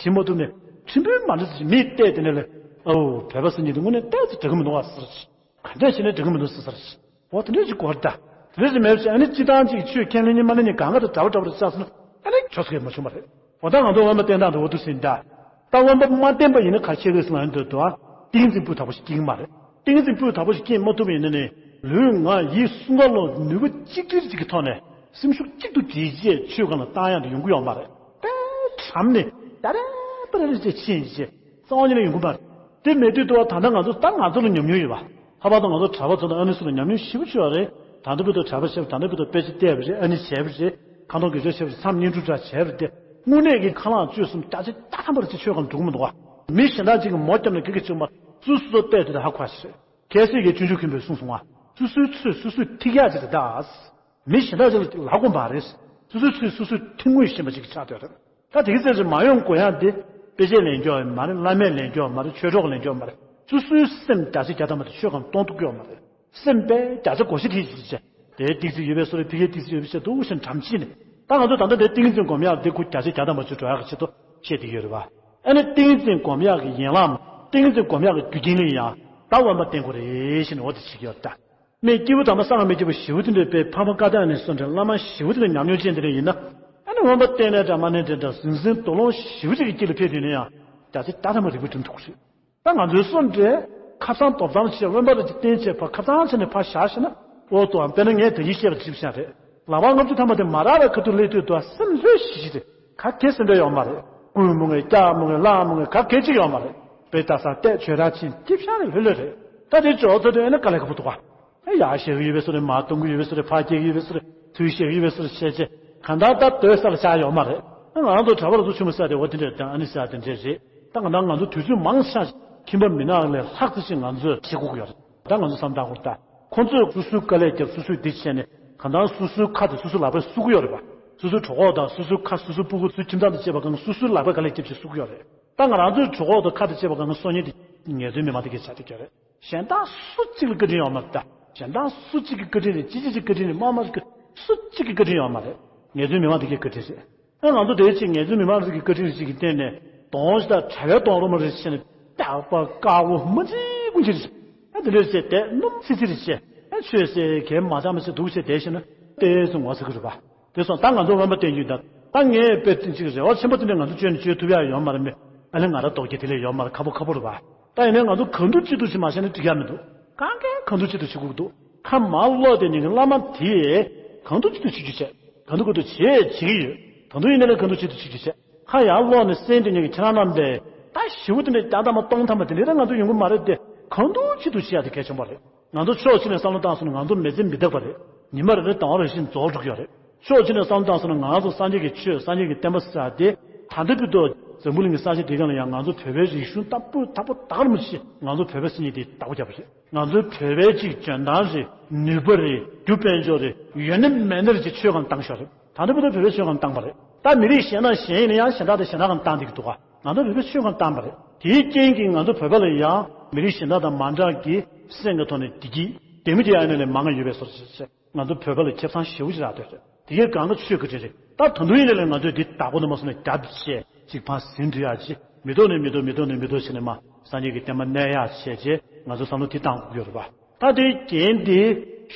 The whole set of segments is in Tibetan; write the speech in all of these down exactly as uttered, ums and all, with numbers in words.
བྱེད་མ་ཐུབ་ནས་ཁྲིམས་དཔོན་མ་འདྲ་ཞིག་མིས་བལྟས་དེ་ནས་ལས། ཨོ་བོད་པ་ཟེར་མཁན་དེ་དངོས་གནས་བལྟས་ཚེ་འགྲིག་གི་མི་འདུག་བ་ཟེར། ག་འདྲས་བྱས་ནས་འགྲིག་གི་མི་འདུག་ཟེར་ཟེར། འོ་དེ་འདྲས་ཞིག་གོ་ར་ད། དེ་འདྲས་ཞིག་མེད་ཞིག་ཨ་ནི་སྤྱི་བཏང་ཅིག་ཆོས་ཁས་ལེན་མཁན་མ་ལེན་མཁན་གང་ག་དང་འདྲ་བ་འདྲ་བ་རེ་ཆགས་སོང་ན་ཨ་ནི་ཆོས་སྐད་མ་བྱུང་བ་རེད། འོ་ད་ང་ཚོ་དབེན་པ་བསྟེན་སྟངས་དེ་འོ་འདུག་ཟིན་ད། ད་དབེན་པ་མ་བསྟེན་པ་ཡིན་ན་ག་ཤེས་གི་ཟིན་ལ་ཡིན་འདོད་དོ། ཏིང་འཛིན་སྤུས་དག་པོ་ཞིག་སྐྱེ་གི་མ་རེད། ཏིང་འཛིན་སྤུས་དག་པོ་ཞིག་སྐྱེ་མ་ཐུབ་པ་ཡིན་ན་ནི་ལུས་ངག་ཡིད་གསུམ་ཀ་ལོ་ནུས་པ་གཅིག་སྒྲིལ་གཅིག་གི་ཐོག་ནས་སེམས་ཤུགས་གཅིག་ཏུ་སྒྲིལ་རྗེས་ཆོས་གང་ལ་བཏང་ཡག་དེ་ཡོང་གི་ཡོད་མ་རེད། དཔེ་གྲམ་ནས་ད་རེ་པ་རེ་རེ་བྱས་ཕྱིན་རྗེས་རྩ་བ་ཉིད་ནས་ཡོང་གི་མ་རེད། དེ་མེད་དུས་དུ་བ་ད་ལྟ་ང་ཚོ་ད་ང་ཚོ་ལ་ཉམས་མྱོང་ཡོད་པ། ལྷག་པར་དུ་ང་ཚོ་གྲྭ་པ་ཚོ་དང་ཨ་ནེ་ཚོ་ལ་ཉམས་མྱོང་ཞེ་པོ་ཅིག་ཡོད་རེད། ད་ལྟ་བར་དུ་གྲྭ་པ་བྱས་པ་ད་ལྟ་བར་དུ་དཔེ་ཆ་བལྟས་པ་རེད། ཨ་ནེ་བྱས་པ་རེད། ཁ་འདོན་དགེ་སྦྱོར་བྱས་པ་རེད། མཚམས་བསྙེན་སྒྲུབ་འདྲ་བྱས་པ་རེད་དེ། དངོས་གནས་ཀྱི་ཁ་ལག་བཅུ་གསུམ་བརྒྱ་ཆ་བརྒྱ་ཐམ་པ་རེ་ཅིག་ཆོས་གང་འགྲོ་གི་མི་འདུག་བ། མི་གཞན་དག་ཅིག་གིས་མོ་བརྒྱབ་ནས་གི་གི་བཅུག་མ་སུ་སུ་བལྟས་དེ་ཧ་གོ་ཤེས། གལ་སྲིད་ཀྱི་སྤྱོད་འཇུག་མཁན་པོས་གསུངས་སོང་བ། སུ་སུའི་ཚོད་སུ་སུས་ཐིག་ཡག་ཅིག་རེད་ད། མི་གཞན་དག་ཅིག་ལ་ལབ་དགོས་མ་རེད། སོ་སོའི་ཚོད་སོ་སོས་ཐུགས་ངུས་བཞིན་པ་ཅིག་ཆགས་སྡོད་རེད། ད་དེ་གི་ཚེ་ཞིག་མ་ཡོང་དགོས་ཡག་དེ། དཔེ་ཆའི་ལན་རྒྱག་ཡོད་མ་རེད། བླ་མའི་ལན་རྒྱག་ཡོད་མ་རེད། ཆོས་གྲོགས་ལན་རྒྱག་ཡོད་མ་རེད། སོ་སོའི་སེམས་བརྒྱ་ཆ་བརྒྱ་ཐམ་པ་དེ་ཆོས་གང་གཏོང་ཐུབ་ཀྱི་ཡོད་མ་རེད། སེམས་དཔེ་བརྒྱ་ཆ་བགོ་བཤའ་ཐེབས་ཅིག་བྱས། དེའི་ཏིག་ཙི་ཡོད་པའི་བཟོ་རེད། ཕ་གིའི་ཏིག་ཙི་ཡོད་པའི་བཤད་འདུག་བཞིན་འགྲམ་ཕྱིན་ནས། ད་ང་ཚོ་ད་ལྟ་དེ་ཏིང་འཛིན་སྒོམ་ཡག་དེ་ཁུ་བརྒྱ་ཆ་བརྒྱ་ཐམ་པ་ཅིག་འགྲོ་ཡག་གི་ཆེད་དུ་བཤད་བསྡད་ཡོད་རེད་བ། ཨ་ནི་ཏིང་འཛིན་སྒོམ་ཡག་གི་ཡན་ལག་ཏིང་འཛིན་སྒོམ་ཡག་གི་རྒྱུ་རྐྱེན་ལ་ཡང་ད་དབེན་པ་བསྟེན་དགོས་རེད་ཞེས་ནས་འོ་དེ་བྱེད་ཀྱི་ཡོད་ད། མི་སྐྱེས་བུ་དམ་པ་གསང་སྔགས་མི་སྐྱེ་བུ་ཞེ་པོ་དེ་འདྲའི་དཔེ་ཕ་མ་བཀའ་བརྟེན་ནས་གསུངས་དྲན་བླ་མ་ཞེ་པོ་དེ་འདྲ་ཉམས་མྱོང་ཅན་དེ་འདྲ་ཡིན་ན། ཨ་ནི་དབེན་པ་བསྟེན་ནའི་འདྲ་མ་ནའི་འདྲ་འདྲ་ཟིང་ཟིང་དོ་ལོང་ཞེ་པོ་ཅིག་གི་དཀྱིལ་ལ་ཕེབས་དུས་ནས་ཡང་བརྒྱ་ཆ་བརྒྱ་ཐམ་པ་རིག་པ་འགྲིམ་ཐུབ་ཀྱི་རེད། ད་ང་ཚོའི་སོ་འདྲའི་ཁ་སང་དོ་དམ་བྱས། དབེན་པ་རེ་ཅིག་བསྟེན་བྱས་ཕར་ཁ་སང་བྱས་ནས་ཕར་བཞག་ཤེ་ན། འོ་ཏོའམ་དཔེར་ན་ངས་ད་གིན་བཤད་པ་གྲིབ་བཞག་རེད། ལག་པ་ལྔ་བཅུ་ཐམ་པ་དེ་མ་རག་པའི་ཁ་ཐུག་སླེབས་དུས་དུ་སེམས་ལྷོད་ཤིག་ཤིག་རེད། ག་གེ་སེམས་པ་ཡོད་མ་རེད། རྐུ་མི་ངེས། རྐྱབ་མི་ངེས། བརླག་མི་ངེས། ག་གེ་ཅིག་ཡོད་མ་རེད། དཔེ་ལྟ་ས་བལྟས་བྱོས་ར་ཕྱིན་ཀྱིབ་ཤ་རེ་ལྷོད་ལྷོད་རེད། ད་དེ་ཇོ་ཚོ་དེ་ཨེ་ན་དཀའ་ལས་ཁག་པོ་འདུག་ག་ཨེ་ཡར་བཤད་ཀྱི་ཡོད་པའི་བཟོ་རེད། མར་གཏོང་གི་ཡོད་པའི་བཟོ་རེད། ཕར་སྐྱེལ་གྱི་ཡོད་པའི་བཟོ་རེད། ཚུར་བཤད་ཀྱི་ཡོད་པའི་བཟོ་རེད། བཤད་བྱས་གང་ལྟར་ད་སྡོད་ས་ལ་ཆགས་ཡོད་མ་རེད། ཨ་ང་རང་ཚོ་གྲྭ་པ་ལ་ཚོ་ཆུང་མ་ས་དེ་འོ་དེ་འདྲས་དང་ཨ་ནི་ས་དེ་འདྲས་རེད། ད་གང་ལྟར་ང་ཚོ་དུས་ཚོད་མང་ཆེ་ཁྱིམ་པ་མི་ནག་ལས་ལྷག་ཙམ་ཞིག་ང་ཚོས་བྱེད་དགོས་ཀྱི་ཡོད་རེད། ད་ང་ཚོ་བསམ་བཏང་དགོས་ད། ཁོང་ཚོས་སོ་སོའི་དཀའ་ལས་བརྒྱབ། སོ་སོས་འདི་བྱས་ནས་གང་ལྟར་སོ་སོའི་ཁ་དེ་སོ་སོའི་ལག་པས་བསུ་གི་ཡོད་རེད་པ། སོ་སོའི་གྲོད་ཁོག་དང་སོ་སོའི་ཁ། སོ་སོའི་སྤུ་གུ། སོ་སོའི་ཁྱིམ་ཚང་དང་བཅས་པ་གང་སོ་སོའི་ལག་པས་དཀའ་ལས་བརྒྱབ་བྱས་བསུ་གི་ཡོད་རེད། ད་ང་རང་ཚོའི་གྲོད་ཁོག་དང་ཁ་དང་བཅས་པ་གང་གི་སོ་ཉལ་དེ་ངལ་རྩོལ་མི་མང་དེ་གས་ཆགས་བསྡད་ཀྱི་རེད། གཞན་དག་སུ་གཅིག་ལ་བཀའ་དྲིན་ཡོད་མ་རེད་ད། གཞན་དག་སུ་གཅིག་གི་བཀའ་དྲིན་རེད། ཅི་ཅི་ཅིག་བཀའ་དྲིན་རེད། མ་མ་གི་སུ་གཅིག་གི་བཀའ་དྲིན་ཡོད་མ་རེད། ངལ་རྩོལ་མི་མང་དེ་གས་བཀའ་དྲིན་རེད། ཨ་ང་ཚོ་དེ་ཅིག་ངལ་རྩོལ་མི་མང་དེ་གས་བཀའ་དྲིན་རེད་ཅིག་གི་སྟེང་ནས་གདོང་ཞིག་དང་གྲྭ་པའི་གདོང་རུ་མ་རེད་བྱས་ནས་སྟག་པ་དཀར་པོ་མ་གཅིག་ཀུན་གྱི་རེད། ཨ་དེ་འདྲ་བྱས་དེ་སྣུམ་ཚིལ་ཚིལ་རེད་བྱས། ཨ་ཆོས་ཟེར་གས་མ་ཆགས་མ་ཆགས་འདུག་བྱས་བསྡད་ཤེ་ན་ཏོག་ཙམ་ངོ་ཚ་གི་རེད་པ། དེ་སོང་ད་ང་ཚོ་དབེན་པ་བསྟེན་རྒྱུ་ཡིན་ད། ད་ངས་དཔེ་ཅིག་རེ་བ་ཆེན་པོ་དེ་འདྲ་ང་ཚོ་བཅོས་ནས་བཅོས་ཐུབ་ཡག་ཡོད་མ་རེད་མེད། ཨ་ལས་ང་ར་རྡོག་རྒྱག་དེ་ལས་ཡོད་མ་རེད། ཁག་པོ་ཁག་པོ་རེད་པ། ད་ཡིན་ནའི་ང་ཚོ་གང་ཐུབ་ཅི་ཐུབ་ཅིག་མ་བྱས་ན་འགྲིག་ཡག་མི་འདུག་གང་གས་གང་ཐུབ་ཅི་ཐུབ་བྱེད་དགོས་ཀྱི་འདུག་ཁ་མར་སློག་དེ་ཉིད་ཀྱི་བླ་མ་དེས་གང་ཐུབ་ཅི་ཐུབ་བྱེད་རྒྱུ་བྱས། གང་ཐུབ་ཀྱི་འདུག་བྱེད་བྱེད་ཀྱི་ཡོད། ད་དུང་ཡིན་ནའི་ལས་གང་ཐུབ་ཅི་ཐུབ་བྱེད་རྒྱུ་བྱས། ཁ་ཡར་སློག་ནས་གསན་དེ་ཉིད་ཀྱི་ཁྱེད་རང་རྣམས་ལས་ད་ཞི་བོ་དེ་འདྲ་བརྒྱ་ཐམ་པ་སྟོང་ཐམ་པ་དེ་འདྲ་ང་ཚོ་ཡོང་གི་མ་རེད་དེ། གང་ཐུབ་ཅི་ཐུབ་བྱེད་ཡག་དེ་གལ་ཆེན་པོ་རེད། ང་ཚོ་ཕྱོགས་གཅིག་ནས་བསམ་བློ་བཏང་སོང་ན་ང་ཚོ་མི་ཚེ་མི་རྟག་པ་རེད། ཉི་མ་རེ་རེ་ཟླ་བ་རེ་བཞིན་རྫོགས་འགྲོ་གི་ཡོད་རེད། ཕྱོགས་གཅིག་ནས་བསམ་བློ་བཏང་སོང་ན་ང་ཚོ་སངས་རྒྱས་ཀྱི་ཆོས་སངས་རྒྱས་ཀྱི་བསྟན་པ་ཟེར་ཡག་དེ་ད་ལྟ་བར་དུ་འཛམ་བུ་གླིང་གི་ས་ཆ་འདི་ག་ལ་ཡང་ང་ཚོ་བོད་པའི་རིག་གཞུང་ལྟ་བུ་ལྟ་བུ་ད་ག་རེ་མ་ཤེས། ང་ཚོ་བོད་པ་ཟེར་མཁན་དེ་བདག་པོ་བརྒྱབ་པ་རེད། ང་ཚོའི་བོད་པའི་ཅིག་འཇོན་ཐང་རེད། ནུས་པ་རེད། རྒྱུ་དཔལ་འབྱོར་རེད། ཡོད་ན་མེད་ན་རེ་ཅིག་ཆོས་གང་བཏང་ཤོག་རེད། ད་ལྟ་བར་དུ་བོད་པའི་ཆོས་གང་བཏང་པ་རེད། ད་མི་རིགས་གཞན་དང་གཞན་ཡིན་ན་ཡང་གཞན་དག་དང་གཞན་དག་གང་བཏང་བསྡད་ཀྱི་འདུག་ག་ང་ཚོ་བོད་པའི་ཆོས་གང་བཏང་པ་རེད། དེའི་རྐྱེན་གྱིས་ང་ཚོ་བོད་པ་ལ་ཡང་མི་རིགས་གཞན་དག་དང་མ་འདྲ་གི་སེམས་ཀྱི་ཐོག་ནས་བདེ་སྐྱིད་ལྡེ་མིག་དེ་ཡང་ཡིན་ན་ལས་མང་ང་ཡོད་པའི་བཟོ་ཞིག་བྱས། ང་ཚོ་བོད་པ་ལ་ཁེ་བཟང་ཞེ་པོ་ཅིག་རག་འདུག་དེ་གའི་གང་ག་ཆོས་ཀྱི་རེད་རེད། ད་ད་དུང་ཡིན་ན་ལས་ང་ཚོས་འདི་བདག་པོ་ནས་མ་སོང་ནས་རྒྱབ་བྱས་ཅིག་ཕར་ཟིན་འགྲོ་ཡག་ཅིག་མི་ཐོག་ནས་མི་ཐོག་མི་ཐོག་ནས་མི་ཐོག་བྱས་ནས་མ་སངས་རྒྱས་ཀྱི་བསྟན་པ་གནས་ཡག་བྱས་རྗེས་ང་ཚོ་བསམ་བློ་འདི་བཏང་དགོས་ཀྱི་ཡོད་རེད་པ། ད་དེའི་རྒྱན་དེ་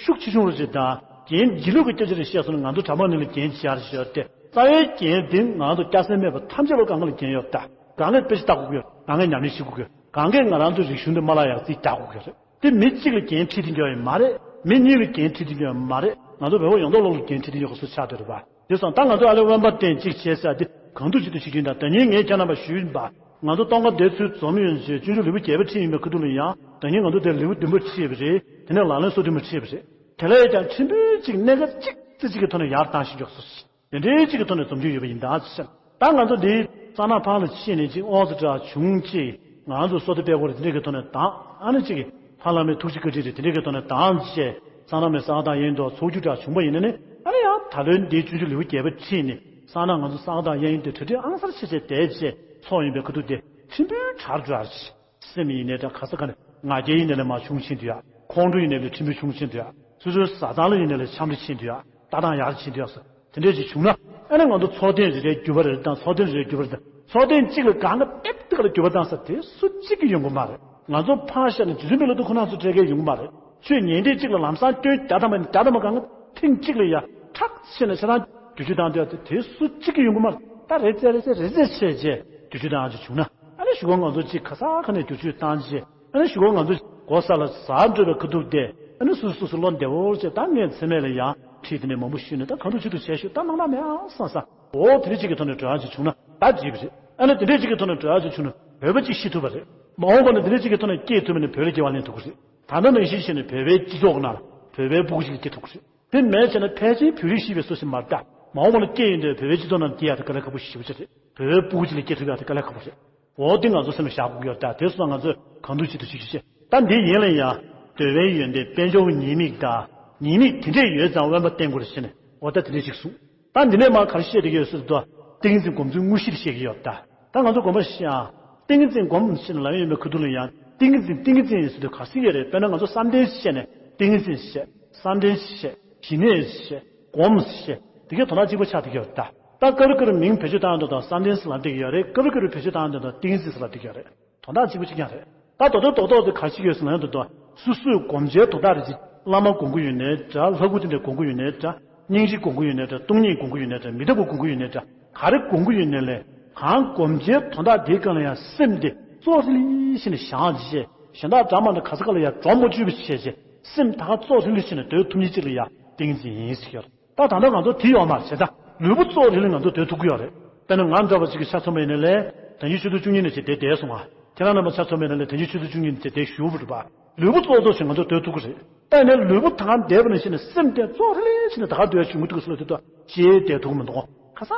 ཤུགས་ཆེ་ཆུང་རུ་ཅིག་དང་རྒྱན་སྒྱིད་ལུག་གི་སྐད་ཆ་རེ་བཤད་སོང་ན་ང་ཚོ་གྲྭ་མང་ནང་ལ་རྒྱན་བྱེད་ཡག་རེ་བཤད་ཡོད་དེ། རྩ་བའི་རྒྱན་དེ་ང་ཚོ་སྐྱ་སེར་མེད་པར་ཐམས་ཅད་པ་གང་ག་ལ་རྒྱན་ཡོད་ད། གང་གས་དཔེ་ཆ་ལྟ་དགོས་ཀྱི་ཡོད། གང་གས་ཉམས་ལེན་བྱེད་དགོས་ཀྱི་ཡོད། གང་གས་ང་རང་ཚོའི་རིག་གཞུང་དེ་མ་བརླག་ཡག་རྩིས་རྒྱག་དགོས་ཀྱི་རེད། དེ་མི་གཅིག་ལ་འགན་འཁྲི་དེ་འདྲ་ཡོད་མ་རེད། མི་གཉིས་ལ་འགན་འཁྲི་དེ་འདྲ་ཡོད་མ་རེད། ང་ཚོ་བོད་པ་ཡོངས་རྫོགས་ལོག་ལ་འགན་འཁྲི་དེ་འདྲ་ཡོད་པ་སོགས་ཆགས་བསྡད་རེད་པ། དེ་སོང་ད་ང་ཚོ་ཨ་ལེ་དབེན་པ་བསྟེན་གཅིག་བྱས་ཟེར་དེ་གང་ཐུབ་ཅི་ཐུབ་བྱེད་རྒྱུ་ཡིན། ད་ད་ཉིན་ངས་ཁྱེད་རྣམ་པ་ཞུས་ཡིན་པ། ང་ཚོ་སྟོན་ཁ་འདིར་ཚུར་འཛོམས་ཡོང་རྗེས་སྤྱོད་འཇུག་ལེའུ་བརྒྱད་པ་ཁྲིད་ཡིན་པའི་ཁ་ཐུག་ལ་ཡང་ད་ཉིན་ང་ཚོ་དེར་ལེའུ་བདུན་པ་ཁྲིད་པ་རེད། དེ་ནས་ལག་ལེན་སོ་བདུན་པ་ཁྲིད་པ་རེད། དེ་ལ་ཡང་ཀྱང་ཕྲན་བུ་གཅིག་གནད་འགག་གཅིག་ཙི་གཅིག་གི་ཐོག་ནས་ཡར་བཏང་ཤེས་མགྱོགས་སོ། དེ་འདྲའི་གཅིག་གི་ཐོག་ནས་འཛོམས་རྒྱུ་ཡོད་པ་ཡིན་ད་ཟེར། ད་ང་ཚོ་འདི་གཙང་ནག་ཕར་ལ་ཕྱིན་ནས་གཅིག་དབང་དུ་འདྲ་བྱུང་གཅིག་ང་ཚོ་བསོད་བདེ་དཔལ་འཁོར་དེ་འདྲའི་གི་ཐོག་ནས་དང་ཨ་ནི་གཅིག་གི་ཕ་བླ་མའི་ཐུགས་རྗེ་བཀའ་དྲིན་རེད། དེ་འདྲའི་གི་ཐོག་ནས་དང་བཅས་གཙང་ནག་མའི་གསང་བ་དང་དབྱེན་དུ་ཚོགས་རྒྱུ་འདྲ་བྱུང་པ་ཡིན་ན་ནི་ཨ་ནི་ཡང་ད་ལོའི་འདིའི་སྤྱོད་འཇུག་ལེའུ་བརྒྱད་པ་ཁྲིད་ནས་གཙང་ནག་ང་ཚོ་གསང་བ་དང་དབྱེན་དུ་གྲ་སྒྲིག་ཨང་གསར་བྱས་བྱས་བསྡད་བྱས་ཚོགས་ཡིན་པའི་ཁ་ཐུག་དེ་ཕྲན་བུའི་དྲག་འགྲོ་ཡག་རེད། སེམས་ཡིན་ནའི་འདྲ་ག་ས་ག་ནས་ང་རྒྱལ་ཡིན་ནའི་ལས་མར་ཆུང་ཕྱིན་འདུག་ཡ། ཁོང་ཁྲོ་ཡིན་ནའི་ལས་ཕྲན་བུ་ཆུང་ཕྱིན་འདུག་ཡ། སོ་སོའི་བཟའ་ཚང་ལ་ཡིན་ནའི་ལས་འཆམ་རེ་ཕྱིན་འདུག་ཡ། ལྟ་སྟངས་ཡག་རེ་ཕྱིན་འདུག་ཡ་སོགས་དེ་འདྲས་ཅིག་བྱུང་ན་ཨ་ནི་ང་ཚོ་ཚོགས་ཐེངས་རེ་རེའི་རྒྱུ་བ་རེ་དང་ཚོགས་ཐེངས་རེ་རེའི་རྒྱུ་བ་རེ་དང་ ཚོགས་ཐེངས་གཅིག་ལ་གང་ག་ཏེབ་ཏེ་ལ་འགྱུར་བ་བཏང་ས་དེ་སུ་གཅིག་གིས་ཡོང་གི་མ་རེད། ང་ཚོ་ཕར་བཞག་ནས་རྗེ་བཙུན་མི་ལ་དུ་ཁོ་ན་ཚོ་སྤྲད་མཁན་ཡོང་གི་མ་རེད། ཆོས་ཉན་ཐེངས་གཅིག་ལ་ལམ་སང་སྐྱོན་བརྒྱ་ཐམ་པ་ནས་བརྒྱ་ཐམ་པ་གང་ག་ཐེངས་གཅིག་ལ་ཡ་ཁྲག་ཆེ་ནས་ཆ་ཚང་བསྒྱུར་བཅོས་བཏང་དུས་དེ་སུ་གཅིག་གིས་ཡོང་གི་མ་རེད། ད་རེ་ཙེ་རེ་ཙེ་རེ་ཙེ་བྱས་རྗེས་བསྒྱུར་བཅོས་བཏང་ཅིག་བྱུང་ན། ཨ་ནི་གཞུག་གུ་ང་ཚོ་གཅིག་ག་ས་ག་ནས་བསྒྱུར་བཅོས་བཏང་རྗེས། ཨ་ནི་གཞུག་གུ་ང་ཚོ་གོ་ས་ལ་ཟ་འགྲོ་བའི་ཁ་ཐུག་དེ། ཨ་ནི་སུ་སུ་སུ་བློ་བདེ་བོར་བྱས། ད་ངས་མཚན་སྨད་ལ་ཡང་ཁྲིད་དེ་ནས་མང་པོ་ཞུས་ནས། ད་གང་ཐུབ་ཅི་ཐུབ་བྱས་ཤོག་ད་གནང་ན་མེད་ཨང་བསམ་བསམ། འོ་དེ་འདྲ་གཅིག་གི་ཐོག་ནས་གྲོས་ཡག་ཅིག་བྱུང་ན་ད་བརྗེད་པ་རེད། ཨ་ནི་དེ་འདྲ་གཅིག་གི་ཐོག་ནས་གྲོས་ཡག་ཅིག་བྱུང་ན་བོད་པ་གཅིག་ཤི་ཐུབ་པ་རེད། མ་འོངས་པ་ན་དེ་འདྲ་གཅིག་གི་ཐོག་ནས་སྐྱེས་ཐུབ་པ་ནས་བོད་ལ་སྐྱེ་བ་ལེན་ཐུབ་ཀྱི་རེད། ད་ལྟ་ནང་བཞིན་བྱས་ནས་བོད་པའི་སྤྱི་ཚོགས་ནང་ལ་བོད་པའི་ཕྲུ་གུ་ཅིག་སྐྱེ་ཐུབ་ཀྱི་རེད། དེ་མེད་བྱས་ན་ཕལ་ཆེར་བོད་རིགས་ཤི་བའི་སོ་སོ་མ་རེད། ད་མ་འོངས་པ་ལ་སྐྱེས་ཡོང་དུས་བོད་པའི་སྤྱི་ཚོགས་ནང་སྐྱེ་ཡག་དེ་དཀའ་ལས་ཁག་པོ་ཞེ་པོ་ཅིག་རེད། བོད་པའི་ཕྲུ་གུ་ཅིག་ལ་སྐྱེ་ཐུབ་ཡག་དེ་དཀའ་ལས་ཁག་པོ་རེད། འོ་དེ་ང་ཚོ་སེམས་ལ་བཞག་དགོས་ཀྱི་ཡོད། ད་དེ་སོང་ཙང་ང་ཚོས་གང་ཐུབ་ཅི་ཐུབ་བྱེད་ཤོག་བྱེད། ད་འདི་ཡིན་ལ་ཡང་འདོད་པའི་ཡོན་ཏན་དཔལ་འབྱོར་ཉེས་དམིགས་དང་། ཉེས་དམིགས་དེ་འདྲས་ཡོད་ཙང་དབེན་པ་བསྟེན་དགོས་རེད་ཟེར་ནས། འོ་ད་དེ་འདྲས་ཅིག་གསུངས། ད་འདི་ནས་མར་ག་རེ་བཤད་བསྡད་ཀྱི་ཡོད་ཟེར་དུས། ཏིང་འཛིན་སྒོམ་ཚུལ་དངོས་གཞིར་བཤད་ཀྱི་ཡོད་ད། ད་ང་ཚོ་སྒོམ་པ་ཤེས་ཨ། ཏིང་འཛིན་སྒོམ་ཞེས་ལབ་ཡོད་མེད་ཁུ་ཐུག་ལ་ཡང་ཏིང་འཛིན་ཏིང་འཛིན་ཟེར་དུས་ག་ཟེར་གྱི་རེད། དཔེར་ན་ང་ཚོ་བསམ་གཏན་བཤད་ནས་ཏིང་འཛིན་བཤད། བསམ་གཏན་བཤད། ཞི་གནས་བཤད། སྒོམ་བཤད། དེ་གའི་དོན་དག་གཅིག་པ་ཆགས་བསྡད་ཀྱི་ཡོད་ད། ད་སྐབས་རེ་སྐབས་རེ་མིང་བེད་སྤྱོད་བཏང་དུས་དང་བསམ་གཏན་ཟེར་ལབ་བསྡད་ཀྱི་ཡོད་རེད། སྐབས་རེ་སྐབས་རེ་བེད་སྤྱོད་བཏང་དུས་དང་ཏིང་འཛིན་ཟེར་ལབ་བསྡད་ཀྱི་ཡོད་རེད། དོན་དག་གཅིག་པ་གཅིག་རྐྱང་རེད། ད་རྡོག་རྡོག་རྡོག་རྡོག་དེ་ག་རེ་ཞིག་ཡོད་ཟེར་ན་ཡང་དུ་དུ། སོ་སོས་སྒོམ་བྱའི་དོན་དག་རེ་ཅིག་བླ་མ་སྒོམ་གྱི་ཡོད་ནའི་འདྲ། ལྷ་སྐུ་དེ་འདྲ་སྒོམ་གྱི་ཡོད་ནའི་འདྲ། སྙིང་རྗེ་སྒོམ་གྱི་ཡོད་ནའི་འདྲ། སྟོང་ཉིད་སྒོམ་གྱི་ཡོད་ནའི་འདྲ། མི་རྟག་པ་སྒོམ་གྱི་ཡོད་ནའི་འདྲ། ག་རེ་སྒོམ་གྱི་ཡོད་ནའི་ལས། གང་སྒོམ་བྱའི་དོན་དག་དེའི་སྒང་ལ་ཡང་སེམས་དེ་ཙོག་ལི་ལི་བྱས་ནས་བཞག་བྱས། གཞན་དག་འདྲ་མ་འདྲ་ག་ས་ག་ལ་ཡང་གྲོགས་མ་བཅུག་པ་བྱས་བྱས། སེམས་ད་ག་ཙོག་ལི་ལི་བྱས་ནས་སྡོད་ཐུབ་མཁན་ཅིག་ལ་ཡང་ཏིང་འཛིན་ཡིན་ཟེར་གྱི་ཡོད། ད་ད་ལྟ་ང་ཚོ་དེ་ཡོད་མ་རེད། བྱས་ཙང་ལུས་པོ་ཙོག་ལི་ལི་ང་ཚོ་སྡོད་ཐུབ་ཀྱི་ཡོད་རེད། དཔེར་ན་ང་འདྲ་བ་ཅིག་གི་ཆ་མཚོན་པ་ཡིན་ན་ལས་ད་ནི་ཆུ་ཚོད་བཅུ་གཉིས་ནས་བྱས་དེ་བསྡད་སོང་ང་། ཁྱེད་རང་རྣམ་པ་ཆ་མཚོན་པ་ཡིན་ན་ལས་ད་ནི་ཆུ་ཚོད་བཅུ་གཉིས་ནས་བྱས་དེ་ཞུ་བ་རེད་པ། ལུས་པོ་ཙོག་ཙོག་བྱས་ང་ཚོ་སྡོད་ཐུབ་ཀྱི་རེད། ད་ནི་ལུས་པོ་ད་ག་བསྡད་པ་ནང་བཞིན་ནས་སེམས་དེ་ཙོག་ལི་ལི་བྱས་ནས་ད་ག་སྡོད་བྱུང་གི་འདུག་ཟེར་ལབ་དུས་ད་ཅིག་བསྡད་ཐུབ་ཀྱི་མི་འདུག་ག་ས་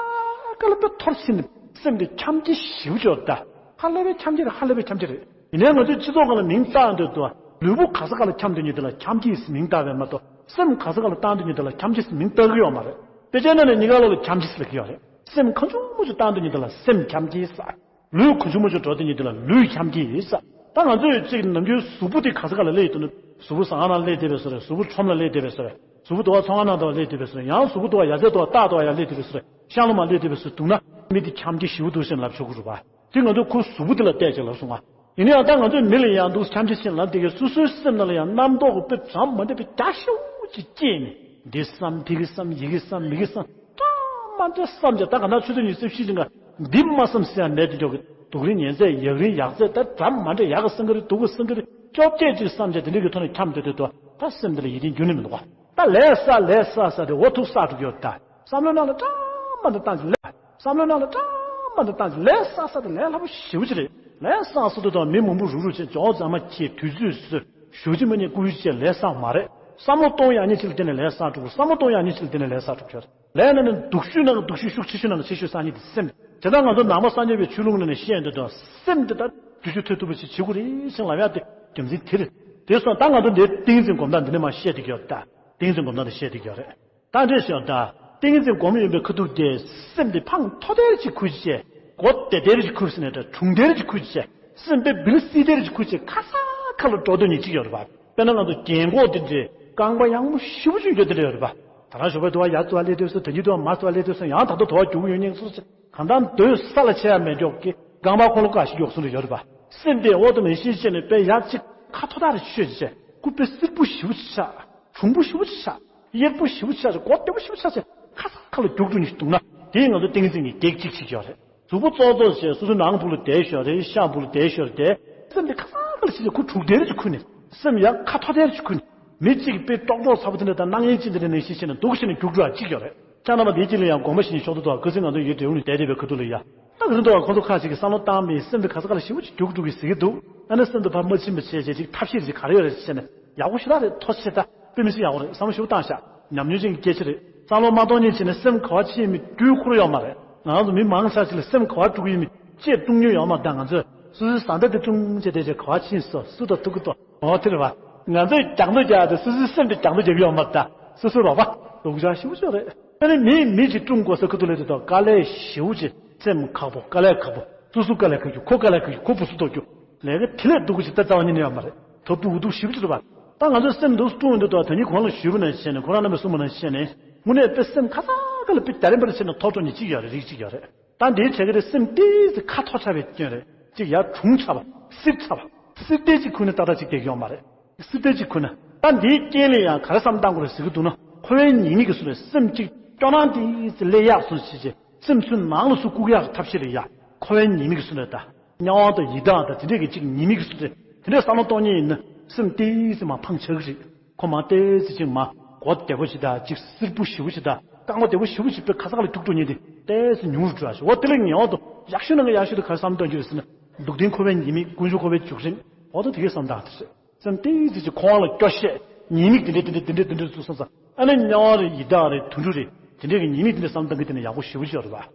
ག་ལ་དཔེ་འཐོར་ཕྱིན་ནས་སེམས་དེ་འཁྱམས་ཀྱི་ཞེ་པོ་ཅིག་ཡོད་ད། ཧ་ལས་པའི་འཁྱམས་ཀྱི་རེད། ཧ་ལས་པའི་འཁྱམས་ཀྱི་རེད། ཡིན་ནའི་ང་ཚོའི་སྤྱི་ཚོགས་སྒང་ལ་མིང་བཏགས་འདོད་དུ། ལུས་པོ་ག་ས་ག་ལ་འཁྱམས་སྡོད་མཁན་དེ་ལ་འཁྱམས་སྐྱེས་ཟེར་མིང་བཏགས་པས་མ་གཏོགས། སེམས་ག་ས་ག་ལ་བཏང་སྡོད་མཁན་དེ་ལ་འཁྱམས་སྐྱེས་ཟེར་མིང་བཏགས་ཀྱི་ཡོད་མ་རེད། དཔེ་ཆའི་ནང་ནས་གཉིས་ཀ་ལོག་ལ་འཁྱམས་སྐྱེས་ཟེར་ལབ་ཀྱི་ཡོད་རེད། སེམས་གང་བྱུང་མང་བྱུང་བཏང་སྡོད་མཁན་དེ་ལ་སེམས་འཁྱམས་སྐྱེས་ཟེར། ལུས་གང་བྱུང་མང་བྱུང་འགྲོ་སྡོད་མཁན་དེ་ལ་ལུས་འཁྱམས་སྐྱེས་ཟེར། ད་ང་ཚོས་གཅིག་ནམ་རྒྱུན་གཟུགས་པོ་དེ་ག་ས་ག་ལ་སླེབས་ཡོད་དུས་ན། གཟུགས་པོ་ཟ་ཁང་ནང་སླེབས་བསྡད་པའི་བཟོ་རེད། གཟུགས་པོ་ཁྲོམ་ལ་སླེབས་བསྡད་པའི་བཟོ་རེད། གཟུགས་པོ་དུ་བ་ཚོང་ཁང་ནང་དུ་བ་སླེབས་བསྡད་པའི་བཟོ་རེད། ཡང་གཟུགས་པོ་དུ་བ་ཡ་རྩེ་དུ་བ་སྟག་དུ་བ་ཡ་སླེབས་བསྡད་པའི་བཟོ་རེད། ཤང་ལོ་མ་སླེབས་བསྡད་པའི་བཟོ་འདུག་ན་མི་དེ་འཁྱམས་སྐྱེས་ཞེ་པོ་འདུག་ཟེར་ལབ་ཆོག་གི་རེད་པ། དེ་ང་ཚོ་ཁོ་གཟུགས་པོ་དེ་ལ་བལྟས་ཀྱི་ལབ་སོང་ང་། ཡིན་ན་ཡང་ད་ང་ཚོའི་མི་ལ་ཡང་འདུག་འཁྱམས་སྐྱེས་ཕྱིན་ལབ་དེ་གའི་སོ་སོའི་སེམས་ནང་ལ་ཡང་རྣམ་རྟོག་གི་དཔེ་གྲངས་མ་འདྲ་བའི་རྒྱ་ཆེ་བོ་ཅིག་སྐྱེས་ནས། འདི་བསམ་དེ་གི་བསམ་ཡི་གེ་བསམ་མི་གེ་བསམ་གྲངས་མ་འདྲ་བསམ་ཀྱང་ད་ག་ན་ཆུ་ཚོད་ཉི་ཤུ་རྩ་བཞི་ཅིག་འདི་མ་བསམ་ཟེར་ཡང་མེད་དེ་འཇོག་གི། སྡུག་རིང་ཉལ་ཚད་ཡག་རིང་ཡག་ཚད་ད་གྲངས་མ་འདྲ་ཡག་གི་བསམ་གི་རེད། སྡུག་གི་བསམ་གི་རེད། སྐྱོབ་བྱེད་ཅིག་བསམ་ཀྱང་དེ་འདྲ་གི་ཐོག་ནས་འཁྱམས་བསྡད་དུས་ད་སེམས་འདི་ལ་ཡིད་བརྟན་འགྱུར་ནི་མི་འདུག་ག། ད་ལས་བསགས་ལས་བསགས་བསགས་ཏེ་འོ་ཐུག་བསགས་འགྲོ་གི་ཡོད་ད། བསམ་བློའི་ནང་ལ་གྲངས་མ་འདྲ་བཏང་ཅིག་ལས། བསམ་བློའི་ནང་ལ་གྲངས་མ་འདྲ་བཏང་ཅིག་ལས་བསགས་བསགས་ཏེ་ལས་སླ་པོ་ཞེ་པོ་ཅིག་རེད། ལས་བསགས་ས་དུ་དང་མི་མང་པོ་རུག་རུག་བྱས་ཇོ་རྫ་མ་ཁྱེར་དུས་ཚོད་བཟོས་ཞུ་ཅི་མ་ཉེས་སྐུ་ཡུལ་བཅས་ལས་བསགས་མ་རེད། བསམ་བློ་གཏོང་ཡག་ཉིད་ཅིག་ལ་བརྟེན་ནས་ལས་བསགས་འགྲོ་དགོས། བསམ་བློ་གཏོང་ཡག་ཉིད་ཅིག་ལ་བརྟེན་ནས་ལས་བསགས་འགྲོ་གི་ཡོད་རེད། ལས་ནང་ནས་སྡུག་ཤོས་ནང་གི་སྡུག་ཤོས་ཤུགས་ཆེ་ཤོས་ནང་གི་ཆེ་ཤོས་བསགས་ཉིད་དེ་སེམས། དེ་ལྟར་ང་ཚོ་ནང་པ་སངས་རྒྱས་པའི་ཆོས་ལུགས་ནང་ནས་བཤད་འདོད་དང་སེམས་དེ་ལྟར་བསྒྱུར་བཅོས་ཐེབས་ཐུབ་པ་ཞིག་བྱེད་དགོས་རེད་ཅེས་ལབ་ཡག་དེ་རྒྱུ་མཚན་དེ་རེད། དེ་སོང་ད་ང་ཚོ་འདིར་ཏིང་འཛིན་སྒོམ་སྟངས་འདི་ནས་མར་བཤད་བསྡད་ཀྱི་ཡོད་རེད་ད། ཏིང་འཛིན་སྒོམ་སྟངས་དེ་བཤད་བསྡད་ཀྱི་ཡོད་རེད། ད་འདྲས་ཤོད་ད། ཏིང་འཛིན་སྒོམ་ཡོན་པའི་ཁ་ཐུག་དེ་སེམས་དེ་འཕང་མཐོ་དེར་ཅིག་ཁུར་བྱས། མགོ་བདེ་དེར་ཅིག་ཁུར་ཟེར་ནས་ད་གྲུང་དེར་ཅིག་ཁུར་བྱས། སེམས་དཔེ་བིལ་སི་དེར་ཅིག་ཁུར་བྱས་ཁ་ས་ཁ་ལ་འགྲོ་འདོད་ཉིད་ཅིག་ཡོད་རེད་པ། དཔེར་ན་ང་ཚོ་རྒན་གོག་དེ་འདྲས་རྐང་པ་ཡང་མོ་ཞེ་པོ་ཅིག་འགྱོ་དེ་འདྲ་ཡོད་རེད་པ། ད་རང་ཞོགས་པའི་དུ་བ་ཡར་དུ་བ་སླེབས་དུས་སུ་དེ་ཉིད་དུ་བ་མར་དུ་བ་སླེབས་དུས་སུ་ཡང་ད་ལྟ་དུ་བ་རྒྱུག་ཡོང་ཉེན་སུ་ཅིག་གང་ལྟར་སྡོད་ས་ལ་ཆེ་ཡ་མེད་འཇོག་གི་རྐང་པ་འཁོར་ལོ་ཀ་ཞིག་འགྱོ་སོང་རེ་ཡོད་རེད་པ། སེམས་དེ་འོག་ཏུ་མེ་ཤིང་བྱས་ནས་དཔེ་ཡར་ཅིག་ཁ་མཐོ་ཐག་རེ་ཆོད་ཅིག་བྱས་སྐུ་དཔེ་སེར་པོ་ཞེ་པོ་ཅིག་ཆགས། གྲུང་པོ་ཞེ་པོ་ཅིག་ཆགས། གཡེར་པོ་ཞེ་པོ་ཅིག་ཆགས་ཅིག་མགོ་བདེ་པོ་ཞེ་པོ་ཆགས་ཅིག་ཁ་ས་ཁ་ལ་རྒྱུག་འགྲོ་ཉིད་འདུག་ན་དེ་ང་ཚོ་ཏིང་འཛིན་གྱི་གེགས་གཅིག་ཅིག་ཡོད་རེད། གཟུགས་པོ་ཙོག་ཙོག་བྱས་སོ་སོ་ནང་ཕུག་ལ་བསྡད་ཞོར་རེད། ཤང་ཕུག་ལ་བསྡད་ཞོར་རེད། སེམས་དེ་ཁ་ས་ཁ་ལ་ཕྱིན་ནས་ཁུ་དྲུག་དེར་ཅིག་ཁུར་ནས་སེམས་ཡང་ཁ་མཐོ་དེར་ཅིག་ཁུར་ནས་མི་གཅིག་གིས་དཔེ་ཀྲོག་ཀྲོག་ཚ་པོ་དེ་འདྲ་དང་སྣང་ཡན་ཅན་དེ་འདྲ་ནང་བཞིན་བྱས་ནས་འདུག་བྱས་ནས་རྒྱུག་འགྲོ་བ་གཅིག་ཡོད་རེད། ཁྱེད་རྣམ་པ་དེའི་རྗེས་ལ་ཡང་དགོངས་པ་བཞེས་ནས་ཆོག་ཏུ་འདུག་ག། ཁ་སང་ང་ཚོ་ཡུལ་དེའུ་ནས་བསྡད་བསྡད་པའི་ཁ་ཐུག་ལ་ཡ། ད་ག་ཚོད་འདུག་ག། ཁོང་ཚོ་ཁ་ཅིག་གིས་བསམ་བློ་བཏང་མེད། སེམས་དེ་ག་ས་ག་ལ་ཞེ་པོ་ཅིག་རྒྱུག་འགྲོ་གི་ཟེར་གྱི་འདུག། ཨ་ནི་སེམས་དེ་ཕར་མ་ཕྱིན་པ་བྱས་བྱས་ཅིག་ཐབས་ཤེས་རེ་ཅིག་ག་རེ་ཡོད་རེད་ཟེར་ནས་ཡག་པོ་ཞེ་དྲག་རེད། ཐུགས་རྗེ་ཆེ། ད་དཔེ་མི་སྲིད་ཡག་པོ་རེད། བསམ་བློ་ཞེ་པོ་བཏང་ཤག། ཉམས་མྱོང་ཅན་གྱི་སྐད་ཆ་རེད། བསམ་བློ་མ་གཏོང་མཁན་བྱས་ནས་སེམས་ག་པར་ཕྱིན་མིན་དཀྱུས་ཁུར་ཡོད་མ་རེད། ང་རང་ཚོ་མི་མང་ཆེ་ཅིག་ལ་སེམས་ག་པར་འགྲོ་གི་ཡོད་མིན་དཔྱད་བཏུང་མྱོང་ཡོད་མ་རེད། ད་ང་ཚོས་སོ་སོའི་བཟའ་ཟླ་དེ་བཏུང་བྱས་བསྡད་བྱས་ག་པར་ཕྱིན་སོང་སུ་དང་ཐུག་གི་འདུག། འོ་དེ་རེད་བ། ང་ཚོས་རྒྱག་འདོད་རྒྱག་དེ་སོ་སོའི་སེམས་དེ་རྒྱག་འདོད་རྒྱག་གི་ཡོད་མ་རེད། ད་སོ་སོའི་རོགས་པ་སྡུག་ཅག་ཞེ་པོ་ཅིག་རེད། ཨ་ནི་མིས་མི་ཅིག་བཀྲུང་དགོས་ས་ཁུ་ཐུག་ལས་དེ་དང་དཀའ་ལས་ཞེ་པོ་ཅིག། སེམས་ཁག་པོ། དཀའ་ལས་ཁག་པོ། སོ་སོ་དཀའ་ལས་ཁག་རྒྱུ། ཁོ་དཀའ་ལས་ཁག་རྒྱུ། ཁོ་སྦུ་སུ་གཏོགས་རྒྱུ། ལས་ཀ་དེ་ལས་སྡུག་གི་ཅིག་ད་རྩ་བ་ཉིད་ནས་ཡོད་མ་རེད། ཐབས་སྡུག་འུ་སྡུག་ཞེ་པོ་ཅིག་རེད་བ། ད་ང་ཚོའི་སེམས་འདུག་བཀྲུང་འདུག་དང་དེ་ཉིད་གོང་ལ་ཞུས་པ་ནང་བཞིན་བྱས་ནས་ཁོ་རང་རྣམ་པས་གསུངས་པ་ནང་བཞིན་བྱས་ནས་དངོས་གནས་དཔེ་སེམས་ཁ་ཚ་ཁ་ལ་དཔེ་རྒྱ་རིམ་པར་བྱས་ནས་ཐོར་འགྲོ་ནི་གཅིག་ཡོད་རེད། རིགས་གཅིག་ཡོད་རེད། ད་འདིའི་བྱེད་ཀྱི་རེད། སེམས་ཏིག་ཙི་ཁ་མཐོ་ཆགས་པའི་སྐྱོན་རེད། ཅིག་ཡར་གྲུང་ཆགས་པ། སིབ་ཆགས་པ། སིབ་ཏིག་ཅིག་ཁུར་ན་ཏག་ཏག་ཅིག་བསྡད་ཀྱི་ཡོད་མ་རེད། སིབ་ཏིག་ཅིག་ཁུར་ན། ད་འདིའི་རྐྱེན་ལ་ཡང་ག་རེ་བསམ་བཏང་དགོས་རེད་ཟེར་གྱི་འདུག་ན། འཁོར་བའི་ཉེས་དམིགས་ཀྱི་སུ་རེད། སེམས་ཅིག་སྐྱོ་སྣང་ཏིག་ཙི་སླེབས་ཡག་སོང་ཞིག་བྱས། སེམས་ཚུར་ནང་ལ་ཚུར་བཀུག་ཡག་གི་ཐབས་ཤེས་ལ་ཡ། འཁོར་བའི་ཉེས་དམིགས་ཀྱི་སུ་རེད་ད། དམྱལ་བ་དང་ཡི་དྭགས་དང་དེ་འདྲས་ཀྱི་ཅིག་ཉེས་དམིགས་ཀྱི་སུ་རེད། དེ་འདྲས་བསམ་བློ་གཏོང་མཁན་ཡིན་ན་སེམས་ཏིག་ཙི་མར་ཕངས་ཆགས་ཀྱི་རེད། ཁོ་མར་ཏོག་ཙམ་ཅིག་མར་མགོ་བདེ་པོ་ཞིག་དང་། ཅིག་སིལ་བུ་ཞེ་པོ་ཞིག་དང་། རྐང་པ་བདེ་པོ་ཞེ་པོ་ཞིག་པའི་ཁ་ཚ་ཁ་ལ་རྒྱུག་འགྲོ་མཁན་དེ་ཏོག་ཙམ་ཉུང་རུ་འགྲོ་ཡག་ཞིག་འོ་དེ་ལས་ངེས་པར་དུ་ཡག་ཤོས་ནང་གི་ཡག་ཤོས་དེ་ག་རེ་བསམ་གཏོང་རྒྱུ་རེད་ཟེར་ན། སྡུག་བདེན་འཁོར་བའི་ཉེས་དམིགས། ཀུན་འབྱུང་འཁོར་བའི་འཇིགས་རིམ། འོ་ད་དེ་གས་བསམ་བཏང་དེ་རེད། སེམས་ཏོག་ཙམ་ཅིག་ཁོ་རང་ལ་སྐྱོ་ཤས། ཉེས་དམིགས་དེ་འདྲས་དེ་འདྲས་དེ་འདྲས་དེ་འདྲས་འདུག་བསམ་བསམ། ཨ་ནི་དམྱལ་བ་རེད། ཡི་དྭགས་རེད། དུད་འགྲོ་རེད། དེ་འདྲས་ཀྱི་ཉེས་དམིགས་དེ་འདྲས་བསམ་བཏང་གི་དེ་ནི་ཡག་པོ་ཞེ་པོ་ཅིག་ཡོད་རེད་པ།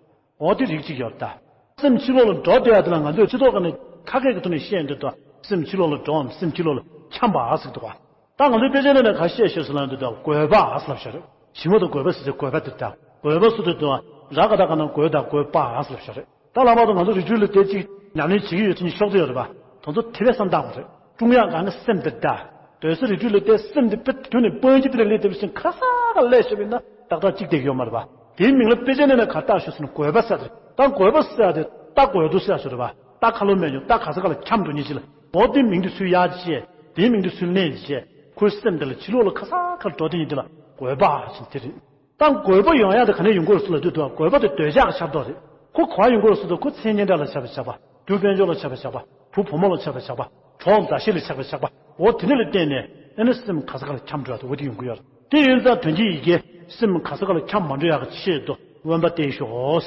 འོ་དེ་རིགས་གཅིག་ཡོད་རེད་ད། སེམས་ཕྱི་ལོགས་ལ་འགྲོ་བསྡད་ཡ་དེ་ལ་ང་ཚོས་སྤྱི་ཚོགས་ཁག་ནས་ཁ་སྐད་ཀྱི་ཐོག་ནས་བཤད་ཡོང་དུས་ད། སེམས་ཕྱི་ལོགས་ལ་འགྲོའམ། སེམས་ཕྱི་ལོགས་ལ་འཁྱམས་པ་ཟེར་འདུག་པ། ད་ང་ཚོའི་དཔེ་ཆ་ནང་ནས་ག་བཤད་ཤེས་སུ་ལ་འདུག་ད། རྒོད་པ་ཟེར་ལབ་ཤག་རེད། ཞི་མོ་དང་རྒོད་པ་ཟེར་ཚེ་རྒོད་པ་དེ་ད། རྒོད་པ་སུ་དེ་འདུག་ཨ། ར་ག་ད་ག་ན་རྒོད་དང་རྒོད་པ་ཟེར་ལབ་ཤག་རེད། ད་ལྷག་པར་དུ་ང་ཚོ་རི་ཁྲོད་ལ་བསྡད་ཅིག་ཉམས་ལེན་བྱེད་ཀྱི་ཡོད་ཚེ་ནི་ཤོག་ཚོད་ཡོད་རེད་པ། དེ་ཚོ་དེ་བས་བསམ་བཏང་དགོས་རེད། ཀྲུང་དབྱང་སྒང་ག་སེམས་དེ་ད། སྡོད་ས་རི་ཁྲོད་ལ་བསྡད། སེམས་དེ་དཔེ་དུས་ནས་སྤོན་གྱི་དེ་ལ་སླེབས་དེ་བཞིན་ཁ་ས་ག་སླེབས་ཤོག་པས་ན་ཏག་ཏག་གཅིག་བསྡད་ཀྱི་ཡོད་མ་རེད་པ། དེའི་མིང་ལ་དཔེ་ཆ་ནང་ནས་ག་རེ་བཏགས་ཤག་ཟེར་ན་རྒོད་པ་ཟེར་དེ། ད་རྒོད་པ་ཟེར་དེ་རྟ་རྒོད་དོ་ཟེར་ཤག་རེད་པ། རྟ་ཁ་ལོ་མེད་མྱོང་། རྟ་ག་ས་ག་ལ་འཁྱམས་འགྲོ་མཁན་ཅིག་ལ། འོ་དེ་མིང་དེ་ཚུར་གཡར་བྱས། དེའི་མིང་དེ་ཚུར་ལེན་བྱས། ཁོའི་སེམས་དེ་ལ་ཕྱི་ལོགས་ལ་ཁ་ས་ག་ལ་འགྲོ་དེ་ཡིན་དེ་ལ་རྒོད་པ་ཟེར་དེ་རེད། ད་རྒོད་པ་ཡོང་ཡག་དེ་ག་ནས་ཡོང་གི་རེད་ཟེར་ལབ་དུས་ད། རྒོད་པ་དེ་འདོད་ཆགས་ཀྱི་ཆར་གཏོགས་རེད། ཁོ་ག་པར་ཡོང་གི་རེད་ཟེར་དུས། ཁོ་མཚན་སྙན་གྲགས་ལ་ཆགས་པའི་ཆགས་པ། རྒྱུ་དཔལ་འབྱོར་ལ་ཆགས་པའི་ཆགས་པ། བུ་བུ་མོ་ལ་ཆགས་པའི་ཆགས་པ། གྲོགས་མཛའ་བཤེས་ལ་ཆགས་པའི་ཆགས་པ། འོ་དེ་འདྲ་ལ་བརྟེན་ནས་ཨ་ནི་སེམས་ག་ས་ག་ལ་འཁྱམས་འགྲོ་ཡག་དེ་འོ་དེ་ཡོང་གི་ཡོད་རེད། དེ་ཡིན་ཙང་དོན་གྱི་ཡི་གེ་སེམས་ག་ས་ག་ལ་འཁྱམས་མ་འགྲོ་ཡག་གི་ཆེད་དུ་དབེན་པ་བསྟེན་ཤོག།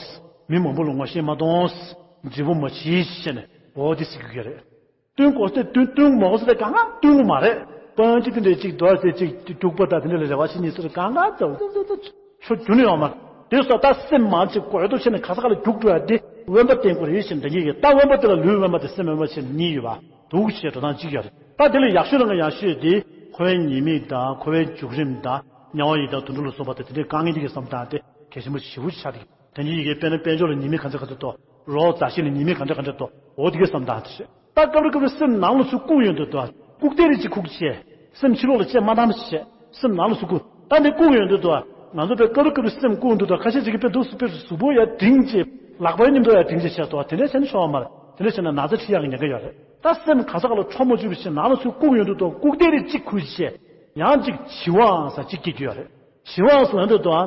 མི་མང་པོ་ལ་ངོ་ཤེས་མ་གཏོང་། འཇིགས་པོ་མ་བྱེད་ཟེར་ནས་འོ་དེ་ཟེར་གྱི་ཡོད་རེད། བསྟུན་དགོས་ཟེར་བསྟུན། བསྟུན་མ་དགོས་ཟེར་ཏེ་གང་ག་བསྟུན་གྱི་མ་རེད། སྤོན་གྱི་དེ་འདྲས་ཅིག་འདོར་ཏེ་ཅིག་རྒྱུག་པ་དང་དེ་འདྲས་ལ་རེ་བ་བྱེད་ཉེས་ཟེར་གང་ག་ཚོ་ཚོ་ཚོ་ཚོ་ཆོ་རྒྱུ་ནི་ཡོད་མ་རེད། དེ་སོགས་ད་སེམས་མང་ཆེ་རྒོད་དོ་བྱས་ནས་ག་ས་ག་ལ་རྒྱུག་འགྲོ་ཡ་དེ་དབེན་པ་བསྟེན་དགོས་རེད་ཟེར་འདྲ་གི་ཡོད། ད་དབེན་པ་དེ་ལ་ལུས་དབེན་པ་དང་སེམས་དབེན་པ་བྱས་ནས་གཉིས་ཡོད་པ་འདུག་ཅེས་འགྲོ་སྟངས་གཅིག་ཡོད་རེད། ད་དེ་ལས་ཡག་ཤོས་རང་གི་ཡག་ཤོས་དེ་འཁོར་བའི་ཉེས་དམིགས་དང་། འཁོར་བའི་འཇིགས་རིམ་དང་། དམྱལ་བ་ཡི་དྭགས་དུད་འགྲོ་ལ་སོགས་པ་དང་དེ་འདྲའི་དཀའ་ངལ་དེ་གའི་བསམ་སྟངས་དེ་གལ་ཆེན་པོ་ཞེ་པོ་ཅིག་ཆགས་ཀྱི་འདུག་དོན་གྱི་ཡི་གེ་དཔེར་ན་དཔལ་འབྱོར་ལ་ཉེས་དམིགས་ག་འདྲ་ག་འདྲ་འདུག་རོགས་མཛའ་བཤེས་ལ་ཉེས་དམིགས་ག་འདྲ་ག་འདྲ་འདུག་འོ་དེ་གའི་བསམ་སྟངས་དེ་རེད། ད་སྐབས་རེ་སྐབས་རེ་སེམས་ནང་ལ་ཚུར་བཀུག་ཡོང་དུས་དོ། བཀུག་སྟེ་རེ་ཅིག་བཀུག་བྱས། སེམས་ཕྱི་ལོགས་ལ་ཅིག་མ་བཏང་བྱས། སེམས་ནང་ལ་ཚུར་བཀུག་ད་འདི་བཀུག་ཡོང་དུས་དོ། ང་ཚོ་དཔེ་སྐབས་རེ་སྐབས་རེ་སེམས་བཀུག་འདུག་དོ། ཁ་ཤས་ཅིག་གིས་དཔེ་འདུག་སེ་དཔེ་གཟུགས་པོ་ཡར་བསྒྲེངས་བྱས། ལག་པའི་མཉམ་དུ་ཡར་བསྒྲེངས་བྱས་བྱས་དོ། དེ་འདྲ་བྱས་ན་ཆོག་པ་མ་རེད། དེ་འདྲ་བྱས་ན་ན་ཚ་ཁྲིད་ཡག་གི་ཉེན་ཁ་ཡོད་རེད། ད་སེམས་ག་ས་ག་ལ་འཕྲོ་མ་བཅུག་པ་བྱས་ནང་ལ་ཚུར་བཀུག་ཡོང་དུས་དོ། བཀུག་སྟེ་རེ་ཅིག་ཁུར་བྱས། ཡང་ཅིག་བྱི་བའང་ཟེར་ཅིག་སྐྱེ་རྒྱུ་ཡོད་རེད། བྱི་བའང་ཟེར་ལབ་དུས་དོ།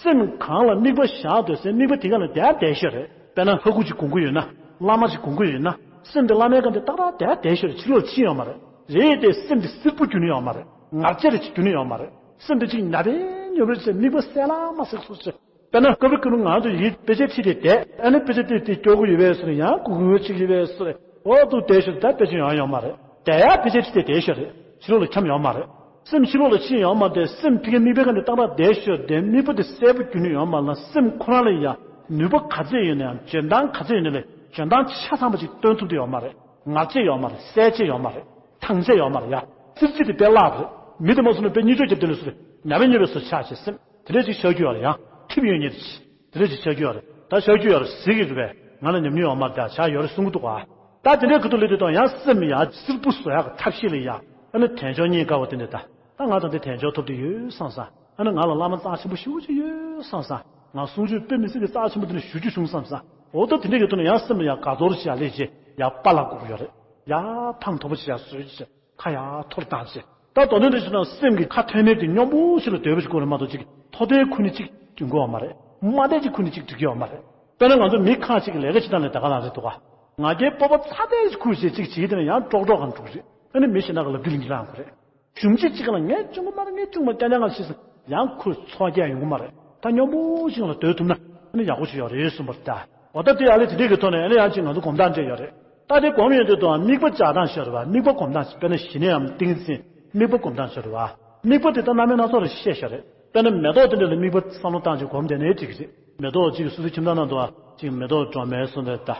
སེམས་གང་ལ་དམིགས་པ་བཞག་འདོད་སའི་དམིགས་པ་དེ་ག་ལ་བསྡད་བསྡད་ཤོད་རེད། དཔེར་ན་ལྷ་སྐུ་ཅིག་སྒོམ་གྱི་ཡོད་ན། བླ་མ་ཅིག་སྒོམ་གྱི་ཡོད་ན། སེམས་དེ་བླ་མའི་སྒང་དེ་ཏག་ཏག་བསྡད་བསྡད་ཤོད་རེད། ཕྱི་ལོགས་ཕྱིན་ཡོད་མ་རེད། རེད་དེ་སེམས་དེ་སིལ་བུ་འགྱུར་ནི་ཡོད་མ་རེད། ངར་ལྕེ་རེ་ཅིག་འགྱུར་ནི་ཡོད་མ་རེད། སེམས་དེ་ཅིག་ཉབ་པའི་ཉོབ་རེ་བྱས། དམིགས་པ་གསལ་ལ་མ་གསལ་སོགས་བྱས། དཔེར་ན་སྐབས་རེ་སྐབས་རེ་ང་ཚོ་ཡིག་དཔེ་ཆ་ཁྲིད་དེ་བསྡད། ཨ་ནི་དཔེ་ཆ་དེ་དེ་སྐྱོར་གྱི་ཡོད་པས་ཟེར་ནས་ཡང་སྒུག་སྒུག་བྱེད་ཀྱི་ཡོད་པས་ཟེར། འོ་འདུག་བསྡད་ཤོད། ད་དཔེ་ཆ་ཡོང་ཡོད་མ་རེད། བསྡད་ཡ་དཔེ་ཆ་ཁྲིད་དེ་བསྡད་ཤོད་རེད། ཕྱི་ལོགས་ལ་འཁྱམས་ཡོད་མ་རེད། སེམས་ཕྱི་ལོགས་ལ་ཕྱིན་ཡོད་མ་རེད། སེམས་ཕ་གིའི་དམིགས་པའི་སྒང་དེ་ཏག་ཏག་བསྡད་ཤོད་དེ། དམིགས་པ་དེ་གསལ་པོ་འགྱུར་ནི་ཡོད་མ་རེད་ན། སེམས་ཁོ་རང་ལ་ཡང་ནུས་པ་ག་ཚད་ཡོད་ན་ཡང་། འཇོན་ཐང་ག་ཚད་ཡོད་ན་ལས་འཇོན་ཐང་ཆ་ཚང་པ་ཅིག་སྟོན་ཐུབ་ཀྱི་ཡོད་མ་རེད། ངར་ལྕེ་ཡོད་མ་རེད། གསལ་ལྕེ་ཡོད་མ་རེད། ཐང་ལྕེ་ཡོད་མ་རེད་ཡ། ཙིར་ཙིར་དེ་དཔེ་བརླག་རེད། མི་དེ་མ་སོང་ན་དཔེ་གཉིད་ཆོག་རྒྱབ་དེ་ལས་སུ་རེད། ཉ་བའི་ཉེ་བའི་སུ་ཆགས་བྱས། སེམས་དེ་འདྲས་ཅིག་ཆགས་རྒྱུ་ཡོད་རེད་ཡ། ཁྲིམས་ཡོད་ཉེ་དེ་ཅིག་དེ་འདྲས་ཅིག་ཆགས་རྒྱུ་ཡོད་རེད། ད་ཆགས་རྒྱུ་ཡོད་རེད་ཟེར་གྱི་རེད་པས། ང་ལ་ཉམས་མྱོང་ཡོད་མ་རེད། ད་ཆགས་ཡོད་རེད་གསུང་གི་འདུག་ག་ད་དེ་འདྲའི་ཁ་ཐུག་སླེབས་དུས་དང་ཡང་སེམས་ཡ་སིལ་བུ་བཟོ་ཡག་གི་ཐབས་ཤེས་ལ་ཡ། ཨ་ནི་དལ་འབྱོར་རྙེད་དཀའ་བ་དེ་འདྲ་ད། ད་ང་ད་འདི་དལ་འབྱོར་ཐོབ་དུས་ཡོད་བསམ་བསམ། ཨ་ནི་ང་ལ་བླ་མ་རྩ་ཆེན་པོ་ཞེ་པོ་ཅིག་ཡོད་བསམ་བསམ། ང་གསུང་ཆོས་དཔེ་མི་སྲིད་ཀྱི་རྩ་ཆེན་པོ་དེ་འདྲ་ཞུ་རྒྱུ་བྱུང་བསམ་བསམ། འོ་ད་དེ་འདྲའི་ཁ་ཐུག་ནས་ཡང་སེམས་ལ་ཡ་དགའ་ཚོར་ཞིག་ཡ་སླེབས་བྱས་ཡ་པཱ་ལགས་སྒུག་གི་ཡོད་རེད། ཡ་འཕང་མཐོ་པོ་ཞིག་ཡ་བཟོས་བྱས། ཁ་ཡར་མཐོ་རུ་བཏང་བྱས། ད་དོ་ནན་དུ་ཞུ་ན་སེམས་ཀྱི་ཁ་ཐོན་མེད་དེ་སྙོམས་པོ་ཞིག་ལ་སྡོད་པ་ཞིག་དགོས་རེད་མ་གཏོགས། ཅིག་མཐོ་ལྡན་ཁུར་ནས་ཅིག་འགྲིག་གི་ཡོད་མ་རེད། དམའ་ལྡན་ཅིག་ཁུར་ནས་ཅིག་འགྲིག་གི་ཡོད་མ་རེད། དཔེར་ན་ང་ཚོ་མི་ཁག་ཅིག་གི་ལས་ཀ་བྱེད་སྟངས་ལ་ད་ག་རང་རེད་འདུག་ག་ང་རྒྱལ་སྤོབས་པ་ཚ་ཏོག་ཙམ་ཁུར་བྱས་ཅིག་བྱེད་ཀྱི་དེ་ན་ཡང་ཀྲོག་ཀྲོག་གང་འགྲོ་གི་རེད། ཨ་ནི་མི་གཞན་དག་གི་ལབ་རྒྱུ་ལིང་གི་ལངས་དགོས་རེད། གཞུང་ཆེན་གཅིག་ལ་ངས་ཆུང་ངུ་མ་རེད། ངས་ཆུང་མ་རྐྱང་རྐྱང་ང་ཤེས་སོང་ཡང་ཁུར་ཚོགས་རྒྱག་ཡོང་གི་མ་རེད། ད་སྙོམས་པོ་ཞིག་ལ་སྡོད་ཐུབ་ན་ཨ་ནི་ཡག་པོ་ཞིག་ཡོད་རེད་གསུངས་པ་རེད་ད། འོ་ད་དེ་ཨ་ལས་དེ་འདྲས་ཀྱི་ཐོག་ནས་ཨ་ནི་ཡང་ཅིག་ང་ཚོ་སྒོམ་སྟངས་འདྲ་ཡོད་རེད། ད་དེ་སྒོམ་ཡོང་དུས་དང་དམིགས་པ་བྱ་སྟངས་ཤོར་བ། དམིགས་པ་སྒོམ་སྟངས་ཤིག་དཔེར་ན་ཞི་གནས་འམ་ཏིང་འཛིན། དམིགས་པ་སྒོམ་སྟངས་ཤོར་བ། དམིགས་པ་དེ་ད་རྣམ་པ་སྣ་ཚོགས་ལ་བཤད་ཤོར་རེད། དཔེར་ན་མེ་ཏོག་དེ་འདྲ་ལ་དམིགས་པ་བསམ་བློ་བཏང་ཅིག་སྒོམ་བསྡད་ན་འགྲིག་གི་རེད། མེ་ཏོག་ཅིག་སོ་སོའི་ཁྱིམ་ཚང་ནང་དུ་ཅིག་མེ་ཏོག་སྒྲོལ་མའི་གསུང་རེད་ད།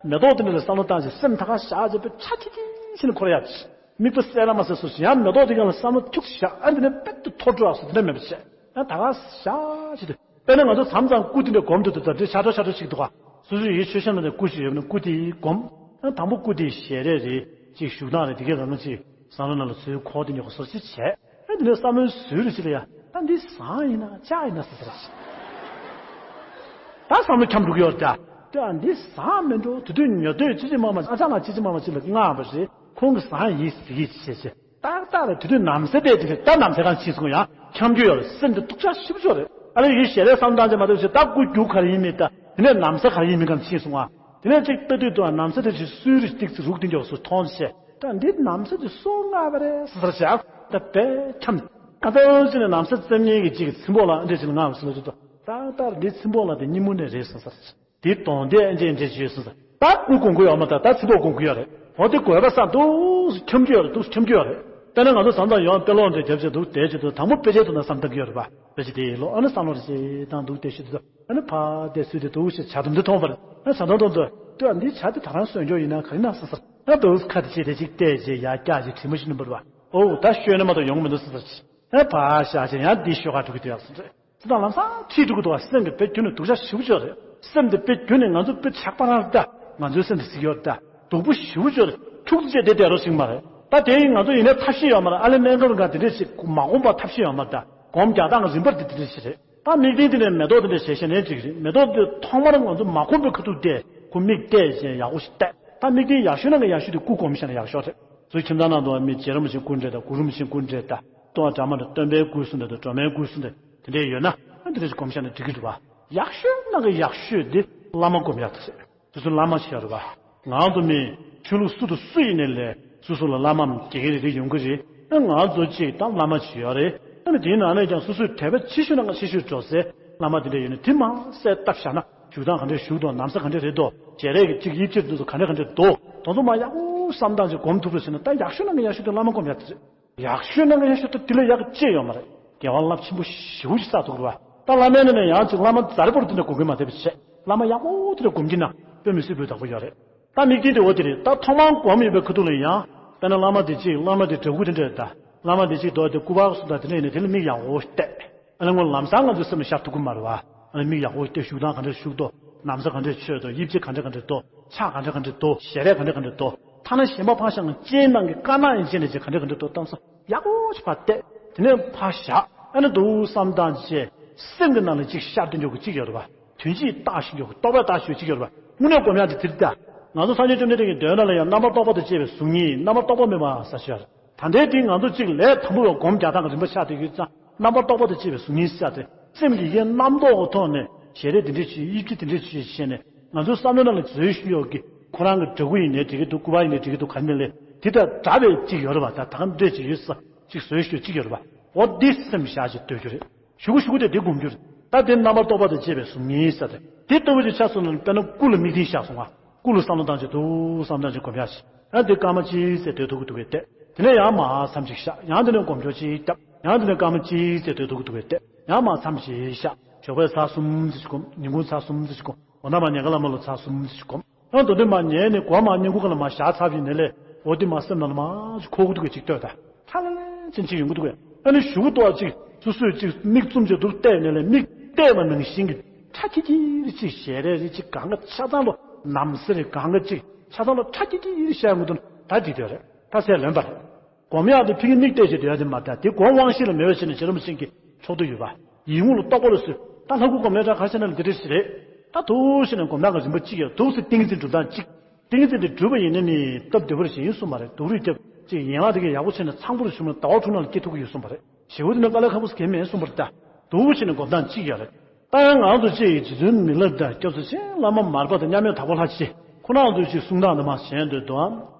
མེ་ཏོག་དེ་འདྲ་ལ་བསམ་བློ་བཏང་ཅིག་སེམས་ད་ག་བཞག་ཅིག་དཔེ་ཆ་ཁྱི་ཁྱི་ཕྱིན་འཁོར་ཡག་ཅིག་དམིགས་པ་གསལ་ལ་མ་གསལ་སོ་ཞིག་ཡང་མེ་ཏོག་དེ་ག་ལ་བསམ་བློ་ཁྱུག་བཞག་ཨ་འདི་ནས་དཔེ་དུ་མཐོ་འགྲོ་ཨ་སོ་དེ་འདྲ་མེད་པ་བྱས། ཡང་ད་ག་བཞག་ཅིག་དུ། དཔེར་ན་ང་ཚོ་མཚམས་མཚམས་སྐུ་དེ་འདྲ་སྒོམ་དུས་དུ་ད་དེ་ཤ་ཁྲ་ཤ་ཁྲ་ཞིག་འདུག་ག་སོ་སོའི་ཡིད་ཆོས་ཤ་ན་དེ་སྐུ་ཞིག་ཡོད་ན་སྐུ་དེ་སྒོམ། ཡང་དང་པོ་སྐུ་དེ་ཞལ་རས་རེད། ཅིག་བཞུགས་སྟངས་རེད། དེ་གའི་རང་ཅིག་བསམ་བློ་ནང་ལ་ཚུར་འཁོར་དེ་འདྲ་ག་སོ་ཅིག་བྱས། ཨ་འདི་ནས་བསམ་བློའི་ཟུར་རེ་ཅིག་ལ་ཡ་ད་འདི་ཟངས་ཡིན་ན་ལྕགས་ཡིན་ན་ཟེར་ཟེར་ར་ཞིག་ད་བསམ་བློ་འཁྱམས་འགྲོ་གི་ཡོད་རེད་ད། ལྟ་འདི་བཟང་མི་འགྲོ། དེ་དུས་ཉོ་དོད་ཅི་ཅི་མ་མ་ཨ་ཅག་ལ་ཅི་ཅི་མ་མ་ཅི་ལ་མངགས་པ་རེད། ཁོང་གི་བཟང་ཡིན་ཟེར་གྱི་བྱས་བྱས། ཏག་ཏག་ལ་དེ་དུས་ན་བཟའ་བལྟས་དེ་ད་ན་བཟའ་གང་ཕྱིན་སོང་ཡང་འཁྱམ་རྒྱུ་ཡོད་རེད། སེམས་དེ་སྡུག་ཅག་ཞེ་པོ་ཅིག་རེད། ཨ་ལས་ཡིན་ཞལ་རས་བསམ་སྟངས་ཅི་མ་གཏོགས་ཞེས་ད་སྐུ་རྒྱུ་ག་རེ་ཡིན་མིན་ད་དེ་ནས་ན་བཟའ་ག་རེ་ཡིན་མིན་གང་ཕྱིན་སོང་ཨ། དེ་ནས་ཅིག་ལྟ་དུས་དུ་ན་བཟའ་དེ་ཅིག་སུའི་རིགས་ཏིག་ཙི་རུག་སྟེ་མགྱོགས་སུ་མཐོང་བྱས། ད་འདི་ན་བཟའ་དེ་སོ་ལྔ་བ་རེད་ཟེར་བྱས། ད་དཔེ་འཁྱམ། ཁ་སང་ཕྱིན་ནས་ན་བཟའ་བཙེམ་མཁན་གྱི་ཅིག་ཚིམ་པོ་ལ་འདྲེ་ཅིག་ལ་ང་བ་སུ་ལ་ཅིག་ཏོ། ཏག་ཏག་འདི་ཚིམ་པོ་ལ་དེ་སྙིང་མོ་ནས་རེད་ཟེར་ཟེར། དེ་གདོང་དེ་འདྲེ་འདྲེ་ཅིག་ཡོད་ཟེར་ཟེར། ད་སྐུ་དགོངས་ཀྱི་ཡོད་མ་ད་ད་ཚིམ་པོ་དགོངས་ཀྱི་ཡོད་རེད། འོ་དེ་དགོས་པ་ས་འདུག་འཁྱམ་གྱི་ཡོད་རེད། འདུག་འཁྱམ་གྱི་ཡོད་རེད། དཔེར་ན་ང་ཚོ་བཟང་ཙང་ཡོང་དཔེ་ཀློག་འདྲེ་རྒྱབ་བྱས་འདུག་བསྡད་བྱས་འདུག་དང་པོ་དཔེ་ཆའི་ཐོག་ན་བསམ་བཏང་གི་ཡོད་རེད་པ། བེ་ཅི་དེ་ལོ་ཨ་ནི་བསམ་བློ་རེ་བྱེད་དང་འདུག་བལྟས་ཤི་འདུག་ཨ་ནི་ཕ་དེ་སུས་དེ་འདུག་ཞེས་བྱ་དུམ་དེ་མཐོང་བར་ཨ་བྱ་དང་དུམ་དུ་ལྟོས་ཨ་འདི་བྱ་དེ་ད་རང་གསོན་འཇོག་ཡིན་ན་ག་རེ་ན་བསམ་སར་ཨ་འདུག་ཁ་དེ་བྱེད་དེ་ཅིག་བལྟས་རྗེས་ཡར་བཀྱག་ཅིག་དྲི་མ་ཤི་ནི་འབུར་བ་ཨོ་ད་ཤོད་ནི་མ་གཏོགས་ཡོང་མི་འདུག་བསམ་སར་ཨ་ཕ་བཞག་ཅིག་ཡང་འདི་ཤོད་ག་འགྲོ་གི་འདུག་ཡག་སོང་ཟེར་ད་ལམ་སང་ཁྲིད་འགྲོ་གི་འདུག་བ། སེམས་ཀྱི་དཔེ་ཁྱོན་ནས་སྡུག་ཅག་ཞེ་པོ་ཅིག་རེད། སེམས་དེ་དཔེ་ཁྱོན་ནས་ང་ཚོ་དཔེ་ཆགས་པ་རང་རེད་ད། ང་ཚོའི་སེམས་དེ་གཟིགས་ཡོད་ད། སྡུག་པོ་ཞེ་པོ་ཅིག་རེད། འཁྱུག་ཙམ་བྱས་བསྡད་བསྡད་རོགས་ཤིག་མ་རེད། ད་དེ་ཡིན་ང་ཚོ་ཡིན་ནའི་ཐབས་ཤེས་ཡོད་མ་རེད། ཨ་ལས་སྨན་ཁང་ག་དེ་འདྲས་ཞིག་མ་འོངས་པ་ཐབས་ཤེས་ཡོད་མ་རེད་ད། སྒོམ་རྒྱག་སྟངས་ཀྱི་རིམ་པ་དེ་དེ་འདྲས་ཞིག་རེད། ད་དམིགས་རྟེན་དེ་ནས་མེ་ཏོག་དེ་འདྲས་བཞད་བཞད་ནས་ཅིག་རེད། མེ་ཏོག་དེ་ཐོག་མར་ང་ཚོ་མ་གོམས་པའི་ཁ་ཐུག་བལྟས་ཁོ་མིག་བལྟས་བྱས་ཡག་པོ་ཞིག་བལྟས། ད་དམིགས་རྟེན་ཡག་ཤོས་ནང་གི་ཡག་ཤོས་དེ་སྐུ་སྒོམ་བཞག་ན་ཡག་ཤོས་རེད། ཚོའི་ཁྱིམ་ཚང་ནང་དུ་མི་རྗེ་རིན་པོ་ཆེ་སྐུ་འདྲ་དང་གུ་རུ་རིན་པོ་ཆེ་སྐུ་འདྲ་དང་། སྟོན་པ་སྒྲོལ་མ་དང་སྟོན་པའི་སྐུ་གསུང་འདྲ་དང་སྒྲོལ་མའི་སྐུ་གསུང་འདྲ་དེ་འདྲས་ཡོད་ན་ཨ་དེ་འདྲས་ཞིག་སྒོམ་བཞག་ན་འགྲིག་གི་འདུག་བ། ཡག་ཤོས་ནང་གི་ཡག་ཤོས་དེ་བླ་མ་སྒོམ་ཡག་དེ་རེད། དེ་ཚོ་བླ་མ་ཞིག་ཡོད་རེད་བ། ང་ཚོ་མི་ཆོས་ལུགས་སུ་དང་སུ་ཡིན་ནའི་ལས་སོ་སོ་ལ་བླ་མ་དགེ་རྒན་རེ་རེ་ཡོང་གི་རེད། ཨ་ང་ཚོ་གཅིག་དང་བླ་མ་ཞིག་ཡོད་རེད། ཨ་ནི་དེའི་ནང་ནས་ཀྱང་སོ་སོའི་དད་པ་ཆེ་ཤོས་ནང་གི་ཆེ་ཤོས་འགྲོ་སའི་བླ་མ་དེ་འདྲ་ཡོད་ན་དེ་མ་ཟད་བཏབ་བཞག་ན་བཞུགས་སྟངས་ག་འདྲས་བཞུགས་འདུག་ན་བཟའ་ག་འདྲས་རེད་འདུག་བྱས་རས་ཀྱི་གཅིག་ཡིབ་ཕྱིར་འདུག་ག་འདྲས་ག་འདྲས་འདུག་དེ་ཚོ་མ་ཡག་པོ་བསམ་སྟངས་ཅིག་སྒོམ་ཐུབ་རེ་བྱས་ན་ད་ཡག་ཤོས་ནང་གི་ཡག་ཤོས་དེ་བླ་མ་སྒོམ་ཡག་དེ་རེད། ཡག་ཤོས་ནང་གི་ཡག་ཤོས་དེ་དེ་ལས་ཡག་གི་ཅི་ཡོད་མ་རེད། དགེ་བ་རླབས་ཆེན་པོ་ཞེ་པོ་ཞིག་བསགས་ཐུབ་ཀྱི་རེད་བ། ད་བླ་མའི་ནང་ནས་ཡང་ཅིག་བླ་མ་ཛར་པོར་དེ་འདྲ་སྒོམ་གྱི་མ་བསྡད་པ་བྱས་བླ་མ་ཡག་པོ་དེ་འདྲ་སྒོམ་གྱི་ན་དཔེ་མི་སྲིད་པའི་བདག་པོ་ཡོད་རེད། ད་དམིགས་རྟེན་དེ་འོ་དེ་རེད། ད་ཐོག་མར་སྒོམ་ཡོད་པའི་ཁ་ཐུག་ལ་ཡང་། དཔེར་ན་བླ་མ་དེ་གཅིག་བླ་མ་དེ་འདྲ་སྐུ་དེ་འདྲ་ད། བླ་མ་དེ་གཅིག་རྡོ་དེ་སྐུ་པར་གསུམ་དང་དེ་འདྲ་ཡིན་ན་དེ་ལ་མིག་ཡག་པོ་གཏད། ཨ་ནི་སྔོན་ལམ་སང་ང་ཚོའི་སེམས་ལ་ཤར་ཐུབ་ཀྱི་མ་རེད་བ། ཨ་ནི་མིག་ཡག་པོ་གཏད། བཞུགས་སྟངས་ག་འདྲ་བཞུགས་འདུག་ན་བཟའ་ག་འདྲ་མཆོད་འདུག་ཡིབ་ཆ་ག་འདྲ་ག་འདྲ་འདུག་ཕྱག་ག་འདྲ་ག་འདྲ་འདུག་ཞལ་རས་ག་འདྲ་ག་འདྲ་འདུག་ཐ་ན་གཞན་པ་ཕར་བཞག་ན་སྤྱན་ནང་གི་དཀར་ནག་ཡན་ཆད་ནས་ཅིག་ག་འདྲ་ག་འདྲ་འདུག་གཏམ་བཟང་ཡག་པོ་ཞིག་ཕར་བལྟས། དེ་ནས་ཕར་བཞག་ཨ་ནི་འདུག་བསམ་སྟངས་བྱས། སེམས་ཀྱི་ནང་ལ་ཅིག་ཤར་དུ་འཇོག་གི་ཅིག་ཡོད་རེད་བ། དོན་གཅིག་བརྟགས་ཤིང་འཇོག་གི་རྟོག་པས་བརྟགས་ཤིང་འཇོག་གི་ཅིག་ཡོད་རེད་བ། དངོས་གནས་སྒོམ་ཡག་དེ་དེ་རེད་ད། ང་ཚོ་སངས་རྒྱས་བཅོམ་ལྡན་འདས་ཀྱིས་འདོན་ན་ལ་ཡང་རྣམ་པར་རྟོག་པ་དང་བཅས་པའི་གཟུགས་བརྙན་རྣམ་པར་རྟོག་པ་མེད་པ་ཟེར་ཞོར། ད་ལྟའི་དེ་ང་ཚོ་གཅིག་ལས་དང་པོ་བའི་སྒོམ་རྒྱག་སྟངས་ཀྱི་རིམ་པ་ཆགས་བསྡད་ཡོད་ཙང་རྣམ་པར་རྟོག་པ་དང་བཅས་པའི་གཟུགས་བརྙན་ཟེར་ཏེ་སེམས་ཀྱི་ཡེ་རྣམ་རྟོག་གི་ཐོག་ནས་ཞལ་རས་འདི་འདྲས་བྱས་ཡིབ་ཆ་འདི་འདྲས་བྱས་བྱས་ནས་ང་ཚོའི་བསམ་བློ་ནང་ལ་འཛུལ་ཞུ་ཡོད་ཀྱི་ཁོ་རང་གི་འདྲ་སྐུ་ཡིན་ནའི་འགྲིག་གི་འདུག་སྐུ་པར་ཡིན་ནའི་འགྲིག་གི་འདུག་ག་ནས་ལས་དེ་དང་འདྲ་བའི་གཅིག་ཡོད་རེད་བ། ད་ད་ག་འདྲས་ཅིག་ཡོད་ས་གཅིག་བཟོས་ཞུ་གཅིག་ཡོད་རེད་བ། འོ་འདི་སེམས་བཞག་ཅིག་སྡོད་རྒྱུ་རེད། གཞུག་གུ་གཞུག་གུ་དེ་འདི་སྒོམ་རྒྱུ་རེད། ད་དེ་རྣམ་པར་རྟོག་པ་དང་བཅས་པའི་གཟུགས་བརྙན་ཟེར་ཏེ་དེ་ལྟ་བུ་ཅིག་ཆགས་སོང་ན་དཔེར་ན་སྐུ་ལ་དམིགས་རྟེན་བཞག་སོང་ང་། སྐུ་ལ་བསམ་བློ་བཏང་བྱས་འདུག་བསམ་བཏང་བྱས་སྒོམ་ཡག་ཞིག་ཡང་དེ་སྐར་མ་གཅིག་ཙམ་སྡོད་ཐུབ་ཀྱི་འདུག་གས་བལྟས། དེ་ནས་ཡང་མར་མཚམས་གཅིག་བཞག་ཡང་དེ་ནས་སྒོམ་ཆོག་གཅིག་བརྒྱབ། ཡང་དེ་ནས་སྐར་མ་གཅིག་ཙམ་སྡོད་ཐུབ་ཀྱི་འདུག་གས་བལྟས། ཡང་མར་མཚམས་གཅིག་བཞག་ཞོགས་པའི་ཚར་གསུམ་ཙམ་ཞིག་སྒོམ། ཉིན་གུང་ཚར་གསུམ་ཙམ་ཞིག་སྒོམ། འོ་ན་མར་ཉལ་ཁང་ལམ་ལ་ཚར་གསུམ་ཙམ་ཞིག་སྒོམ། ཡང་དོ་དོན་མར་ཉལ་ནས་སྒོ་མར་སྙིང་ཁུང་ཁ་ལ་མར་བཞག་ཚར་བའི་ནས་ལས་འོ་དེ་མར་སེམས་ནང་ལ་མར་ཅིག་འཁོར་གྱི་འདུག་གས། ཅིག་ལྟོས་ད། ཁྲ་ལ་ལ་ཅན་ཅིག་ཡོང་གི་འདུག་གས། ཨ་ནི་གཞུག་གུ་ཏོག་ཅིག་སོ་སོས་ཅིག་མིག་བཙུམ་བྱས་འདུག་བལྟས་ནས་ལས་མིག་བལྟས་པ་ནང་བཞིན་གྱི་ཁྲ་ཁྱི་ཁྱི་རེ་ཅིག་ཞལ་རས་རེ་ཅིག་གང་ག་ཆ་ཚང་ལོ་ན་བཟའ་རེ་གང་ག་ཅིག་ཆ་ཚང་ལོ་ཁྲ་ཁྱི་ཁྱི་རེ་ཤར་ཡོང་གི་འདུག་ད་འགྲིག་འདོད་རེད། ད་ཚད་ལོན་པ་རེད། སྒོམ་ཡག་དེ་ཕ་གི་མིག་བལྟས་བྱས་སྡོད་ཡག་དེ་མ་རེད། དེ་སྒོམ་དབང་ཤེས་ལ་མེད་པ་བྱས་ནས་རྗེ་རིན་པོ་ཆེ་གི་ཕྱོགས་བསྡུས་ཡོད་པ། ཡིད་ངོ་ལ་རྟོགས་པ་ལ་སོགས་ད་ལྷ་སྐུ་སྒོམ་ཡག་འདྲ་ག་རེ་བྱས་ན་ལ་འདི་འདྲ་ཞིག་རེད། ད་འདུག་སེ་ནས་སྒོམ་ཡག་གི་རིམ་པ་གཅིག་ཡོད། འདུག་སེ་ཏིང་འཛིན་སྒྲུབ་སྟངས་གཅིག་ཏིང་འཛིན་དེ་སྒྲུབ་པ་ཡིན་ན་ནི་སྟབས་བདེ་པོ་ཞིག་ཡིན་གསུངས་པ་རེད། སྡུག་རུས་རྒྱབ་ཅིག་ཡན་ལག་དེ་གས་ཡག་པོ་བྱས་ནས་ཚང་པོ་རུ་བྱུང་ན་ཟླ་བ་དྲུག་ནང་ལ་སྐྱེ་ཐུབ་ཀྱི་ཡོད་གསུངས་པ་རེད། ཞེ་པོ་དེ་ནི་དཀའ་ལས་ཁག་པོ་ཞིག་གང་མེད་གསུངས་པ་རེད། ད་འདུག་སེ་ནས་སྒོམ་སྟངས་གཅིག་ཡོད་རེད། ད་ཡང་ང་ཚོ་ཅིག་རྗེ་བཙུན་མི་ལ་དང་སྐྱབས་སུ་མཆི་བླ་མ་མར་པ་དང་མཉམ་མེད་དྭགས་པོ་ལྷ་ཆེ་ཁོ་རང་ཚོས་ཅིག་གསུང་སྟངས་འདི་མ་གཞན་དུ་དོ།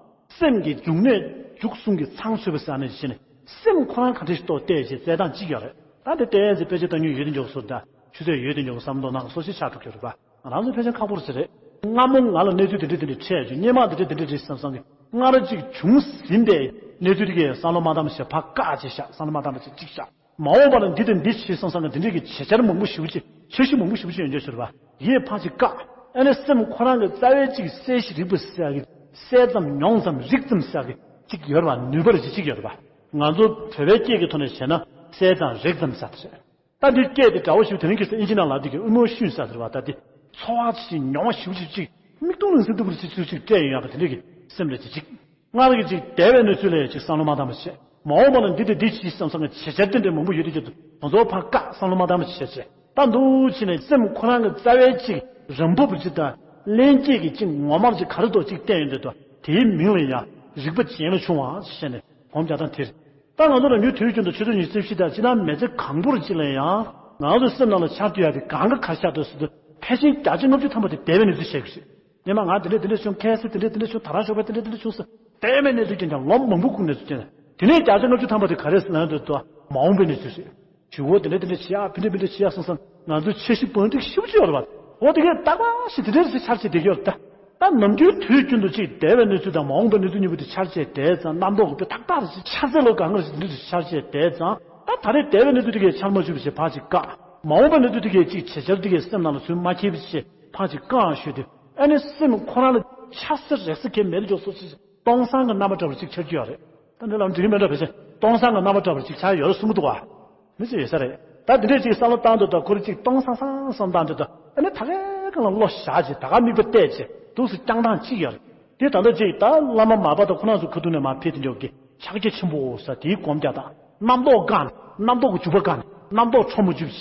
སེམས་ཀྱི་འབྱུང་གནས་འཇུག་གསུམ་གྱི་ཚང་ཚུད་པ་ཟེར་ནས་བྱས་ནས་སེམས་ཁོ་རང་ག་འདྲ་ཞིག་རྟོགས་བལྟས་ཞེས་བཙལ་སྟངས་གཅིག་ཡོད་རེད། ད་འདི་ལྟའི་ཚེ་དཔེ་ཆ་ལྟ་མྱོང་ཡོད་དེ་འཇོག་སོ་ད་ཆུ་ཚོད་ཡོད་དེ་འཇོག་བསམ་མདོག་ནང་སོ་ཞིག་ཆགས་འགྲོ་གི་རེད་པ། ང་རང་ཚོ་ཕལ་ཆེར་ཁག་པོ་རེད་ཟེར་རེད། སྔ་མོ་ང་ལ་གནས་ཚུལ་དེ་འདྲ་དེ་འདྲ་འཕྲད་ཡོད། སྔོན་མ་དེ་འདྲ་དེ་འདྲ་རེད་བསམ་བསམ་གི་སྔར་གཅིག་བྱུང་ཟིན་པའི་གནས་ཚུལ་དེ་གས་བསམ་བློ་མ་བཏང་བ་ཞིག་ཕར་བཀག་ཅིག་བཞག་བསམ་བློ་མ་བཏང་བ་ཞིག་གཅིག་བཞག་མ་འོངས་པ་ལ་འདི་དང་འདི་བྱེད་བསམ་བསམ་གི་འདི་འདྲས་ཀྱི་བྱེད་འཆར་མང་པོ་ཞེ་པོ་ཅིག་འཆར་གཞི་མང་པོ་ཞེ་པོ་ཅིག་ཡོང་རྒྱུ་ཞིག་རེད་པ། ཡིད་ཕར་ཅིག་བཀག་ཨ་ནི་སེམས་ཁོ་རང་གི་རྩ་བའི་ཅིག་གསལ་ཞིང་རིག་པ་ཟེར་གི་གསལ་ཙམ་མྱོང་ཙམ་རིག་ཙམ་ཟེར་གི་ཅིག་ཡོད་རེད་པ། ནུས་པ་རེ་ཅིག་ཅིག་ཡོད་རེད་པ། ང་ཚོ་བོད་པའི་སྐད་ཀྱི་ཐོག་ནས་བྱས་ན་གསལ་ཙམ་རིག་ཙམ་ཟེར་དེ་རེད། ད་འདི་སྐད་དེ་འདྲ་བོ་ཞིག་དེ་རིང་ཁ་སང་ཨིན་ཇི་ནང་ལབ་དུས་ཀྱི་ཨི་མོ་ཤོན་ཟེར་དེ་རེད་པ། ད་དེ་ཚོར་བ་ཅིག་མྱོང་བ་ཞེ་པོ་ཅིག་ཅིག་མིག་ཏོ་ལ་སེམས་སྡུག་པོ་ཅིག་ཅིག་ཅིག་སྤྲད་ཡོང་ཡག་གི་དེ་འདྲས་ཀྱི་སེམས་རེ་ཅིག་ཅིག་སྔར་གྱི་ཅིག་འདས་པའི་གནས་ཚུལ་ལ་ཡང་ཅིག་བསམ་བློ་མ་བཏང་བ་བྱས། མ་འོངས་པ་ལ་འདི་དང་འདི་བྱེད་བསམ་བསམ་གྱི་བྱེད་འཆར་དེ་འདྲ་མང་པོ་ཡོད་དུས་ཀྱི་དུ་ང་ཚོ་ཕར་བཀག་བསམ་བློ་མ་བཏང་བ་བྱས་བྱས། ད་འདུག་བྱས་ནས་སེམས་ཁོ་རང་གི་རྩ་བའི་ཅིག་རང་བབས་ཅིག་དང་ ལྷན་སྐྱེས་ཀྱི་གཅིག་ངོ་མར་གཅིག་ག་རེ་འདུག་གཅིག་བསྟན་ཡོང་དུས་དེའི་མིང་ལ་ཡང་རིག་པ་རྗེན་ལ་ཆུང་བ་ཞེས་ནས་སྒོམ་རྒྱག་སྟངས་དེ་རེད། ད་ང་ཚོ་ལ་ཉུ་དུས་རྒྱུན་དུ་ཆུ་ཚོད་ཉི་ཤུ་རྩ་བཞི་དང་སྤྱི་བཏང་མི་ཚེ་གང་པོར་ཅིག་ལ་ཡང་ང་ཚོའི་སེམས་ནང་ལ་འཆར་ཐུབ་ཡག་དེ་གང་ག་ག་ཤར་འདུག་ཟེར་དུས་ཕལ་ཆེར་བརྒྱ་ཆ་ལྔ་བཅུ་ཐམ་པ་དེ་འདས་པའི་གནས་ཚུལ་བཤད་ཀྱི་རེད། སྔོན་མ་ང་དེ་འདྲས་དེ་འདྲས་བྱུང་། ཁ་སང་དེ་འདྲས་དེ་འདྲས་བྱུང་། ད་རང་ཞོགས་པ་དེ་འདྲས་དེ་འདྲས་བྱུང་ཟེར་འདས་པའི་གནས་ཚུལ་རྐྱང་རྐྱང་ལོ་མང་པོ་སྒུག་གནས་ཚུལ་རྐྱང་། དེ་ནས་བརྒྱ་ཆ་ལྔ་བཅུ་ཐམ་པ་དེ་ག་རེ་ཟེར་ན་འདོད་དོ། མ་འོངས་པའི་གནས་ཚུལ་རེད། ཇུས་འགོད་དེ་འདྲས་དེ་འདྲས་བྱེད་ཡག་ཕན་འབྲས་ཕན་འབྲས་བྱེད་ཡག་སོང་ཙང་ང་ཚོའི་འཆར་གཞི་བང་སྒྲིག་ཞིབ་ཅིག་ཡོད་རེད་པ། འོ་དེ་གས་རྟག་པར་ཞིག་དེ་འདྲས་སུ་འཆར་བྱེད་བསྡད་ཀྱི་ཡོད་རེད་ད། ད་ནམ་རྒྱུན་དུས་རྒྱུན་དུ་ཅིག་འདས་པའི་གནས་ཚུལ་དང་མ་འོངས་པའི་གནས་ཚུལ་གཉིས་པོ་དེ་འཆར་བྱེད་བསྡད་ཙང་རྣམ་རྟོག་གི་དཔེ་ཏག་ཏག་རེ་ཞིག་འཆར་ཚད་ལོ་གང་ག་རེ་ཞིག་འདི་འདྲས་སུ་འཆར་བྱེད་བསྡད་ཙང་ད་ད་རེས་འདས་པའི་གནས་ཚུལ་དེ་གས་འཆར་མ་བཅུག་པ་བྱས་ཕར་ཅིག་བཀག་མ་འོངས་པའི་གནས་ཚུལ་དེ་གས་ཅིག་བྱེད་འཆར་དེ་གས་སེམས་ནང་ལ་ཚུར་མ་འཁྱེར་བ་བྱས་ཕར་ཅིག་བཀག་ཞུས་དུས་ཨ་ནི་སེམས་ཁོ་རང་ལ་ཆགས་སེ་རེག་སེ་གས་མེད་འཇོག་སོ་སོ་སྟོང་སང་གི་རྣམ་པ་འདྲ་བོ་ཅིག་འཆར་གྱི་ཡོད་རེད། ད་འདི་ལ་འགྲིག་གི་མེད་འདྲ་བས་ཟེར་སྟོང་སང་གི་རྣམ་པ་འདྲ་བོ་ཅིག་འཆར་ཡོད་རེད་གསུང་གི་འདུག་བ། མི་ཚེ་ཡོད་ས་རེད། ད་འདི་འདྲས་ཅིག་བསམ་བློ་བཏང་འདུག་ད་ཁོ་རེ་ཅིག་སྟོང་སང་སང་བསམ་བཏང་འདུག་ད་ཨ་ནི་ད་གའི་སྒང་ལ་བློ་བཞག་ཅིག་ད་ག་མིག་པ་གཏད་ཅིག་འདུག་སེ་བསྐྱངས་སྟངས་གཅིག་ཡོད་རེད། དེ་ད་ལྟ་ཅིག་ད་བླ་མ་མར་པ་དང་ཁོ་རང་ཚོ་ཁ་ཐུག་ནས་མར་ཕེབས་དེ་འདྲ་གི་ཕྱག་རྒྱ་ཆེན་པོ་ཟེར་དེའི་སྒོམ་རྒྱག་སྟངས་རྣམ་རྟོག་བཀག་ནས་རྣམ་རྟོག་འཇུག་པ་བཀག་ནས་རྣམ་རྟོག་འཕྲོ་མ་བཅུག་པ་བྱས་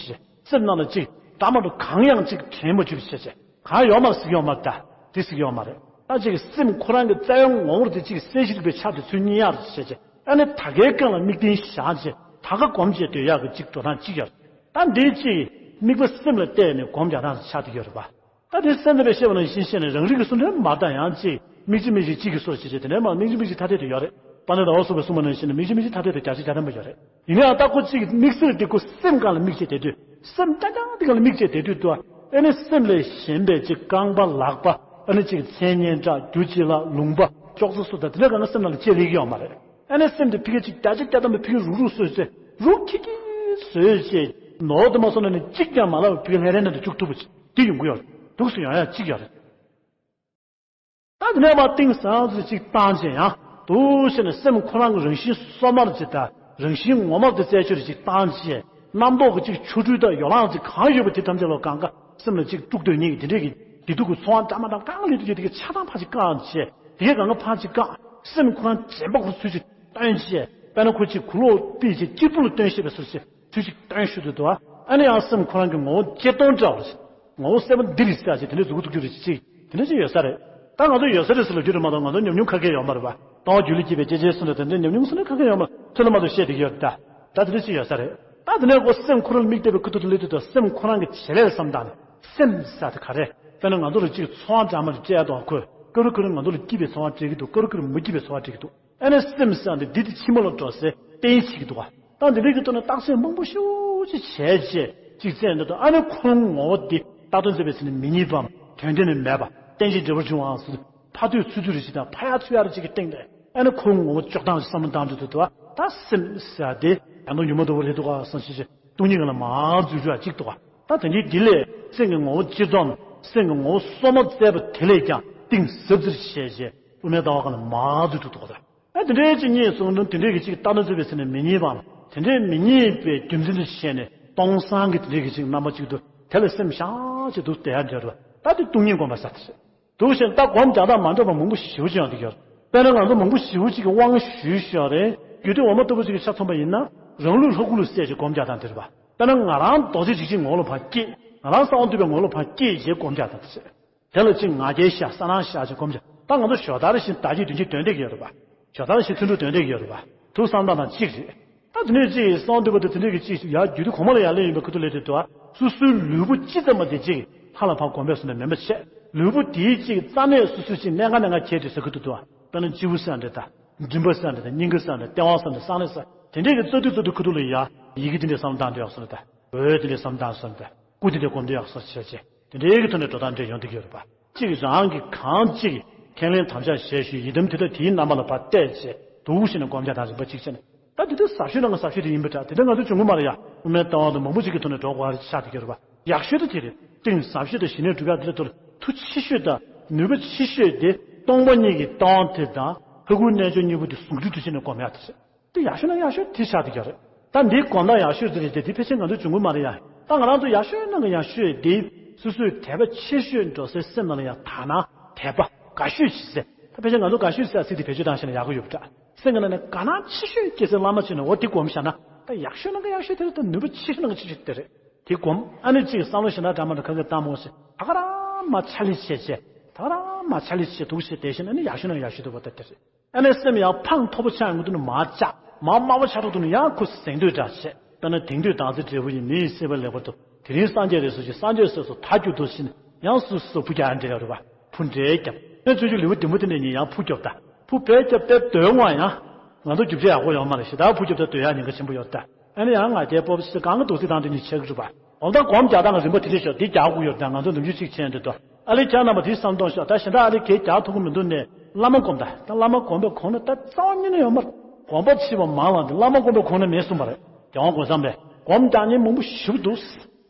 སེམས་ནང་ལ་ཅིག་འདྲ་མ་འདྲ་གང་ཡང་ཅིག་དྲན་མ་བཅུག་པ་བྱས་བྱས། གང་ཡོད་མ་རེད་ཟེར་གྱི་ཡོད་མ་རེད་ད། དེ་ཟེར་གྱི་ཡོད་མ་རེད། ད་ཅིག་སེམས་ཁོ་རང་གི་རྩ་བའི་ངོ་བོར་དེ་ཅིག་གསལ་ཞིག་པའི་ཆ་དེ་ཚུར་རྙེད་ཡག་རེད་བྱས་བྱས་ཨ་ནི་ད་གའི་སྒང་ལ་དམིགས་རྟེན་བཞག་བྱས་ད་ག་སྒོམ་བྱས་སྡོད་ཡག་གི་ཅིག་འགྲོ་སྟངས་ཅིག་ཡོད་རེད། ད་འདི་ཅིག་དམིགས་པ་སེམས་ལ་གཏད་ནས་སྒོམ་རྒྱག་སྟངས་ཆགས་བསྡད་ཡོད་རེད་པ། ད་དེ་སེམས་ལ་དཔེ་བཤད་པ་ནང་བཞིན་བཤད་ནས་རང་རིག་གི་སུ་འདྲ་མ་ལྟ་ཡང་ཅིག་མིག་གཅིག་མིག་གཅིག་གཅིག་གི་སོ་ཞེས་བྱས་དེ་འདྲ་མ་མིག་གཅིག་མིག་གཅིག་ཐ་དད་དུ་ཡོད་རེད། དཔལ་ལྡན་ཟླ་བ་གསུངས་པའི་གསུངས་པ་ནང་བཞིན་མིག་གཅིག་མིག་གཅིག་ཐ་དད་དུ་བརྒྱ་ཆ་བརྒྱ་ཐམ་པ་ཡོད་རེད། ཡིན་ན་ཡང་ད་ཁོ་གཅིག་དམིགས་བསལ་དེ་ཁོ་སེམས་སྒང་ལ་དམིགས་བྱས་བསྡད་དུས་སེམས་རྐྱང་རྐྱང་དེ་སྒང་ལ་དམིགས་བྱས་བསྡད་དུས་དུ་ཨ་ནི་སེམས་ལས་གཞན་པའི་ཅིག་རྐང་པ་ལག་པ་ཨ་ནི་ཅིག་མཚན་སྙན་གྲགས་རྒྱུ་ཅིག་ལ་ལུང་པ་ཅོག་ཙེ་སུ་དང་དེ་འདྲ་གང་ག་སེམས་ནང་ལ་སྐྱེ་ལེགས་ཡོད་མ་རེད། ཨ་ནི་སེམས་དེ་ཕི་གེ་ཅིག་བརྒྱ་ཆ་བརྒྱ་ཐམ་པ་ཕི་གེ་རུག་རུག་བཟོས་ཚེ་རུག་ཁི་ཁི་བཟོས་བྱས་ནོར་དུ་མ་སོང་ན་ནི་གཅིག་ཀྱང་མ་ལབ་ཕི་གེ་ལྷས་རན་ནང་དུ་བཅུག་ཐུབ་པ་ཅིག་དེ་ཡོང་གི་ཡོད་རེད། འདུག་སེ་ཡོང་ཡ་གཅིག་ཡོད་རེད། ད་དེ་ནས་མར་གཏིང་ཟབ་ཙམ་ཅིག་བཏང་བྱས་ཡང་འདུག་བྱས་ནས་སེམས་ཁོ་རང་གི་རང་བཞིན་སོ་མར་ཅིག་དང་རང་བཞིན་ངོ་མ་དེ་རྩད་གཅོད་ཅིག་བཏང་བྱས་རྣམ་རྟོག་གི་ཅིག་ཆོ་འཕྲུལ་དང་ཡོ་ལངས་ཅིག་གང་ཡོད་པ་དེ་ཐམས་ཅད་ལོ་གང་ག་སེམས་ལ་ཅིག་དཀྲུག་འདོད་ཉིད་ཀྱི་དེ་འདྲས་ཀྱི་བདེ་སྡུག་གི་ཚོར་བ་འདྲ་མ་འདྲ་གང་སླེབས་དུས་དེ་གི་ཆ་ཚང་ཕར་ཅིག་བཀག་བྱས་དེ་གི་གང་ག་ཕར་ཅིག་བཀག་སེམས་ཁོ་རང་དྲན་པ་ཁོ་ཚུལ་ཅིག་བཏོན་བྱས་དཔེར་ན་ཁོ་ཅིག་གུ་ལོག་པི་ཅིག་གཅེར་བུ་ལ་བཏོན་ཤེས་པའི་ཟུར་ཅིག་ཚུལ་ཅིག་བཏོན་ཤུལ་དུ་དུ་ཨ་ནི་ཡང་སེམས་ཁོ་རང་གི་ངོ་བོ་གཅེར་མཐོང་འདྲ་བ་ཞིག་ངོ་བོ་གསལ་པོ་འདི་རེད་ཟེར་ཅིག་དེ་འདྲས་མཛུབ་གུ་གཏུག་རྒྱུ་རེད་ཅིག་དེ་འདྲས་ཅིག་ཡོད་ས་རེད། ད་ང་ཚོ་ཡོད་ས་རེད་ཟེར་ལབ་རྒྱུ་རེད་མ་གཏོགས་ང་ཚོ་ཉམས་མྱོང་ག་གེ་ཡོད་མ་རེད་པ། ལྟ་བ་རྒྱུད་ལ་སྐྱེས་པའི་སྐྱེ་ཆེན་སུ་འདྲ་དེ་འདྲས་ཉམས་མྱོང་སུ་འདྲ་ག་གེ་ཡོད་མ་རེད། ཐོས་ལ་མ་ཐོས་བཤད་བསྡད་ཀྱི་ཡོད་རེད་ད། ད་དེ་འདྲས་ཅིག་ཡོད་ས་རེད། ད་དེ་ནས་ཁོ་སེམས་ཁོ་རང་ལ་དམིགས་བསྡད་པའི་ཁུ་ཐུག་ཏུ་སླེབས་དུས་ད་སེམས་ཁོ་རང་གི་བྱེད་ལས་བསམ་སྟངས་ནས་སེམས་ཟེར་དེ་ག་རེ། དཔེར་ན་ང་ཚོ་ལ་ཅིག་ཚོར་བ་འདྲ་མ་རེ་སྤྲད་དང་ཁོས་ཀ་རུ་ཀ་རུ་ང་ཚོ་ལ་སྐྱིད་པའི་ཚོར་བ་སྤྲད་ཀྱི་འདུག་ཀ་རུ་ཀ་རུ་མ་སྐྱིད་པའི་ཚོར་བ་སྤྲད་ཀྱི་འདུག་ཨ་ནི་སེམས་ཟེར་འདི་འདི་དེ་ཕྱི་མ་ལ་འགྲོ་སའི་རྟེན་བྱེད་ཀྱི་འདུག་ག་ད་འདི་འདྲའི་གི་ཐོག་ནས་རྟགས་གསལ་མང་པོ་ཞེ་པོ་ཅིག་བྱས་རྗེས་ཅིག་བཙལ་འདུག་ད་ཨ་ནི་ཁོང་ངོ་བོ་འདི་རྟག་ཏུ་མཛད་པའི་ཚེ་ནི་མི་རྙེད་པའམ་དོན་གཏན་ནི་མེད་པ་རྟེན་ཅིང་འབྲེལ་བར་འབྱུང་བའང་ཟེར་ཕར་ཚུར་ཚུར་རེ་ཞིག་དང་ཕར་ཡ་ཚུར་ཡ་རེ་ཅིག་གི་སྟེང་དེ་ཨ་ནི་ཁོང་ངོ་བོ་འཇོག་སྟངས་ཤིག་བསམ་བློ་བཏང་འདུག་འདུག་ད་སེམས་ཟེར་དེ་ཡང་དུ་ཉོན་མོངས་ལྟ་བུ་རེད་འདུག་ག་བསམ་ཞིག་ཅིག་སྟོང་ཉིད་ཀྱི་ལ་མར་འཛུལ་འགྲོ་ཡ་གཅིག་འདུག་ག་ད་དེ་འདྲའི་འདི་ལས་སེམས་ཀྱི་ངོ་བོ་སྤྱིར་བཏང་སེམས་ཀྱི་ངོ་བོ་སོ་མ་བཙལ་བ་དེ་ལས་ཀྱང་གཏིང་ཟབ་ཙམ་བྱས་རྗེས་དབུ་མའི་ལྟ་བ་སྒང་ལ་མར་འཛུལ་ཐུབ་འདུག་ག་ད། ཨ་དེ་འདྲའི་ཅིག་རྙེད་སོང་ན་དེ་འདྲའི་གི་ཅིག་རྟག་ཏུ་མཛད་པའི་ཚེ་ནི་མི་རྙེད་པའམ་དེ་འདྲའི་མི་རྙེད་པའི་རྒྱུ་མཚན་དུ་བྱས་ནས་སྟོང་སང་གི་དེ་འདྲའི་གི་ཅིག་རྣམ་པ་ཅིག་ཏུ་དེ་ལ་སེམས་བཞག་ཅིག་ཏུ་བསྡད་ཡ་འདྲ་རུ་ད་དེ་སྟོང་ཉིད་སྒོམ་པ་ཟེར་དེ་རེད། འདུག་བྱས་ད་སྒོམ་རྒྱག་སྟངས་མ་འདྲ་བ་མང་པོ་ཞེ་པོ་ཅིག་ཡོང་གི་ཡོད་རེད། དཔེར་ན་ང་ཚོ་མང་པོ་ཞེ་པོ་ཅིག་གི་དབང་ཞུས་ཞུས་ཡོད་རེད། རྒྱུད་སྟོད་འོག་མ་ལྟ་བུ་ཅིག་གི་ཆ་མཚོན་པ་ཡིན་ན་རང་ལུས་ལྷ་སྐུ་ལ་གསལ་ཅིག་སྒོམ་རྒྱག་སྟངས་དེ་རེད་པ། དཔེར་ན་ང་རང་རྡོ་རྗེ་འཇིགས་བྱེད་ངོ་ལ་ཕར་སྐྱེས། ང་རང་གསང་བ་འདུས་པའི་ངོ་ལ་ཕར་སྐྱེས་ཞེས་སྒོམ་རྒྱག་སྟངས་དེ་རེད། དེ་ལ་ཅིག་ང་རྒྱལ་བཞག་ས་ནང་བཞག་ཅིག་སྒོམ་བྱ། ད་ང་ཚོ་ཞོ་དར་བཞིན་ཟླ་རྒྱས་དུས་ཆེན་འདོན་བསྡད་ཀྱི་ཡོད་རེད་པ། ཞོ་དར་བཞིན་ཐུན་དྲུག་འདོན་བསྡད་ཀྱི་ཡོད་རེད་པ། ཐུགས་བསམ་བཏང་སྟངས་གཅིག་རེད། ད་དེ་ནས་ཅིག་གསང་བ་འདུས་པ་དེ་དེ་འདྲས་ཀྱི་ཅིག་ཡར་རྒྱུད་སྟོད་གོང་མ་ལ་ཡར་སླེབས་ཡོང་པའི་ཁུ་ཐུག་སླེབས་དུས་དུ་བ་སོ་སོའི་ལུས་པོ་སྤྱི་ཙམ་མ་དེ་ཅིག་ལྷ་ལ་ཕར་སྒོམ་པའི་བཟོ་འདྲ་མིན་པ་བྱས། ལུས་པོ་དེའི་ཅིག་རྩ་གནས་སོ་སོའི་ཅིག་གནད་འགག་གནད་འགག་ཁྱེར་དུས་ས་ཁུ་ཐུག་ཏུ་བ། དཔེར་ན་སྤྱི་བོ་ཟེར་འདྲ་དང་། མགྲིན་པ་ཟེར་འདྲ་དང་། སྙིང་ག་ཟེར་འདྲ། ལྟེ་བ་ཟེར་འདྲ། གསང་གནས་ཟེར་དེ་འདྲས་ཀྱི་རྩ་མདུད་རྩ་མདུད་ཁུ་ཐུག་ལ་ཡར་ཡི་གེ་དེ་འདྲས་བསམ་བློ་བཏང་འདོད་ཡག་བཟོ་འདྲ་དང་། འོད་དེ་འདྲས་བསམ་བློ་བཏང་བཟོ་འདྲ་དང་། སྐུ་དེ་འདྲས་སྒོམ་འདོད་ཡག་བཟོ་བྱས་བྱས། དེ་འདྲའི་གི་ཐོག་ནས་འགྲོ་སྟངས་འདྲ་ཡོང་བསྡད་ཀྱི་ཡོད་རེད་པ། གཅིག་རང་གིས་གང་གཅིག་ཁས་ལེན་དམ་བཅའ་བཞེས་ཞུས་ཡི་དམ་དེ་དག་དེའི་རྣམ་པ་ལ་ཕར་བལྟས་བྱས་འདུག་བྱས་ནས་སྒོམ་རྒྱག་སྟངས་རིམ་པ་གཅིག་བྱས་ནས། ད་དེ་དུས་ཟབ་ཤོས་ནང་གི་ཟབ་ཤོས་དེ་ཡིན་པ་འདྲ། དེ་འདྲ་ང་ཚོ་བྱུང་གི་མ་རེད་ཡ། དབུ་མའི་ལྟ་བ་དང་མང་པོ་ཅིག་གི་ཐོག་ནས་འགྲོ་དགོས་པ་ཆགས་བསྡད་ཀྱི་ཡོད་རེད་པ། ཡག་ཤོས་དེ་དེ་རེད། གཏིང་ཟབ་ཤོས་དང་ཞི་གནས་སྒྲུབ་ཡག་དེ་ལ་ཐོག་མཐུ་ཆེ་ཤོས་དང་ནུས་པ་ཆེ་ཤོས་དེ་སྟོང་པ་ཉིད་ཀྱི་ལྟ་བ་དེ་དང་ལྷ་སྐུའི་རྣལ་འབྱོར་གཉིས་པོ་དེ་ཟུང་འབྲེལ་དུ་བྱས་ནས་སྒོམ་ཡག་དེ་རེད། དེ་ཡག་ཤོས་ན་ཡག་ཤོས་དེ་ཆགས་བསྡད་ཀྱི་ཡོད་རེད། ད་འདིའི་སྒོམ་སྟངས་ཡག་ཤོས་དེ་རེད་དེ། དེ་ཕལ་ཆེར་ང་ཚོ་བྱུང་གི་མ་རེད་ཡ། ད་ང་རང་ཚོ་ཡག་ཤོས་ནང་གི་ཡག་ཤོས་དེ་སོ་སོའི་དད་པ་ཆེ་ཤོས་འགྲོ་སའི་སེམས་ནང་ལ་ཡང་དག་སྣང་དད་པ་དགའ་ཤོས་བྱེད་སའི། ད་ཕལ་ཆེར་ང་ཚོ་དགའ་ཤོས་ཟེར་ཚིག་དེ་བེད་སྤྱོད་བཏང་ཤེས་ན་ཡག་གི་ཡོད་པ་འདྲ། སེམས་ཀྱི་ནང་ནས་དགའ་སྣང་ཆེ་ཤོས་སྐྱེ་སའི་བླ་མ་བྱས་ནས་འོ་དེ་སྒོམ་བཞག་ན་ད་ཡག་ཤོས་ནང་གི་ཡག་ཤོས་དེ་རེད། ད་ནུས་པ་ཆེ་ཤོས་ནང་གི་ཆེ་ཤོས་དེ་རེད། དེ་སྒོམ་ཨ་ནི་གཅིག་བསམ་བློ་ཞེ་དྲག་འདྲ་མ་འདྲ་ག་གེ་བཏང་མོ་ཞེས་ད་ག་རང་མ་ཆ་ལི་བྱས་བྱས། ད་རང་མ་ཆ་ལི་ཆེ་འདུག་ཞེས་དེ་བཞིན་ཨ་ནི་ཡག་ཤོས་ན་ཡག་ཤོས་འདུག་པ་ད་དེ་རེད། ཨ་ནི་སེམས་ཡང་ཕངས་མཐོ་པོ་ཆགས་ཡོང་གི་འདུག་ན་མ་ཆགས། མ་དམའ་བ་ཆགས་འགྲོ་འདུག་ན་ཡང་ཁོ་ཟེང་དུས་འདྲ་བྱེད། དཔེར་ན་དེང་དུས་བདག་འཛིན་འབྲས་བུ་ཡིན་མི་ཡིན་སྲེད་པ་ལེགས་པར་ཐོབ། དེ་རིང་སངས་རྒྱས་རེད་ཟེར་ཞིག་སངས་རྒྱས་ཟེར་སོ་ད་རྒྱུ་འདུག་ཕྱིན་ཡང་སུ་སུ་བུ་རྒྱག་འདྲེ་ཡོད་རེད་བ། བུ་འདྲེ་རྒྱབ་ཨ་ནི་ཆུ་ཆུ་ལེའུ་བདུན་པོ་དེ་འདྲ་ཉིད་ཡང་བུ་རྒྱོབ་ད། བུ་བས་རྒྱབ་པའི་དོན་དངོས་ཡང་། ང་ཚོ་རྒྱུ་ཆ་ཡག་པོ་ཡོད་མ་རེད་ཞེ་ད་བུ་རྒྱོབ་ད་དོན་ཡག་ཉེན་ཁ་ཆེན་པོ་ཡོད་ད། ཨ་ནི་ཡང་ང་རྒྱལ་སྤོབས་ཤིག་གང་གི་འདུག་སྲིད་དང་དེ་ཉིད་ཆེ་གི་རུ་བ། འོ་ད་སྒོམ་རྒྱག་སྟངས་ཀྱི་རིམ་པ་དེ་འདྲ་ཞོག་འདི་རྒྱག་དགོས་ཡོད་ད་ང་ཚོ་ནམ་རྒྱུན་གཅིག་བྱས་འདི་ཏོ། ཨ་ལེ་ཁྱེད་རྣམ་པ་དེ་བསམ་གཏོང་ཤོག་ད་གཞན་དག་ཨ་ལེ་གས་རྒྱག་ཐུབ་ཀྱི་མི་འདུག་ནས་བླ་མ་སྒོམ་ད། ད་བླ་མ་སྒོམ་པའི་གོང་ན་ད་རྩ་བ་ཉིད་ནས་ཡོད་མ་རེད། སྒོམ་པ་ཕྱི་བ་མང་བ་འདི་བླ་མ་སྒོམ་པའི་གོང་ན་མེད་གསུངས་པ་རེད། རྒྱལ་དབང་གོང་ས་པས་སྒོམ་རྒྱག་མཁན་མང་པོ་ཞེ་པོ་འདུག་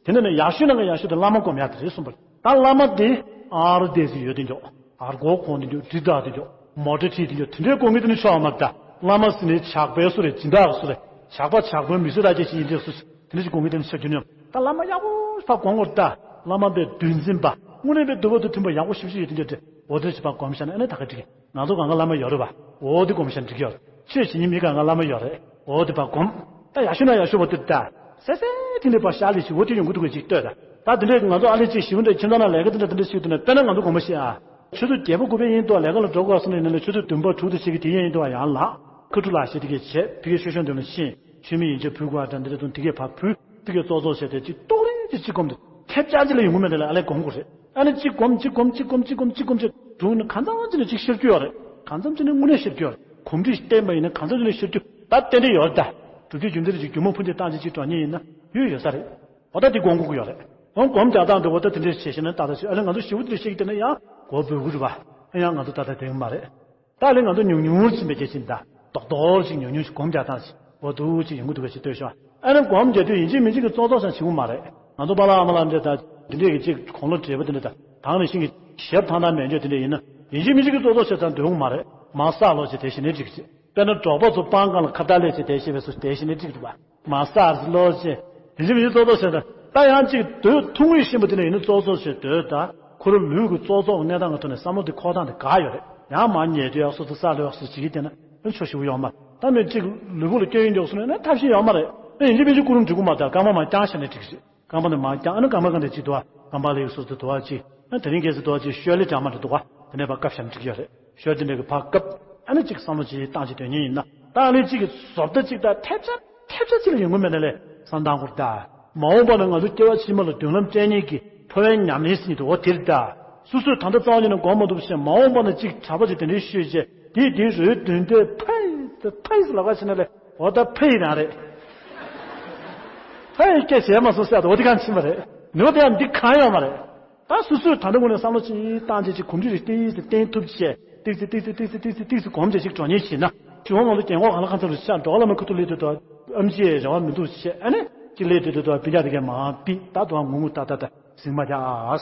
དེ་འདྲ་ནས་ཡག་ཤོས་ནང་གི་ཡག་ཤོས་དེ་བླ་མ་སྒོམ་ཡག་དེ་རེད་གསུངས་པ་རེད། ད་བླ་མ་དེ་ཨར་དེ་ཟིག་ཡོད་དེ་འཇོག་ཨར་གོ་གོང་དེ་འཇོག་དྲི་དག་དེ་འཇོག་མོ་ཊ་ཁྲིད་དེ་འཇོག་དེ་འདྲའི་སྒོམ་མཁན་དེ་ནི་ཆོག་མ་རེད་ད། བླ་མ་ཟེར་ནི་ཇག་པའི་སུ་རེད། སྦྱིན་བདག་སུ་རེད། ཇག་པ་ཇག་པའི་མི་སུ་ར་ཅེ་ཞིག་ཡིན་དེ་སུ་དེ་འདྲ་ཞིག་སྒོམ་མཁན་དེ་ནི་ཆོག་རྒྱུ་ནི་ཡོད། ད་བླ་མ་ཡག་པོ་ཕ་སྒོམ་དགོས་ད། བླ་མ་པའི་འདུལ་འཛིན་པ་དངོས་གནས་པའི་འདུལ་བ་དང་མཐུན་པ་ཡག་པོ་ཞིབ་ཞིབ་ཡོད་དེ་འདྲ་འོ་དེ་ཞིག་ཕ་སྒོམ་བྱས་ན་ཨ་ནི་ད་ག་འགྲིག་གི་ང་ཚོ་གང་ག་བླ་མ་ཡོད་རེད་པ། འོ་དེ་སྒོམ་བྱས་ན་འགྲིག་གི་ཡོད་རེད། ཆོས་བྱེད་མཁན་མི་གང་ག་བླ་མ་ཡོད་རེད། འོ་དེ་ཕ་སྒོམ། ད་ཡག་ཤོས་ན་ཡག་ཤོས་པ་དེ་ད། སེ་སེ་དེ་འདྲའི་པ་ཤ་ལི་ཞིག་འོ་དེ་ཡོང་གི་འདུག་ག་ཅིག་ལྟོས་ད། ད་དེ་འདྲའི་ང་ཚོ་ཨ་ལེ་ཅིག་ཞིག་འདྲ་ཁྱིམ་ཚང་ན་ལས་ཀ་དེ་འདྲ་དེ་འདྲ་ཞིག་འདུག་ན་དཔེར་ན་ང་ཚོ་སྒོམ་པ་ཤེས་ཨ། ཆུ་ཚོད་བརྒྱད་པ་དགུ་པའི་ཡིན་འདུག་ལས་ཀ་ལ་འགྲོ་དགོས་སོང་ནས་ཡིན་ན་ཆུ་ཚོད་བདུན་པ་དྲུག་དེ་ཞིག་གི་དེ་ཡིན་འདུག་ཡང་ལགས། ཁ་ཕྲུ་ལགས་ཞེས་དེ་གས་བྱས་ཕ་གི་ཤོད་ཤོད་འདོན་ལ་ཕྱིན། ཆུ་མིག་ཡིན་ཆད་ཕུལ་དགོས་ཨ་འདྲ་འདི་འདྲ་དུང་དེ་གས་ཕར་ཕུལ། དེ་གས་ཙོག་ཙོག་བྱས་ཏེ་གཅིག་ཏོག་རེ་གཅིག་གཅིག་སྒོམ་དུ་ཐེབས་ཆག་ཅིག་ལ་ཡོང་གི་མེད་དེ་ལ་ཨ་ལས་སྒོམ་དགོས་རེད། ཨ་ནི་གཅིག་སྒོམ་གཅིག་སྒོམ་གཅིག་སྒོམ་གཅིག་སྒོམ་གཅིག་སྒོམ་གཅིག་འགྲོ་ན་གང་འཚམ་ཅིག་ནས་གཅིག་ཤར་རྒྱུ་ཡོད་རེད། གང་འཚམ་ཅིག་ནས་དངོས་གནས་ཤར་རྒྱུ་ཡོད་རེད། གོམས་འདྲིས་བསྟེན་པ་ཡིན་ན་གང་འཚམ་ཅིག་ནས་ཤར་རྒྱུ་ད་ཏན་ཏན་ཡོད་རེད་ད། སྒྲུབ་བརྒྱུད་རྒྱུ་འབྲས་ཀྱི་སྒྱུ་མ་ཕུན་སུམ་བཏང་ཅིག་གཅིག་འགྲོ་ཉེན་ཡིན་ན་ཡོད་ཡོད་ས་རེད། འོ་ད་དེ་སྒོམ་དགོས་ཀྱི་ཡོད་རེད། འོ་སྒོམ་རྒྱག་སྟངས་འདི་འོ་ད་དེ་འདྲས་བྱེད་ཤེས་ན་ཏག་ཏག་ཞིག་ཨ་ནི་ང་ཚོ་ཞི་བོ་དེ་འདྲས་བཤད་ཀྱི་བསྡད་ན་ཡང་མགོ་འབོད་དགོས་རེད་པ། ཨ་ཡང་ང་ཚོ་ཏག་ཏག་དེ་མ་རེད། ད་ལས་ང་ཚོ་ཉུང་ཉུང་ཕྱིན་པའི་རྒྱལ་ཆེན་ད་རྡོག་རྡོག་ཅིག་ཉུང་ཉུང་ཞིག་སྒོམ་རྒྱག་སྟངས་ཤིག་འོ་འདུག་ཅིག་ཡོང་གི་འདུག་ག་ཞིག་ལྟོས་ཤོག་ཨ་ནི་སྒོམ་རྒྱག་དུས་ཡིན་གཅིག་མིན་གཅིག་གི་ཙོག་ཙོག་ཤང་བྱེད་དགོས་མ་རེད། ང་ཚོ་པ་ལགས་ཨ་མ་ལགས་འདྲ་ད་འདི་འདྲས་ཀྱི་ཅིག་དགུང་ལོ་བགྲེས་པོ་འདི་འདྲ་ད་དང་ནས་ཤིང་གི་ཞབས་ཐང་ཐང་མེད་འཇོག་དེ་འདྲས་ཡིན་ན་ཡིན་གཅིག་མིན་གཅིག་གི་ཙོག་ཙོག་བྱེད་ཙང་འདོད་དགོས་མ་རེད། མ་བསགས་ལོ་ཅིག་དེ་བཞིན་ནི་འགྲིག་ཅིག་དཔེར་ན་འབྲོག་པ་ཚོ་སྤང་ཁང་ལ་ཁ་བརྡ་ལས་ཅིག་དེ་བཞིན་པའི་སུ་དེ་བཞིན་ནི་འགྲིག་འདུག་པ། མ་བསགས་ལོ་ཅིག་དེ་བཞིན་མི་ཙོག་ཙོག་བྱེད་ད། ད་ཡང་ཅིག་སྡོད་ཐུང་ངུས་ཤེས་པ་དེ་ནས་ཡིན་ན་ཙོག་ཙོག་བྱེད་སྡོད་ད། ཁོ་རང་ལུས་ཀྱི་ཙོག་ཙོག་གནས་སྟངས་ཀྱི་ཐོག་ནས་བསམ་བློ་དེ་འཁོར་སྟངས་དེ་དགའ་ཡོད་རེད། ཡང་མ་ཉལ་དུས་ཡག་སོ་དེ་བསགས་ལོ་ཡག་སོ་བྱེད་ཀྱི་བསྡད་ན་ཨ་ཆོག་ཞིག་ཡོད་མ་ད་མི་གཅིག་ལུས་པོ་ལ་སྐྱོན་ཡོན་འཇོག་སོང་ན་ཐབས་ཤེས་ཡོད་མ་རེད། ཨ་ཡིན་གཅིག་མིན་གཅིག་ཀུ་རུ་འགྲིག་གི་མ་ད་རྐང་པ་མ་བརྐྱངས་བྱས་ནས་འགྲིག་གི་རེད། རྐང་པ་ནི་མ་བརྐྱངས་ཨ་ནི་རྐང་པ་གང་དེ་གཅིག་དུ་བ་རྐང་པ་ལ་ཡུག་སོ་དེ་དུ་བ་གཅིག་ཨ་དེ་རིང་ཁ་སང་དུ་བ་གཅིག་ཤོལ་ལེ་འདྲ་མ་འདྲ་འདུག་བ་དེ་ནས་ཕར་བཀབ་བཞག་ན་འགྲིག་ཡོད་རེད། ཤོལ་དེ་འདྲ་གི་ཕར་བཀབ་ཨ་ནི་གཅིག་བསམ་བློ་གཅིག་བཏང་གཅིག་དོན་གཉིས་ཡིན་ན་ད་ཨ་ནི་གཅིག་གི་བཟོ་ལྟ་གཅིག་ད་ཐེབས་ཆག་ཐེབས་ཆག་གཅིག་ལ་ཡོང་གི་མེད་ན་ལས་བསམ་བཏང་དགོས་ད། མ་འོངས་པ་ན་ང་ཚོ་སྐྱེ་བ་ཕྱི་མ་ལ་མདུན་ལམ་སྤྲད་མཁན་གྱི་འཕོ་བའི་ཉམས་ལེན་ཟེར་མཁན་དེ་འོ་དེ་རེད་ད། སོ་སོས་ད་ལྟ་རྩ་བ་ཉིད་ནས་སྒོམ་མ་ཐུབ་ཞེས་མ་འོངས་པ་ན་གཅིག་གྲྭ་པ་ཅིག་དེ་འདྲའི་ཤོད་བྱས་དེས་དེའི་རོའི་མདུན་དེ་ཕ་ཡི་ཕ་ཡི་ལབ་པ་ཕྱིན་ན་ལས་འོ་ད་ཕ་ཡི་རང་རེད། ཕ་ཡི་སྐད་བྱས་མ་སོང་ཟེར་ད་འོ་དེ་གང་ཕྱིན་པ་རེད། ནུས་པ་དེ་ཡང་འདི་གང་ཡོད་མ་རེད། ད་སོ་སོས་ད་ལྟ་ངོས་ནས་བསམ་བློ་ཅིག་བཏང་བྱས་ཅིག་གོམས་འདྲིས་རིགས་ཏིག་ཙི་བསྟེན་ཐུབ་བྱས་ཏིག་ཙི་ཏིག་ཙི་ཏིག་ཙི་ཏིག་ཙི་ཏིག་ཙི་གོམས་བྱས་ཅིག་འགྲོ་ཉེན་བྱེད་ན་ཞུ་བ་ང་ཚོ་རྒན་གོག་གང་ལ་གང་འཚམ་རུ་ཤག་འགྲོ་ལ་མི་ཁུ་ཐུག་ལས་དུ་དོ་ཨམ་ཆི་རེ་བ་མི་འདུག་བྱས་ཨ་ནི་ཅིག་ལས་དུ་དུ་དོ་སྤུན་ཀྱག་དེ་གས་མ་པི་ད་དུ་ང་ངུ་ངུ་ཏ་ཏ་ཏ་ཟིང་མ་རྒྱག་ཨ་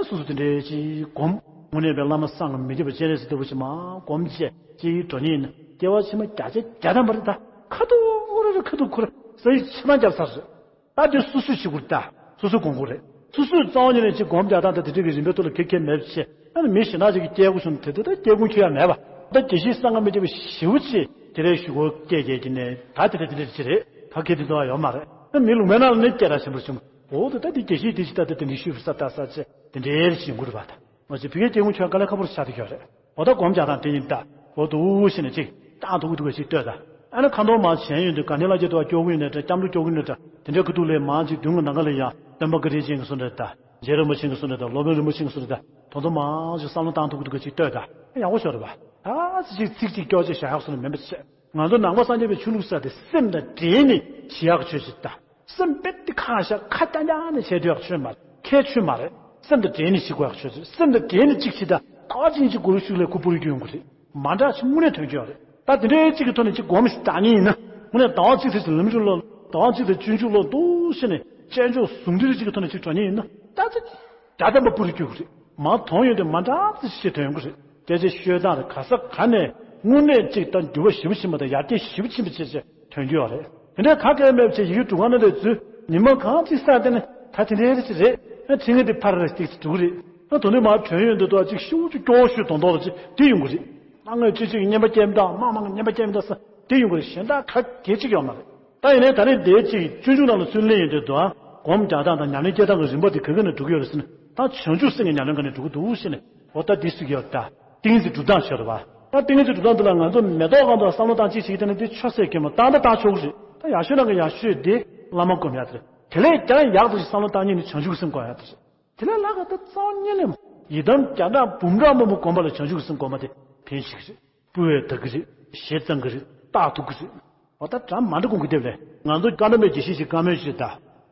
སོ་སོ་དེ་འདྲའི་ཅིག་གོམས་དངོས་གནས་པའི་བླ་མ་སངས་མི་རྒྱ་བ་སྤྱན་རས་གཟིགས་ལྟ་བུ་ཞིག་མ་གོམས་བྱས་ཅིག་འགྲོ་ཉེན་ཡིན་ན་སྐྱེ་བ་ཕྱི་མ་བརྒྱ་ཆ་བརྒྱ་ཐམ་པ་རེད་ད། ཁ་ཐུག་ཁུ་ར་ར་ཁ་ཐུག་ཁུ་ར་ས་ཡི་ཕྱི་མ་རྒྱབ་ཚར་རེད། ད་དེ་སོ་སོས་བྱེད་དགོས་རེད་ད། སོ་སོས་སྒོམ་དགོས་རེད། སོ་སོས་རྩ་བ་ཉིད་ནས་ཅིག་སྒོམ་རྒྱག་སྟངས་དང་དེ་འདྲ་གི་རིམ་པའི་ཐོག་ལ་ཁེ་ཁེ་མེད་པ་བྱས་ཨ་ནི་མི་གཞན་དག་ཅིག་གི་སྐྱེ་དགོས་བྱུང་དེ་དེ་ད་སྐྱེ་ཁུངས་ཁྱོད་ཡང་མེད་པ། ད་དགེ་བཤེས་སངས་རྒྱས་མི་སྐྱེ་བའི་ཞི་བོ་ཆེ་དེ་རེད་ཞུ་གོ་སྐད་རྒྱག་གི་ནས་ད་དེ་རེད་དེ་རེད་ཅི་རེད་ད་ཁེ་དེ་ཚོ་ཡོད་མ་རེད། ཨ་མི་ལུང་མའི་ནང་ལ་ནི་སྐད་གྲགས་ཆེན་པོ་བྱུང་འོ་དེ་ད་དེ་དགེ་བཤེས་དེ་ཅི་ད་དེ་དེ་འདྲའི་ཞུས་པ་ས་ད་ས་ཆེ་དེ་འདྲའི་ཞིག་དགོས་རེད་པ་ད། ང་ཚོ་བི་ཀའི་སྐྱེ་ཁུངས་ཆོས་དཀའ་ལས་ཁག་པོ་ཆགས་བསྡད་ཡོད་རེད། འོ་ད་སྒོམ་རྒྱག་སྟངས་དེ་ཡིན་ད། འོ་འདུག་ཞེས་ནས་ཅིག་བཏང་ཐུབ་ཀྱི་འདུག་ག་ཞིག་ལྟོས་ད། ཨ་ནི་ཁ་འདོན་མ་བྱས་ཡོང་དུས་ག་ནས་ལ་ཅིག་ཏུ་སྐྱོ་གི་ཡོད་ནས་ད་སྐྱབས་འགྲོ་སྐྱོ་གི་ཡོད་ནས་ད་དེ་འདྲའི་ཁུ་ཐུག་ལས་མང་ཅིག་མདུན་གྱི་ནང་ག་ལ་ཡ་སྟོན་པ་བཀའ་དྲིན་ཅན་གྱི་གསུང་འདྲ་ད། རྗེ་རིན་པོ་ཆེ་གི་གསུང་འདྲ་ད་སློབ་དཔོན་རིན་པོ་ཆེ་གི་གསུང་འདྲ་ད་དོ་དོ་མང་ཅིག་བསམ་བློ་བཏང་ཐུབ་ཀྱི་འདུག་ག་ཞིག་ལྟོས་ད། ཡག་པོ་ཤོར་རེད་པ། ད་ཅིག་ཅིག་ཚིག་ཅིག་སྐྱོ་ཅིག་བཞག་ཡག་གསུང་ནས་མིན་པ་བྱས། ང་ཚོ་ནང་པ་སངས་རྒྱས་པའི་ཆོས་ལུགས་ས་དེ་སེམས་དང་འབྲེལ་ནས་བྱེད་ཡག་ཆོས་ཅིག་ད། སེམས་རྦད་དེ་ཁ་ཤ་ཁ་རྐྱང་རྐྱང་ནས་བྱས་དུས་ཡག་ཆོས་མ་རེད། ཁའི་ཆོས་མ་རེད། སེམས་དང་འབྲེལ་ནས་བྱེད་དགོས་ཡག་ཆོས་ཅིག་སེམས་དང་འབྲེལ་ནས་གཅིག་བྱེད་ད་ད་གཅིག་གཅིག་གུ་རུ་ཤུགས་ལས་ཁུ་པུ་རུ་རྒྱུ་ཡོང་གི་རེད། མ་འདྲ་ཞིག་དངོས་གནས་དོན་གྱི་ཡོད་རེད། ད་དེ་འདྲའི་གཅིག་གི་ཐོག་ནས་གཅིག་སྒོམ་ཞིག་བཏང་ཉིན་ཡིན་ན་དངོས་གནས་ཟླ་བ་གཅིག་ཚེ་ཞིག་ལམ་རིམ་ལོ་ཟླ་བ་གཅིག་དང་སྤྱོད་འཇུག་ལོ་འདུག་ཤེས་ནས་དཔྱད་འཇོག་ཟུང་འབྲེལ་གཅིག་གི་ཐོག་ནས་གཅིག་འགྲོ་ཉིན་ཡིན་ན་ད་ཅི་ད་ལྟ་མ་པུ་རུ་རྒྱུ་གི་རེད། མ་དོན་ཡོད་དེ་མ་འདྲ་ཚེ་ཞིག་དོན་གྱི་རེད། སྐད་ཆ་ཤོད་སྟངས་རེད། ག་ས་ག་ནས་དངོས་གནས་གཅིག་ད་འགྱུར་བ་ཞེ་པོ་ཕྱིན་པ་དང་ཡར་རྒྱས་ཞེ་པོ་ཕྱིན་པ་བྱས་བྱས་ཐོན་རྒྱུ་ཡོད་རེད། དེ་འདྲའི་ག་གེ་མེད་བྱས་ཡི་གེ་དྲུག་སྒང་ན་ལས་འཛུལ་ཉི་མ་གང་ཅིག་ས་དེ་ནི་ད་དེ་འདྲའི་རེ་ཅིག་རེད། ཨ་ཁྲི་ངན་དེ་ཕར་རེ་ཅིག་འགྲོ་གི་རེད། ཨ་དོ་ནི་མ་དྲན་ཡོད་འདི་དོ་ཅིག་ཤུགས་ཅིག་སྐྱོ་ཤོས་དོན་དོ་ལ་ཅིག་དེ་ཡོང་གི་རེད། ཨ་ངས་ཅི་ཅིག་ཉན་པ་སྐྱེམ་དང་མ་མང་ཉན་པ་སྐྱེམ་དང་ས་དེ་ཡོང་གི་རེད། གཞན་དག་ག་གེ་ཅིག་ཡོད་མ་རེད། ད་ཡིན་ནའི་ད་རེས་འདིའི་ཅིག་སྤྱོད་འཇུག་ནང་ལ་སུན་ལེན་ཡོད་འདི་དོ་ཨ་སྒོམ་རྒྱག་སྟངས་དང་ཉམས་ལེན་སྐྱེ་སྟངས་ཀྱི་རིམ་པ་དེ་ག་གེ་ནས་འགྲོ་གི་ཡོད་རེད་ཟེར་ན་ད་བྱང་ཆུབ་སེམས་ཀྱི་ཉམས་ལེན་ག་ནས་འགྲོ་གི་འདུག་ཟེར་ནས། འོ་ད་འདི་སུ་ཡོད་ད། ཏིང་ངེ་འཛིན་སྒྲུབ་སྟངས་ཤོད་རེད་བ། ད་ཏིང་ངེ་འཛིན་སྒྲུབ་སྟངས་འདི་ལ་ང་ཚོ་མེ་ཏོག་གང་དུ་བསམ་བློ་བཏང་གཅིག་བྱེད་ཀྱི་དེ་ནི་འདི་ཆོས་སེ་གེ་མོ་ཏང་ད་ཏང་ཆོག་གི་རེད། ད་ཡག་ཤོས་ནང་གི་ཡག་ཤོས་འདི་བླ་མ་སྒོམ་ཡག་དེ་རེད། དེ་ལས་ཀྱང་ཡག་ཏུ་ཞིག་བསམ་བློ་བཏང་ཉིན་ནི་བྱང་ཆུབ་ཀྱི་སེམས་སྒོམ་ཡག་དེ་རེད། དེ་ལས་ལྷག་ག་ད་རྩ་བ་ཉིད་ནས་ཡི་དམ་བརྒྱ་ཕྲག་འབུམ་ཕྲག་མང་པོ་སྒོམ་པ་ལ་བྱང་ཆུབ་ཀྱི་སེམས་སྒོམ་པ་དེ་ཕན་ཞིག་རེད། སྤུ་བས་དག་གི་རེད། ཞེ་གཙང་གི་རེད། རྟགས་ཐུག་གི་རེད། འོ་ད་གྲངས་མ་འདྲ་སྒོམ་གི་དེ་རེད། ང་ཚོ་བཀའ་འདྲ་མེད་ཀྱི་ཤེས་བྱའི་བཀའ་མོལ་ཞིག་ད།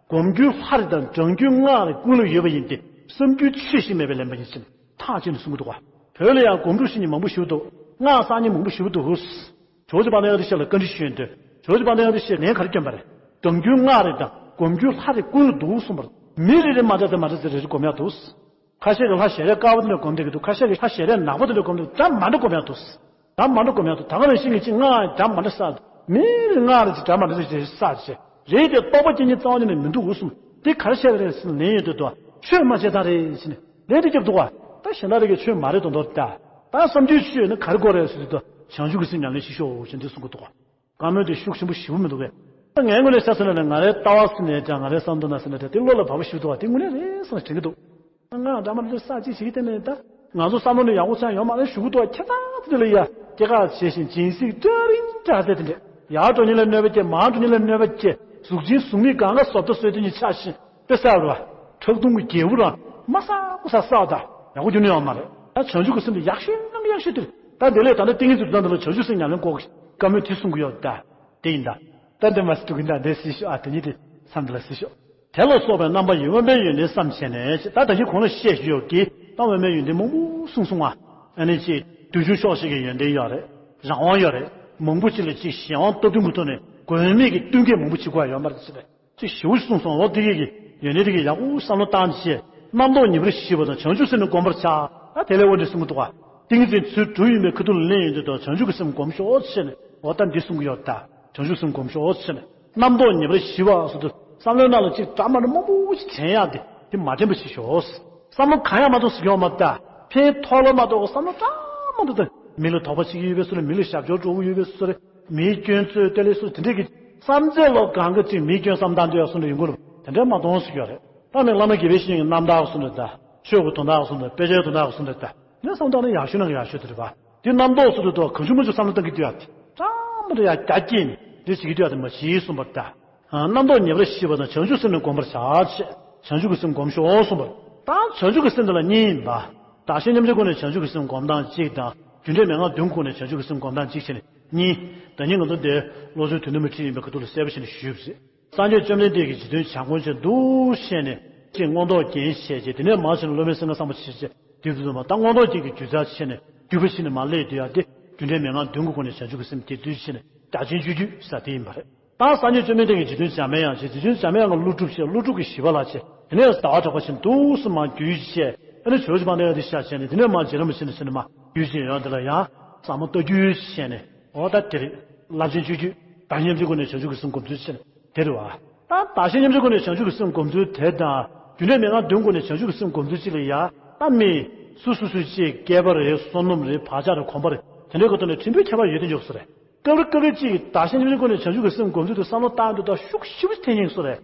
སྒོམ་རྒྱུའི་ལྷ་རེ་དང་བགྲང་རྒྱུའི་སྔགས་རེ་ཀུན་ལ་ཡོད་པ་ཡིན་ཏེ། བསམ་རྒྱུའི་ཆོས་ཤིག་མེད་པའི་ལན་པ་ཡིན་ཕྱིན། ཐག་བཅད་ནས་གསུང་གི་འདུག་ག་བོད་ལ་ཡང་སྒོམ་སྒྲུབ་བྱེད་མཁན་མང་པོ་ཞིག་འདུག་སྔགས་བསགས་མཁན་མང་པོ་ཞིག་འདུག་ཇོ་བོ་རྗེ་དཔལ་ལྡན་ཨ་ཏི་ཤ་ལ་བཀའ་འདྲི་ཞུས་ཡོང་དུས། ཇོ་བོ་རྗེ་དཔལ་ལྡན་ཨ་ཏི་ཤ་ལན་ག་རེ་བསྐྱོན་པ་རེད། བགྲང་རྒྱུའི་སྔགས་རེ་དང་སྒོམ་རྒྱུའི་ལྷ་རེ་ཀུན་ལ་འདུག་གསུངས་པར། མི་རེ་རེ་མ་འདྲ་དེ་མ་འདྲ་དེ་རེ་རེ་སྒོམ་ཡག་འདུག་ཁ་ཤས་ཀྱིས་ལྷ་ཞལ་རས་དཀར་པོ་དེ་འདྲ་སྒོམ་བསྡད་ཀྱི་འདུག་ཁ་ཤས་ཀྱིས་ལྷ་ཞལ་རས་ནག་པོ་དེ་འདྲ་སྒོམ་བསྡད་འདུག་གྲངས་མ་འདྲ་སྒོམ་ཡག་འདུག་གྲངས་མ་འདྲ་སྒོམ་ཡག་འདུག་ད་ག་ནང་བཞིན་གྱི་གཅིག་སྔགས་གྲངས་མ་འདྲ་བསགས་འདུག་མི་རེ་སྔགས་རེ་གཅིག་གྲངས་མ་འདྲ་ཞིག་བསགས་བྱས། རེད་དེ་རྟོགས་པ་སྐྱེ་མཁན་རྩ་བ་ཉིད་ནས་མི་འདུག་གསུངས། དེ་ག་རེ་བཤད་པ་རེད་ཟེར་ན་ལན་ཡོད་དུས་དུ་ཆོས་མ་བྱས་ཙང་རེད་ཟེར་ནས་ལན་དེ་བརྒྱབ་འདུག་བ། ད་གཞན་དག་རེ་གི་ཆོས་མ་རེད་དོ་འདོར་ད། ད་བསམ་རྒྱུའི་ཆོས་ནི་ག་རེ་དགོས་རེད་ཟེར་དུས་དུ་བྱང་ཆུབ་ཀྱི་སེམས་ཉམས་ལེན་ཞིག་ཤོག་ཅེས་འདི་གསུང་གི་འདུག་བ། བཀའ་མོལ་དེ་ཤུགས་ཆེན་པོ་ཞེ་པོ་མི་འདུག་གས། ད་ངའི་ངོས་ནས་བཤད་ཟེར་ན་ནི་ང་རའི་ལྟ་བ་ཟེར་ནས་ཀྱང་ང་རའི་བསམ་དོན་ན་ཟེར་ན་དེ་ལོ་ལ་བབ་པ་ཞིག་འདུག་བ། དེ་དངོས་གནས་རེད་བསམ་ནས་དྲན་གྱི་འདུག་ང་འདྲ་མ་འདྲ་བསགས་ཅིག་བྱེད་ཀྱི་དེ་ནས་ད་ང་ཚོ་བསམ་བློ་ནི་ཡག་པོ་ཚང་ཡོད་མ་རེད་ཞུ་གི་འདུག་བ། ཁྱེད་ཚང་ཚོ་དེ་ལ་ཡ་སྐྱེ་ཁག་བྱེད་བཞིན་སྦྱིན་སྲེག་གྲ་རིང་གྲ་རྩེ་དེ་འདྲས་ཡར་འགྲོ་ཉིན་ལ་གནོད་པ་སྐྱེལ། མར་འགྲོ་ཉིན་ལ་གནོད་པ་སྐྱེལ། གཟུགས་ཅན་གཟུགས་མེད་གང་ག་བཟོ་ལྟ་བཟོས་དེ་ཉིད་ཆགས་ཤིང་དཔེ་བསགས་རུ་བ། ཁྲག་འཐུང་གི་རྒྱལ་པོ་རང་མ་བསགས་གོ་ས་བསགས་ད་ཡག་པོ་རྒྱུ་ནི་ཡོད་མ་རེད། ད་བྱང་ཆུབ་ཀྱི་སེམས་དེ་ཡག་ཤོས་ནང་གི་ཡག་ཤོས་དེ་རེད། ད་དེ་ལས་ད་ལྟ་ཏིང་ངེ་འཛིན་སྒྲུབ་སྟངས་དེ་ལ་བྱང་ཆུབ་སེམས་ཉམས་ལེན་སྐོར་གྱི་བཀའ་མོལ་དེ་གསུང་གི་ཡོད་ད། དེ་ཡིན་ད། ད་འདི་མ་སི་འགྲོ་གི་ད་འདི་སི་ཤོག་ཨ་དེ་ཉིད་དེ་མཚམས་འདི་ལ་སི་ཤོག་དེ་ལ་སོགས་པའི་རྣམ་པ་ཡི་དབེན་པའི་ཡོན་ཏན་བསམ་བྱས་ནས་ད་ད་གིན་གོང་ལ་བཤད་ཞུས་ཡོད་ཀྱི་ད་དབེན་པའི་ཡོན་ཏན་མང་པོ་གསུངས་སོང་ང་། ཨ་ནི་ཅིག་དུས་ཆུང་ཕྱོགས་ཤིག་གི་ཡོན་ཏན་ཡོད་རེད། རང་དབང་ཡོད་རེད། མང་པོ་ཅིག་ལ་ཅིག་གཞན་དབང་སྟོབས་ལྡན་གྱི་ཐོག་ནས་དགོས་མེད་ཀྱི་བསྟུན་མཁས་མང་པོ་བྱེད་དགོས་ཡོད་མ་རེད་ཟེར་ནས་ཅིག་ཞེ་པོ་གསུངས་སོང་། འོ་དེ་གི་ཡོན་ཏན་དེ་གི་ཡག་པོ་བསམ་བློ་བཏང་བྱས་རྣམ་རྟོག་ཉེ་བར་ཞི་བ་དང་བྱང་ཆུབ་སེམས་ནི་བསྒོམ་པར་བྱ། ད་དེ་ལས་འོ་འདི་གསུང་གི་འདུག་ག་ཏིང་ངེ་འཛིན་ཚུལ་དྲུག་ཡིན་པའི་ཁ་ཐུག་ལ་ལེན་ཡོང་དུས་དང་བྱང་ཆུབ་ཀྱི་སེམས་སྒོམ་ཤོག་ཅེས་ནས་འོ་ད་འདི་གསུང་གི་ཡོད་ད། བྱང་ཆུབ་སེམས་སྒོམ་ཤོག་ཅེས་ནས་རྣམ་རྟོག་ཉེ་བར་ཞི་བ་སོགས་དུ་བསམ་བློའི་ནང་ལ་ཅིག་འདྲ་མ་འདྲ་མང་པོ་ཞིག་དྲན་ཡག་དེ་དེ་མ་དྲན་པ་ཞིག་ཤོག་བསམ་བློ་གང་ཡང་མ་གཏོང་ཟེར་གྱི་ཡོད་མ་རེད་ད། ཕན་ཐོགས་ལ་མ་གཏོགས་བསམ་བློ་འདྲ་མ་འདྲ་དང་མི་ལ་དོགས་པ་བྱེད་ཀྱི་ཡོད་པའི་བཟོ་རེད། མི་ལ་ཞབས་ཞུ་འགྲོ་གི་ཡོད་པའི་བཟོ་རེད། མིའི་སྐྱོན་རྩོད་དེ་ལས་སུ་དེ་འདྲས་ཀྱི་བསམ་ཚད་ལོ་གང་གི་ཅིག་མིའི་སྐྱོན་བསམ་སྟངས་འདྲ་ཡག་སོང་འདྲ་ཡོང་གི་རེད། དེ་འདྲས་མ་གཏོང་ཟེར་གྱི་ཡོད་རེད། ད་ནི་བླ་མ་དགེ་བའི་བཤེས་གཉེན་གྱི་རྣམ་ཐར་གསུངས་འདྲ་ད། ཆོས་ཀྱི་དོན་དག་གསུངས་འདྲ། དཔེ་ཆའི་དོན་དག་གསུངས་འདྲ་ད། ངས་བསམ་སྟངས་ནི་ཡག་ཤོས་ནང་གི་ཡག་ཤོས་དེ་རེད་པ། དེ་རྣམ་རྟོག་སོགས་དེ་དག་གང་བྱུང་མང་བྱུང་བསམ་བློ་གཏོང་གི་འདུག་ཡ་དེ། ཅང་མི་འདྲ་ཡ་རྒྱ་སྐྱེད་ནས་འདི་བྱེད་ཀྱི་འདུག་ཡ་དེ་མ་བྱེད་གསུངས་པར་ད། རྣམ་རྟོག་ཉེ་བར་ཞི་བ་དང་བྱང་ཆུབ་སེམས་ནི་བསྒོམ་པར་བྱ་ཞེས་བྱང་ཆུབ་ཀྱི་སེམས་བསྒོམ་ཤོག་གསུངས་པར། ད་བྱང་ཆུབ་ཀྱི་སེམས་དེ་ལ་གཉིས་ཡིན་པ། བདག་གཞན་མཉམ་བརྗེའི་སྒོ་ནས་བྱང་ཆུབ་ཀྱི་སེམས་བསྒོམ་སྟངས་གཅིག་དང་རྒྱུ་འབྲས་མན་ངག་བདུན་སྒོ་ནས་བྱང་ཆུབ་ཀྱི་སེམས་བསྒོམ་སྟངས་གཅིག་བྱས་ནས་གཉིས། ད་ནི་ང་ཚོ་འདིར་བློ་བཟོའི་དོན་དམ་པའི་ཁྲིད་ཡིན་པའི་ཁ་ཐུག་ལ་གསལ་པོ་བྱས་ནས་ཞུས་པ་རེད། སངས་རྒྱས་བཅོམ་ལྡན་འདས་ཀྱིས་རྗེ་བཙུན་བྱམས་མགོན་ཆེན་འདུག་བཤད་ནས་ཅིག་མངོན་རྟོགས་རྒྱན་བཤད་ཅིག་དེ་ནས་མར་ཕྱིན་ནས་སློབ་མའི་སེམས་ཁམས་བསམ་པ་ཆེ་ཆེ་དུས་ཙམ་པ་ད་མངོན་རྟོགས་རྒྱན་གྱི་རྒྱུད་རྩ་ཆེ་ནས་བརྒྱུད་པ་ཕྱིན་ནས་མར་སླེབས་དུས་ཡང་དེ་རྒྱུ་འབྲས་མན་ངག་བདུན་གྱི་སྒོ་ནས་བྱང་ཆུབ་ཀྱི་སེམས་དེ་བསྡུས་ཕྱིན་ནས་རྒྱ་ཆེན་སྤྱོད་བརྒྱུད་ཟེར་དེ་ཡིན་པ་རེད། ད་སངས་རྒྱས་བཅོམ་ལྡན་འདས་ཀྱིས་རྗེ་བཙུན་འཇམ་དཔལ་དབྱངས་ཞེས་རྗེ་བཙུན་འཇམ་དཔལ་དབྱངས་ཀྱི་ཀླུ་སྒྲུབ་བྱས། ཀླུ་སྒྲུབ་ཀྱིས་ཞི་བ་ལྷ་བྱས། དེ་ནས་ཟླ་བ་གྲགས་པ་ཆེན་འདུག་སེ་མར་བརྒྱུད་བྱས། ཨ་ནི་ཇོ་བོ་རྗེ་དཔལ་ལྡན་ཨ་ཏི་ཤ་བྱས་ནས་དེ་ནས་མར་རྗེ་རིན་པོ་ཆེ་ནས་ཕྱིན་ནས་མར་བརྒྱུད་བྱས་ཡོང་དེ་ལ་ཡང་ཟབ་མོ་ལྟ་བརྒྱུད་བྱས་ནས་འོ་ད་དེ་རེད། རླབས་ཆེན་སྤྱོད་བརྒྱུད་བདག་གཞན་མཉམ་བརྗེའི་སྒོ་ནས་བྱང་ཆུབ་ཀྱི་སེམས་བསྒོམ་ཚུལ་བྱས་ནས་དེ་རེད་བ། ད་བདག་གཞན་མཉམ་བརྗེའི་སྒོ་ནས་བྱང་ཆུབ་ཀྱི་སེམས་བསྒོམ་ཚུལ་དེ་དང་རྒྱུ་འབྲས་མན་ངག་བདུན་སྒོ་ནས་བྱང་ཆུབ་ཀྱི་སེམས་བསྒོམ་ཚུལ་གཅིག་ལ་ཡང་ད་མི་སུ་སུ་སུ་ཅིག་སྐལ་པ་རེད། བསོད་ནམས་རེད། བག་ཆགས་རེད། གོམས་པ་རེད། དེ་འདྲའི་སྐོར་ཐོག་ནས་ཕྲན་བུའི་ཁྱད་པར་ཡོད་དེ་འཇོག་སོ་རེད། སྐབས་རེ་སྐབས་རེ་གཅིག་གིས་བདག་གཞན་མཉམ་བརྗེའི་སྒོ་ནས་བྱང་ཆུབ་ཀྱི་སེམས་བསྒོམ་ཚུལ་དུ་བསམ་བློ་བཏང་དུས་ད་ཤུགས་ཞེ་པོ་ཐེབས་ཉེན་སོ་རེད།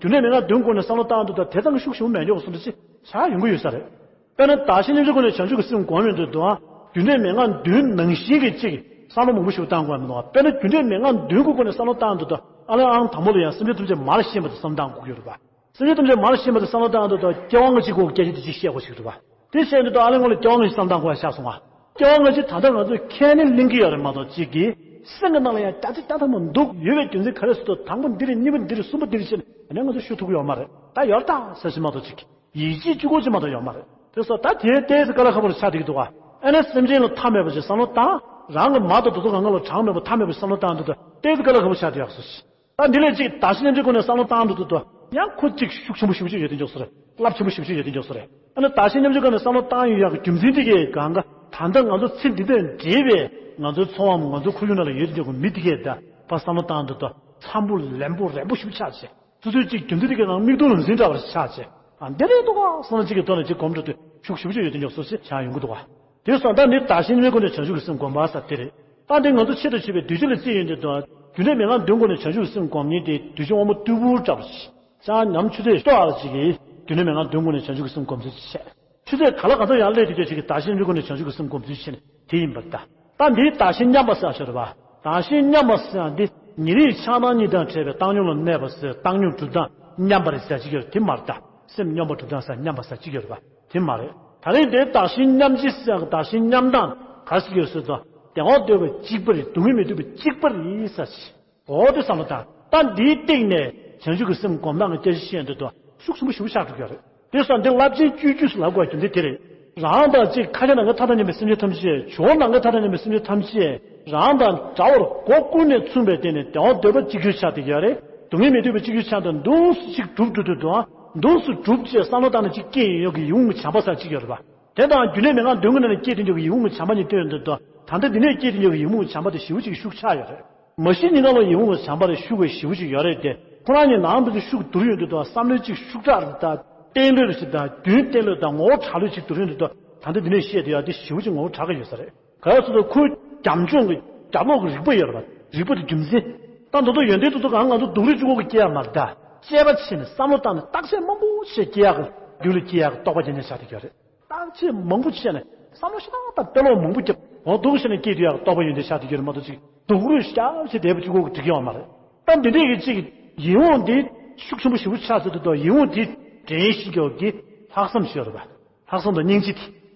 རྒྱུ་འབྲས་མན་ངག་བདུན་སྒོ་ནས་བསམ་བློ་བཏང་དུས་ད་དེ་ཙམ་གྱི་ཤུགས་ཞེ་པོ་མེད་འཇོག་སོ་འདྲ་ཅིག་ཆགས་ཡོང་གི་ཡོད་ས་རེད། དཔེར་ན་བདག་གཞན་མཉམ་བརྗེའི་སྒོ་ནས་བྱང་ཆུབ་ཀྱི་སེམས་བསྒོམ་ཡོང་དུས་དུའང་རྒྱུ་འབྲས་མན་ངག་བདུན་ནང་བཞིན་གྱི་གཅིག་བསམ་བློ་མང་པོ་ཞིག་བཏང་དགོས་མི་འདུག་དཔེར་ན་རྒྱུ་འབྲས་མན་ངག་བདུན་གྱི་སྒོ་ནས་བསམ་བློ་བཏང་དུས་ད་ཨ་ལས་ཨང་དང་པོ་ལ་ཡང་སེམས་ཅན་ཐམས་ཅད་མར་ཤེས་པ་དེ་བསམ་བློ་བཏང་དགོས་ཀྱི་ཡོད་རེད་པ། སེམས་ཅན་ཐམས་ཅད་མར་ཤེས་པ་དེ་བསམ་བློ་བཏང་དུས་ད་སྐྱེ་བ་སྔ་ཕྱི་སྐོར་སྐད་ཆ་དེ་གཅིག་བཤད་དགོས་ཞིག་རེད་པ། དེ་བཤད་དུས་ད་ཨ་ལས་སྔོན་ལ་སྐྱེ་བ་སྔ་ཕྱི་བསམ་བློ་བཏང་དགོས་ཡ་ཆགས་སོང་ང་། སྐྱེ་བ་སྔ་ཕྱི་ད་ལྟ་ང་ཚོས་ཁས་ནི་ལེན་གྱི་ཡོད་རེད་མ་གཏོགས་གཅིག་གིས་སེམས་ཀྱི་ནང་ལ་ཡང་རྒྱ་ཆེ་རྒྱ་ཐག་མ་འདུག་ཡོད་པའི་རྒྱུ་མཚན་ག་རེ་ཟེར་དུས་དང་པོ་འདི་རེད། གཉིས་པ་འདི་རེད། གསུམ་པ་འདི་རེད་ཟེར་ནས་ཨ་ནི་ང་ཚོ་ཤོད་ཐུབ་ཀྱི་ཡོད་མ་རེད། ད་ཡོད་རེད་ད་ཟེར་ཞིག་མ་གཏོགས་གཅིག་གིས་ཡིད་ཆེས་གཅིག་པོ་ཅིག་མ་གཏོགས་ཡོད་མ་རེད། དེ་སོགས་ད་དེའི་ལྟས་སུ་དཀའ་ལས་ཁག་པོ་རེ་ཆགས་བསྡད་ཀྱི་འདུག་ག་ཨ་ནི་སེམས་ཅན་ལ་མཐའ་མེད་པ་ཞིག་བསམ་བློ་བཏང་། རང་གི་མ་དང་དོ་དོ་གང་ག་ལ་གྲངས་མེད་པ་མཐའ་མེད་པ་བསམ་བློ་བཏང་དུས་ད་ལྟས་སུ་དཀའ་ལས་ཁག་པོ་ཆགས་བསྡད་ཡག་སོ་ཞིག་ད་འདི་ལས་གཅིག་བདག་གཞན་མཉམ་བརྗེའི་སྒོ་ནས་བསམ་བློ་བཏང་འགྲོ་དུས་དུ་ཡང་ཁོ་གཅིག་ཤུགས་ཆེན་པོ་ཞེ་པོ་ཅིག་ཡོད་དེ་འཇོག་སོ་རེད། རླབས་ཆེན་པོ་ཞེ་པོ་ཅིག་ཡོད་དེ་འཇོག་སོ་རེད། ཨ་ནི་བདག་གཞན་མཉམ་བརྗེའི་སྒོ་ནས་བསམ་བློ་བཏང་ཡོང་ཡག་གི་རྒྱུ་མཚན་དེ་གས་གང་ག་ད་ལྟ་ང་ཚོ་ཚེ་འདི་དང་འབྲེལ་བའི་ང་ཚོའི་འཚོ་བའམ་ང་ཚོའི་ཁོར་ཡུག་ནང་ལ་ཡོད་དེ་འཇོག་གི་མི་དེ་གས་ད་ཕར་བསམ་བློ་བཏང་འགྲོ་དུས་འཚམ་པོ་ལན་པོ་རན་པོ་ཞེ་པོ་ཆགས་བྱས། སོ་སོའི་གཅིག་རྒྱུ་མཚན་དེ་གས་རང་མིག་ལྟོས་ལ་འཛིན་འདྲ་བར་ཆགས་བྱས། ཨ་འདི་རེད་འདུག་ག་བསམ་བློ་གཅིག་གི་ཐོག་ནས་གཅིག་གོམས་འགྲོ་དུས་ཤུགས་ཞེ་པོ་ཅིག་ཡོད་དེ་འཇོག་སོ་ཞེས་ཆགས་ཡོང་གི་འདུག་ག་དེ་སོང་ད་ནི་བདག་གཞན་མཉམ་བརྗེའི་སྒོ་ནས་བྱང་ཆུབ་ཀྱི་སེམས་བསྒོམ་པ་ཟེར་དེ་རེད། ད་འདི་ང་ཚོ་ཆེད་དུ་བྱེད་པའི་གདུལ་བྱ་ལ་བརྩིས་ཡོང་དུས་དང་རྒྱུ་འབྲས་མན་ངག་བདུན་སྒོ་ནས་བྱང་ཆུབ་ཀྱི་སེམས་བསྒོམ་མཁན་དེ་གདུལ་བྱ་དབང་པོ་རྟུལ་པོ་འདྲ་བ་ཞིག་ཅང་ཉམ་ཆུ་ཚོད་ལྟོ་ཨར་ཅིག་གིས་རྒྱུ་འབྲས་མན་ངག་བདུན་སྒོ་ནས་བྱང་ཆུབ་ཀྱི་སེམས་བསྒོམ་ཚུལ་བཤད། ཆུ་ཚོད་ག་ལ་ག་ཚོད་ཡར་སླེབས་དུས་ཀྱང་ཅིག་གི་བདག་གཞན་མཉམ་པའི་སྒོ་ནས་བྱང་ཆུབ་ཀྱི་སེམས་སྒོམ་ཚུལ་བྱས་ནས་དེ་ཡིན་པར་གདའ། ད་འདིའི་བདག་གཞན་མཉམ་པ་ཟེར་ཞོར་བ། བདག་གཞན་མཉམ་པ་ཟེར་ཡང་འདི་ཉེ་རིང་ཆགས་སྡང་གཉིས་དང་བྲལ་བའི་བཏང་སྙོམས་ལ་གནས་པ་ཟེར་བཏང་སྙོམས་གྲུབ་སྟངས་མཉམ་པ་རེད་ཟེར་གཅིག་ཡོད་རེད། དེ་མ་རེད་ད། སེམས་སྙོམས་པ་གྲུབ་སྟངས་ཟེར་མཉམ་པ་ཟེར་གཅིག་ཡོད་རེད་བ། དེ་མ་རེད། ད་རིང་འདིའི་བདག་གཞན་མཉམ་བརྗེ་ཟེར་ཡང་བདག་གཞན་མཉམ་སྟངས་ག་ཟེར་གྱི་ཡོད་ཟེར་ཙང་བདེ་བ་འདོད་པ་གཅིག་པ་རེད། སྡུག་བསྔལ་མི་འདོད་པ་གཅིག་པ་རེད་ཟེར། འོ་དེ་བསམ་བློ་བཏང་། ད་འདིའི་སྟེང་ནས་བྱང་ཆུབ་ཀྱི་སེམས་སྒོམ་སྟངས་ཀྱི་སྐད་ཆ་བཤད་འདོད་དོ། ཤུགས་ཆེན་པོ་ཞེ་པོ་ཆགས་འགྲོ་གི་རེད། དེ་སོང་འདི་རླབས་ཆེན་སྤྱོད་བརྒྱུད་ཟེར་ལབ་དགོས་རྒྱུ་འདི་དེ་རེད། རང་དང་གཅིག་ཁ་ཁྱབ་ནམ་མཁའི་མཐའ་དང་མཉམ་པའི་སེམས་ཅན་ཐམས་ཅད། ཇོ་བོ་ནམ་མཁའི་མཐའ་དང་མཉམ་པའི་སེམས་ཅན་ཐམས་ཅད་རང་དང་འདྲ་བར་སྒོ་ཀུན་ནས་མཚུངས་པའི་སྟེང་ནས་བདེ་བ་འདོད་པ་གཅིག་གྱུར་ཆགས་བསྡད་ཀྱི་ཡོད་རེད། སྡུག་བསྔལ་མི་འདོད་པ་གཅིག་གྱུར་ཆགས་འདུག་འདུག་སེ་གཅིག་གྲུབ་འགྲོ་འདོད་དོ། འདུག་སེ་གྲུབ་ཅེས་བསམ་བློ་བཏང་ནས་གཅིག་སྐྱེས་ཡོང་གི་ཡིད་འོང་གི་བྱམས་པ་ཟེར་གཅིག་ཡོད་རེད་པ། དེ་དང་རྒྱུ་ནས་མི་ང་འདོད་ཀྱི་ནང་ནས་སྐྱེས་དེ་འཇོག་གི་ཡིད་འོང་གི་བྱམས་པ་གཉིས་སྟོན་འདོད་དོ། ད་ལྟ་འདི་ནས་སྐྱེས་དེ་འཇོག་གི་ཡིད་འོང་གི་བྱམས་པ་དེ་ཞེ་པོ་ཅིག་ཤུགས་ཆག་ཡོད་རེད། མ་གཞི་ཉིན་གང་ལ་ཡིད་འོང་གི་བྱམས་པ་རེ་ཤུགས་ཞེ་པོ་ཅིག་ཡོད་རེད་དེ། ཁོ་རང་ཉིད་ནང་དུ་ཤུགས་བསྡུར་ཡོང་དུས་དང་བསམ་བློའི་ཅིག་ཤུགས་དྲག་རེད་ད། བརྟན་ལྷོད་རེད་ད། རྒྱུན་བརྟན་ལྷོད་ད། ངོ་བོ་དྲག་ལྷོད་ཅིག་བསྡུར་ཡོང་དུས་དང་ད་ལྟ་འདི་ནས་བཤད་དུས་ཡ་དེ་ཞེ་པོ་ཅིག་ངོ་བོ་དྲག་གི་ཡོད་ས་རེད། ག་ཡོད་ཚོད་དུ་ཁོའི་རྒྱབ་ལྗོངས་ཀྱི་རྒྱབ་ལོགས་ཀྱི་རིག་པ་ཡོད་རེད་པ། རིག་པ་དེ་རྒྱུ་མཚན། ད་མདོ་དོན་ཡོན་ཏན་དུ་དུ་གང་ང་ཚོ་སྡུག་རུས་གཅིག་པོ་གི་སྐྱེ་ཡ་མ་རེད་ད། དཔྱད་པ་བྱས་ནས་བསམ་བློ་བཏང་ནས་བརྟག་དཔྱད་མང་པོ་བྱས་སྐྱེ་ཡག་གི་རྒྱུ་ལ་སྐྱེ་ཡག་གི་རྟོགས་པ་རྒྱན་ཅན་ཆགས་བསྡད་ཀྱི་ཡོད་རེད། བརྟག་དཔྱད་མང་པོ་བྱས་ནས་བསམ་བློ་ཞེ་དྲག་དང་དཔེ་ཀློག་མང་པོ་བརྒྱབ་འོ་འདུག་བྱས་ནས་སྐྱེས་དུས་ཡག་རྟོགས་པ་ཡོན་ཏན་ཤར་དུ་གྱུར་མ་གཏོགས་ཅིག་སྡུག་རུས་ཤར་བྱས་བསྡད་པ་གཅིག་པོ་གི་འགྲིག་གི་ཡོད་མ་རེད། ད་འདི་འདྲས་ཀྱི་ཅིག་ཡིད་འོང་འདི་ཤུགས་ཆེན་པོ་ཞེ་པོ་ཆགས་ཚར་དུས་དང་ཡིད་འོང་འདི་དྲན་ཤེས་ཀྱི་ཡོད་ཀྱི་ལྷག་བསམ་ཞིག་ཡོད་རེད་པ། ལྷག་བསམ་དང་སྙིང་རྗེ་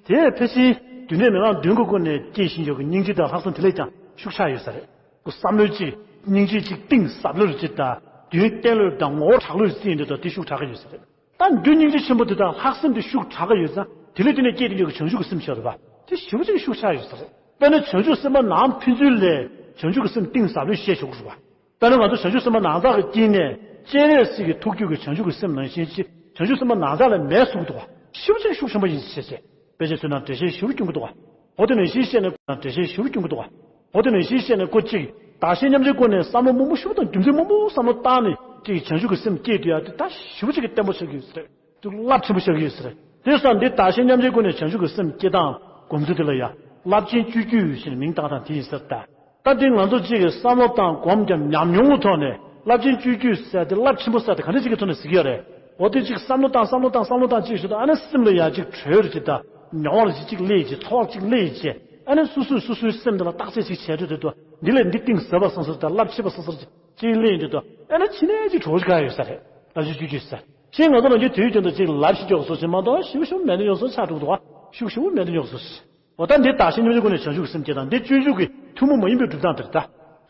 དེ་དེ་ཕལ་ཆེར་རྒྱུ་ནས་མི་རང་མདུན་གྱི་སྒོ་ནས་སྐྱེས་བཞིན་ཡོད་ཀྱི་སྙིང་རྗེ་དང་ལྷག་བསམ་དེ་ལས་ཀྱང་ཤུགས་ཆག་ཡོད་ས་རེད། ཁོ་བསམ་བློའི་ཅིག་སྙིང་རྗེ་ཅིག་གཏིང་ཟབ་ལོས་ཅིག་དང་རྒྱུན་གཏན་ལོས་དང་ངོ་བོ་དྲག་ལོས་ཅིག་ཡིན་དུས་དང་དེ་ཤུགས་དྲག་གི་ཡོད་ས་རེད། ད་རྒྱུ་སྙིང་རྗེ་ཆེན་པོ་དེ་དང་ལྷག་བསམ་དེ་ཤུགས་དྲག་གི་ཡོད་ཙང་དེ་ལས་དེ་ནས་སྐྱེས་དེ་ཡོད་ཀྱི་བྱང་ཆུབ་ཀྱི་སེམས་ཤར་རེད་པ། དེ་ཞེ་པོ་ཅིག་ཤུགས་ཆག་ཡོད་ས་རེད། དཔེར་ན་བྱང་ཆུབ་སེམས་དཔའ་ནང་ཕན་ཚུན་ལས་བྱང་ཆུབ་ཀྱི་སེམས་གཏིང་ཟབ་ལོས་བཤད་ཆོག་གི་རེད་པ། དཔེར་ན་ང་ཚོ་བྱང་ཆུབ་སེམས་དཔའ་ནང་ཚགས་ཀྱི་དཀྱིལ་ནས་སྤྱན་རས་གཟིགས་ཀྱི་ཐུགས་རྒྱུད་ཀྱི་བྱང་ཆུབ་ཀྱི་སེམས་ནང་བཞིན་ཅིག་བྱང་ཆུབ་སེམས་དཔའ་ནང་ཚགས་ལས་མེད་གསུངས་འདུག་བ། ཞེ་པོ་ཅིག་ཤུགས་ཆེན་པོ་ཡིན་ཞེས་བཤད། དཔེ་ཆ་མཚོན་ན་འགྲེལ་བཤད་ཞེ་པོ་སྐྱོན་གྱི་འདུག་བ། འོ་དེ་ནང་བཞིན་བཤད་ནས་འགྲེལ་བཤད་ཞེ་པོ་སྐྱོན་གྱི་འདུག་བ། འོ་དེ་ནང་བཞིན་བཤད་ནས་ཁོ་གཅིག་བདག་གཞན་མཉམ་བརྗེའི་སྒོ་ནས་བསམ་བློ་མང་པོ་ཞེ་པོ་དང་རྒྱུ་མཚན་མང་པོ་བསམ་བློ་བཏང་ནས་གཅིག་བྱང་ཆུབ་ཀྱི་སེམས་སྐྱེས་དུས་ཡ་དེ་ད་ཞེ་པོ་ཅིག་གི་བརྟན་པོ་ཆགས་ཀྱི་ཡོད་ས་རེད། དེ་རླབས་ཆེན་པོ་ཆགས་ཀྱི་ཡོད་ས་རེད། དེ་སོང་འདི་བདག་གཞན་མཉམ་བརྗེའི་སྒོ་ནས་བྱང་ཆུབ་ཀྱི་སེམས་སྐྱེ་སྟངས་སྒོམ་ཚུལ་དེ་ལ་ཡ་རླབས་ཆེན་སྤྱོད་བརྒྱུད་ཞེས་ནས་མིང་བཏགས་སྟངས་དེ་ཡིན་ས་རེད་ད། ད་འདི་ང་ཚོ་གཅིག་གིས་བསམ་བློ་བཏང་སྒོམ་རྒྱབ་ཉམས་མྱོང་གི་ཐོག་ནས་རླབས་ཆེན་སྤྱོད་བརྒྱུད་ཟེར་དེ་རླབས་ཆེན་པོ་ཟེར་དེ་ག་འདྲ་ཅིག་གི་ཐོག་ནས་ཟེར་གྱི་ཡོད་རེད། འོ་དེ་གཅིག་བསམ་བློ་བཏང་བསམ་བློ་བཏང་བསམ་བློ་བཏང་གཅིག་ཞུ་དང་ཨ་ནི་སེམས་ལ་ཡ་གཅིག་གྲོལ་རེ་གཅིག་དང་མྱོང་བ་རེ་གཅིག་གཅིག་སླེབས་གཅིག་ཚོར་བ་གཅིག་སླེབས་གཅིག་ཨ་ནི་སོ་སོས་སོ་སོའི་སེམས་དེ་ལ་བརྟག་དཔྱད་གཅིག་བྱས་དུས་དེ་དུ་འདི་ལས་འདི་གཏིང་ཟབ་པ་སོང་ཟེར་དང་རླབས་ཆེ་བ་སོང་ཟེར་གཅིག་སླེབས་དུས་དུ་ཨ་ནི་ཕྱི་ནས་གཅིག་གྲོལ་གཅིག་ག་ཡོད་ས་རེད། རླབས་ཆེན་སྤྱོད་བརྒྱུད་ཟེར་ཕྱིན་ང་ཚོ་ལ་འདི་དུས་རྒྱུན་དུ་གཅིག་ལབ་ཞིག་ཀྱོག་སོ་ཞིག་མ་གཏོགས་ཞིབ་ཞིབ་མེད་དུ་ཡོང་སོ་ཆགས་འགྲོ་འདུག་བ། ཞིབ་ཞིབ་མེད་དུ་ཡོང་སོ་ཞིག་འོ་ད་འདི་བདག་གཞན་མཉམ་བརྗེའི་སྒོ་ནས་བྱང་ཆུབ་ཀྱི་སེམས་བསྐྱེད་དང་འདི་སྤྱོད་འཇུག་གི་ཐུན་མོང་མ་ཡིན་པའི་སྒྲུབ་སྟངས་དེར་ད།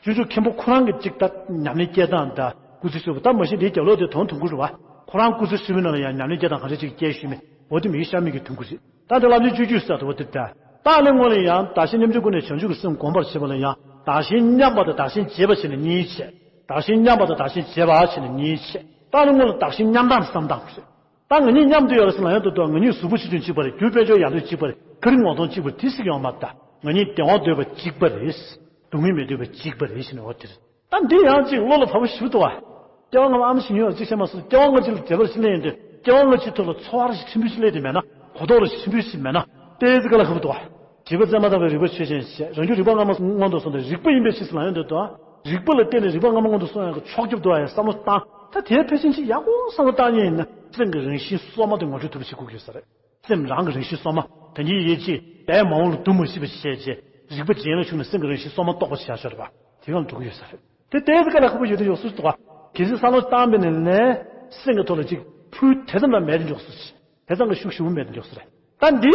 སྤྱོད་འཇུག་མཁན་པོ་ཁོ་རང་གི་གཅིག་ད་ཉམས་ལེན་སྐྱེལ་སྟངས་ད་སྐུ་ཚེ་ཧྲིལ་པོ་ད་མ་གཞི་འདིའི་རྒྱབ་ལོགས་དེ་དོན་མཐུན་གྱི་རེད་བ། ཁོ་རང་སྐུ་ཚེ་ཧྲིལ་པོའི་ནང་ལ་ཡང་ཉམས་ལེན་སྐྱེལ་སྟངས་གང་འདྲ་ཅིག་སྐྱེལ་ཞུས་མེད་འོ་དེ་མི་ཤ་མིག་གི་ཐུན་གྱི་རེད། ད་དེ་རླབས་ཆེན་སྤྱོད་འཇུག་ཟེར་དུ་འོ་དེ་ད། ད་ནི་སྔོན་ལ་ཡང་བདག་གཞན་མཉམ་བརྗེའི་སྒོ་ནས་བྱང་ཆུབ་ཀྱི་སེམས་སྒོམ་པར་བྱེད་པ་ལ་ཡང་བདག་གཞན་མཉམ་པ་དང་བདག་གཞན་བརྗེ་བ་བྱས་ནས་གཉིས་བྱས། བདག་གཞན་མཉམ་པ་དང་བདག་གཞན་བརྗེ་བ་བྱས་ནས་གཉིས་བྱས། ད་ནི་སྔོན་ལ་བདག་གཞན་མཉམ་སྟངས་བསམ་སྟངས་རེད། ད་ང་གཉིས་མཉམ་དུ་ཡོད་རེད་ཟེར་ལ་ཡང་དུ་དུ་ང་གཉིས་གཟུགས་པོ་ཆེ་ཆུང་གཅིག་པ་རེད། རྒྱུ་དཔལ་འབྱོར་ཡར་འདོད་གཅིག་པ་རེད། ཁ་རིག་ངོ་གདོང་གཅིག་པ་རེད། དེ་སྲིད་ཡོང་མ་ད། ང་གཉིས་བདེ་བ་འདོད་པ་གཅིག་པ་རེད། སྡུག་བསྔལ་མི་འདོད་པ་གཅིག་པ་རེད་ཞེས་ནས་འོ་དེར། ད་འདི་ཡང་གཅིག་བློ་ལ་བབས་པ་ཞིག་འདུག་བ། སྐྱེ་བ་སྔ་མ་ཨ་མ་ཞིག་ཉོན་ཡང་གཅིག་བྱས་མ་སོང་སྐྱེ་བ་སྔ་ཕྱི་ལ་བདེ་བར་ཞིག་སླེབས་ཡོང་དུས་སྐྱེ་བ་སྔ་ཕྱིའི་ཐོག་ལ་ཚོར་བ་རེ་ཞིག་ཕྲན་བུ་ཞིག་སླེབས་དེ་མེད་ན་གོ་རྟོགས་རེ་ཞིག་ཕྲན་བུ་ཞིག་མེད་ན་ཏོག་ཙམ་དཀའ་ལས་ཁག་པོ་འདུག་བ། བྱིས་པ་བཙས་མ་ཐག་པའི་རིག་པ་ཆོས་ཅན་ཞེས་རང་རྒྱུད་རིག་པ་སྔ་མ་སྔོན་དུ་སོང་སྟེ་རིག་པ་ཡིན་པའི་ཕྱིར་ཟེར་ལ་ཡོང་དུས་དུ། རིག་པ་ལ་བརྟེན་ནས་རིག་པ་སྔ་མ་སྔོན་དུ་སོང་ཡང་གི་ཆོག་རྒྱུ་འདུག་ཡང་བསམ་བློ་བཏང་ད་དེའི་ཕལ་ཆེར་ཅིག་ཡག་པོ་བསམ་བློ་བཏང་མཁན་ཡིན་ན་སེམས་ཀྱི་རང་བཞིན་སོ་མ་དེ་ངོ་སྤྲོད་ཐུབ་པ་བྱེད་དགོས་ཀྱི་ཡོད་ས་རེད། སེམས་རང་གི་རང་བཞིན་སོ་མ་ད་ཉིད་ཡེ་ཅིག་དེ་མ་འོངས་ལ་སྡུག་མ་སྲིད་པ་བྱས་རྗེས་རིག་པ་རྗེན་ལ་ཆུག་ནས་སེམས་ཀྱི་རང་བཞིན་སོ་མ་རྟོགས་པ་བྱ་ཆོག་རེད་པ། དེ་གང་འགྲོ་གི་ཡོད་ས་རེད། དེ་ལྟའི་དཀའ་ལས་ཁག་པོ་ཡོད་དུ་ཡོད་སུ་འདུག་ག་གལ་སྲིད་བསམ་བློ་བཏང་པས་ནས་ནས་སེམས་ཀྱི་ཐོག་ལ་ཅིག་ཕུལ་དེ་ཙམ་ལ་མེད་དུ་འཇོག་སུ་ཞིག་དེ་ཙམ་གྱི་ཤུགས་ཞུ་བ་མེད་དུ་འཇོག་སུ་རེད། ད་འདི་